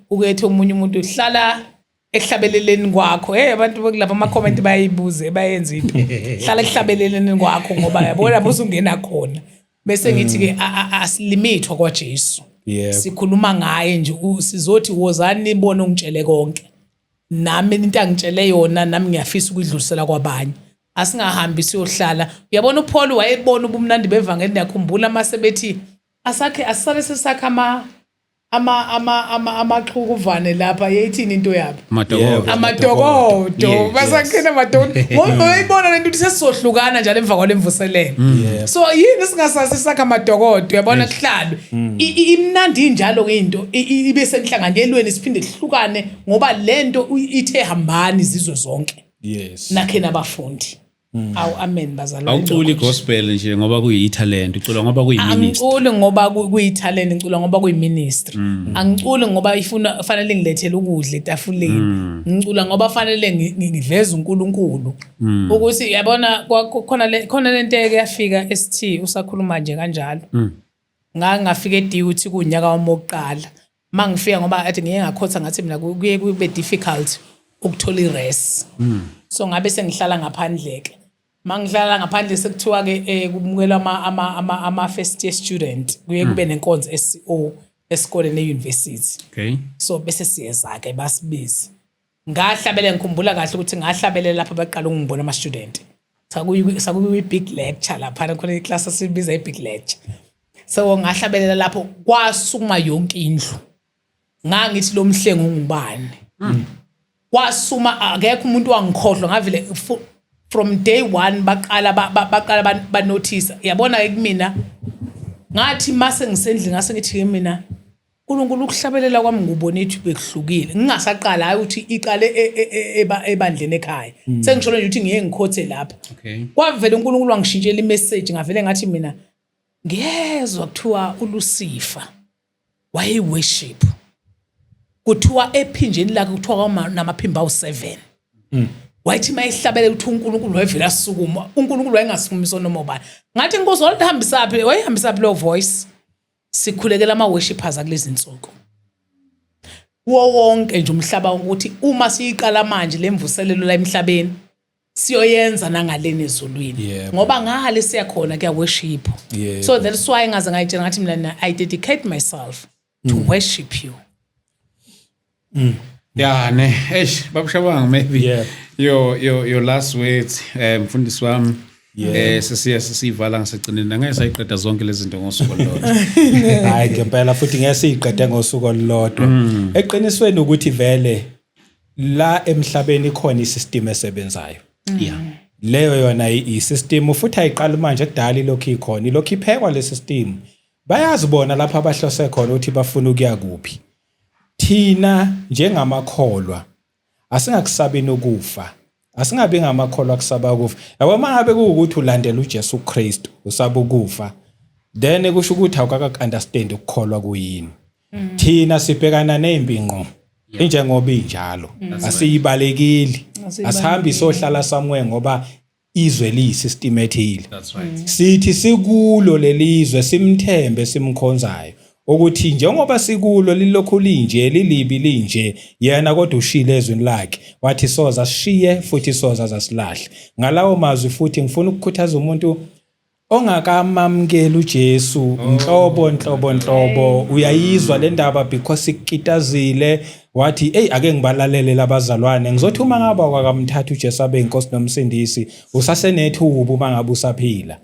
ukethe omunye umuntu hlala. Ekuhlabeleleni kwakho, hey, abantu bokulapha ama-comment bayayibuze, bayenza into. Hlala ekuhlabeleleni kwakho, ngoba yabona lapho usungena khona. Bese ngithi-ke asilimithwa kwaJesu. Sikhuluma ngaye nje, sizothi wozani nibone ungitshele konke. Nami into angitshele yona, nami ngiyafisa ukuyidlulisela kwabanye. Asingahambi siyohlala. Uyabona uPaul wayebona ubumnandi bevangeli, niyakhumbula mase bethi asakhe, asisale sesakha amaxhukuvane lapha, yeyithini into yabo? Amadokodo. Amadokodo. Basakhena amadokodo. Ngoba uyayibona lento ukuthi sesizohlukana njalo emva kwale mvuselelo. So yini singasasi sakha amadokodo, uyabona, kuhlalwe. Imnandi injalo ke into, ibe senhlanganyelweni, siphinde sihlukane, ngoba lento ithe hambani izizwe zonke. Nakhe nabafundi. Awu, amen bazalwane. Awuculi gospel nje ngoba kuyi-talent, ucula ngoba kuyi-ministry. Angiculi ngoba kuyi-talent, ngicula ngoba kuyi-ministry. Angiculi ngoba ifuna fanele ngilethele ukudla etafuleni. Ngicula ngoba fanele ngiveze uNkulunkulu. Ukuthi yabona khona lento eke yafika esithi usakhuluma nje kanjalo. Ngangafika e-duty kunyaka wami wokuqala. Mangifika, ngoba athi ngiye ngakhotha, ngathi mina kuye kube difficult ukuthola i-res. So ngabe sengihlala ngaphandle ke. Mangihlala ngaphandle, sekuthiwa ke kumukelwa ama first year student, kuye kube nenkonzo SCO esikoleni e-university. So bese siyeza ke, basibize. Ngahlabela, ngikhumbula kahle ukuthi ngahlabelela lapho baqala ukungibona ama student. Sakuyi big lecture lapha, khona iclass esibiza i-big lecture. So ngahlabelela lapho, kwasukuma yonke indlu. Ngangithi lo mhlengi ungubani? Kwasuma, akekho umuntu wangikhohlwa, ngavele from day one baqala baqala banotice. Yabona ke kumina, ngathi mase ngisendlini, ngase ngithi ke mina, uNkulunkulu, ukuhlabelela kwami ngubona ithi bekuhlukile. Ngingasaqala, hayi ukuthi iqale ebandleni ekhaya. Sengisho nje ukuthi ngiye ngikhothe lapha. Kwavele uNkulunkulu wangishintshela imessage, ngavele ngathi mina ngiyezwa kuthiwa uLucifer wayeworship. Kuthiwa ephinjeni lakhe kuthiwa namaphimbo awu7. Wayethi mayehlabele ukuthi uNkulunkulu wayevela asukuma. uNkulunkulu wayengasukumiswa noma ubani. Ngathi inkosi walihambisaphi, wayihambisaphi lo voice? Sikhulekela ama worshipers akulezi insuku. Kuwo wonke nje umhlaba, ukuthi uma siyiqala manje lemvuselelo la emhlabeni, siyoyenza nangaleni ezulwini. Ngoba ngale siyakhona kuya worship. So that's why ngaze ngayitshela, ngathi mina I dedicate myself to worship you. Yeah, ne. Eish, babushabanga, maybe your last words, mfundisi wami. Sesiya sesivala ngasegcineni. Angeke sayiqeda zonke lezi zinto ngosuku olulodwa. Hayi ngempela, futhi ngeke siyiqede ngosuku olulodwa. Eqinisweni ukuthi vele la emhlabeni ikhona isystem esebenzayo. Leyo yona i-system, futhi ayiqali manje, kudala ilokhu ikhona, ilokhu iphekwa le system. Bayazi bona lapha abahlose khona ukuthi bafuna ukuya kuphi. Thina njengamakholwa asingakusabini ukufa. Asingabi ngamakholwa kusaba ukufa. Yabo, mangabe kuwukuthi ulandela uJesu Kristu usaba ukufa, then kusho ukuthi awukaka understand ukukholwa kuyini. Thina sibhekana nempi ngqo. Injengoba injalo. Asiyibalekili. Asihambi sohlala somewhere ngoba izwe liyisystem ethile. That's right. Sithi sikulo lelizwe, simthembe simkhonzayo ukuthi njengoba sikulo lilokhu linje, lilibi linje, yena kodwa ushile ezwini lakhe wathi soza sishiye futhi soza zasilahle. Ngalawo mazwi futhi ngifuna ukukhuthaza umuntu ongakamamukeli uJesu nhlobo nhlobo nhlobo. Uyayizwa le ndaba because ikitazile, wathi, "Hey, ake ngibalalele labazalwane." Ngizothi uma ngabe kwakamthatha uJesu abe inkosi nomsindisi, usasenethuba uma ngabe usaphila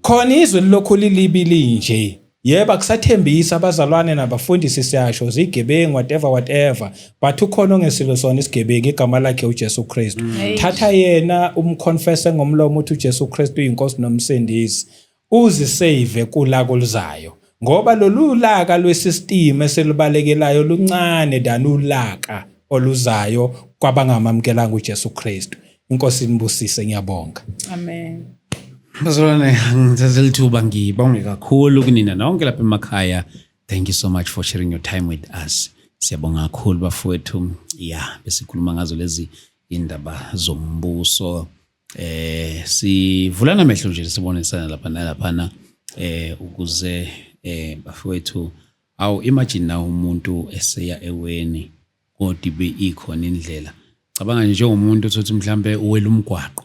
khona izwe lilokhu lilibi linje. Yebo, akusathembisa abazalwane nabafundisi, siyasho zigebengu, whatever whatever, but ukhona ongesilo sona isigebengu, igama lakhe uJesu Kristu. Thatha yena, umconfesse ngomlomo uthi uJesu Kristu uyinkosi nomsindisi, uzisave kulaka oluzayo, ngoba lolu laka lwesystem eselibalekelayo luncane than ulaka oluzayo kwabangamamkelanga uJesu Kristu. Inkosi inibusise, ngiyabonga. Amen. Bazalwane, ngithathe lithuba ngibonge kakhulu kunina nonke lapha emakhaya. Thank you so much for sharing your time with us. Siyabonga kakhulu bafowethu. Yeah, besikhuluma ngazo lezi indaba zombuso. Sivulana amehlo nje, sibonisana lapha nalaphana, ukuze bafowethu, awu imagine na umuntu eseya eweni. Kodwa ibe ikhona indlela. Cabanga nje njengomuntu othothi mhlambe uwela umgwaqo,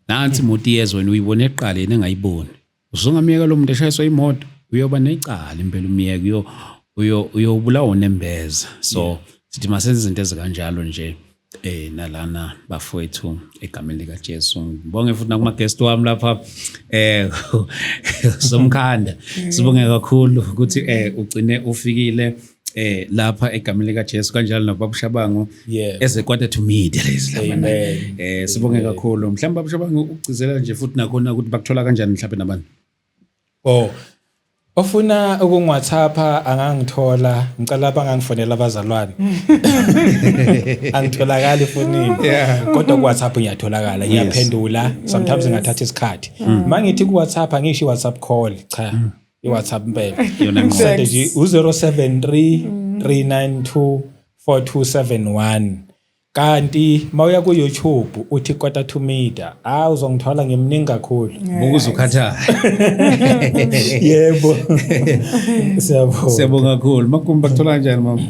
nansi imoto iyeza, wena uyibone eqala, yena engayiboni, usungamyeka lo muntu eshayiswa imoto? Uyoba necala impela umyeke, uyobulawa unembeza. So sithi masenze izinto ezikanjalo nje nalana bafowethu, egameni lika Jesu. Ngibonge futhi nakuma guest wami lapha, Somkhanda, sibonge kakhulu ukuthi ugcine ufikile lapha egameni lika Jesu, kanjalo nobaba Shabangu eze quarter to media lezi lapha. Amen. Sibonge kakhulu. Mhlawumbe baba Shabangu ukugcizela nje futhi nakhona ukuthi bakuthola kanjani mhlawumbe nabantu. Oh. Ofuna ukungi-WhatsAppa angangithola, ngicela bangangifonela abazalwane. Angitholakali efonini. Kodwa ku WhatsApp ngiyatholakala, ngiyaphendula, sometimes ngingathatha isikhathi. Mangithi ku WhatsApp angisho WhatsApp call, cha. I-WhatsApp impela. Yona ngqo. Sende nje u-073 392 4271. Kanti mawuya ku YouTube uthi quarter to media, ah, uzongithola ngimningi kakhulu. Bukuze ukhathala. Yebo. Siyabonga. Siyabonga kakhulu. Makumba, kuthola kanjani mama?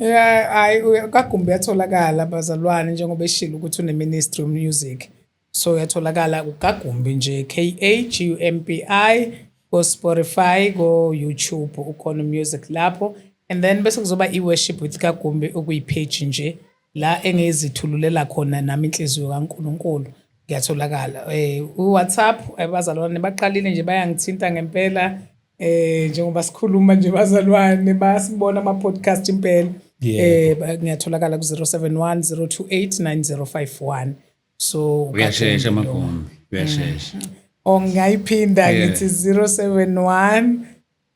Yeah, hayi, kaGumbi uyatholakala bazalwane, njengoba eshilo ukuthi une ministry of music. So uyatholakala uKaGumbi nje, KAGUMBI, go Spotify, go YouTube, ukhona music lapho. And then bese kuzoba i-worship with kaGumbi, okuyi-page nje la engizithululela khona nami inhliziyo kaNkuluNkulu. Ngiyatholakala. U-WhatsApp, abazalwane baqalile nje bayangithinta ngempela, njengoba sikhuluma nje bazalwane bayasibona ama podcast impela. Ngiyatholakala ku 071 028 9051. So Uyashesha. uKaGumbi lo. Magumbi uyashesha. Oh, ngayiphinda. Ngithi 071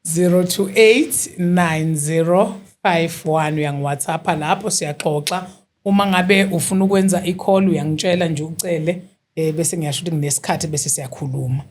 028 9051, uyangi-WhatsApp lapho, siyaxoxa. Uma ngabe ufuna ukwenza i-call, uyangitshela nje ucele, bese ngiyasho ukuthi nginesikhathi, bese siyakhuluma.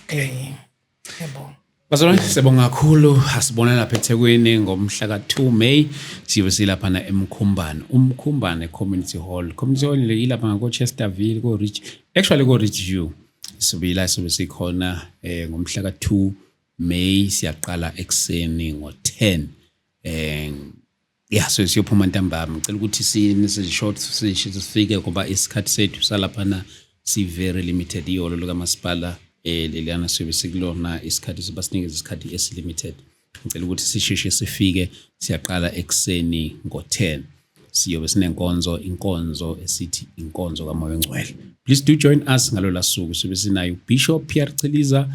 Yebo. Bazalwane, siyabonga kakhulu. Asibona lapha eThekwini ngomhla ka-2 May, siyobe silaphana eMkhumbane, uMkhumbane Community Hall. Community Hall le ilapha ngako Chesterville, ko Rich, actually ko Rich View. Sibe la, sobe sikhona ngomhla ka-2 May, siyaqala ekuseni ngo-10. Yeah, so siyophuma ntambama. Ngicela ukuthi sini short sifike ngoba isikhathi sethu salaphana si very limited. Ihholo likamasipala leliyana siyobe sikulona, isikhathi sibasinikeza isikhathi esi-limited. Ngicela ukuthi sisheshe sifike, siyaqala ekuseni ngo-10. Siyobe sinenkonzo, inkonzo esithi inkonzo kaMoya oNgcwele. Please do join us ngalola suku. Siyobe sinayo Bishop Pierre Chiliza,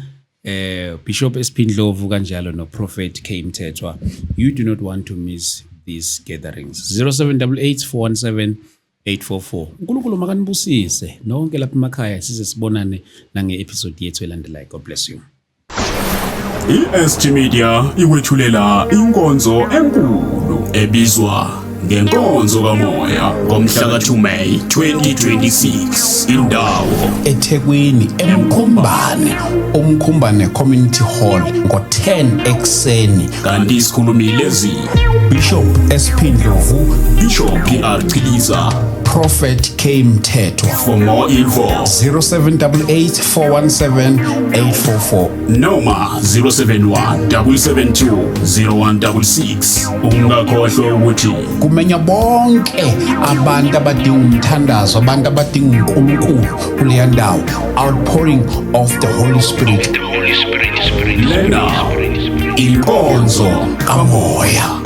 Bishop SP Ndlovu, kanjalo no Prophet K Mthethwa. You do not want to miss these gatherings. 0788 417 844. uNkulunkulu makanibusise nonke lapha emakhaya, size sibonane nange episode yethu elandelayo. God bless you. I-SG Media ikwethulela inkonzo enkulu ebizwa ngenkonzo kamoya ngomhla ka-2 May 2026. Indawo: eThekwini, eMkhumbane, uMkhumbane Community Hall, ngo-10 ekuseni. Kanti isikhulumi lezi: Bishop SP Ndlovu, Bishop PR Chiliza, Prophet K Mthethwa. For more info, 0788 417 844 noma 071 772 0166. Ungakhohlwa ukuthi kumenya bonke abantu abadinga umthandazo, abantu abadinga uNkulunkulu kuleya ndawo, outpouring of the Holy Spirit. Lena inkonzo kamoya.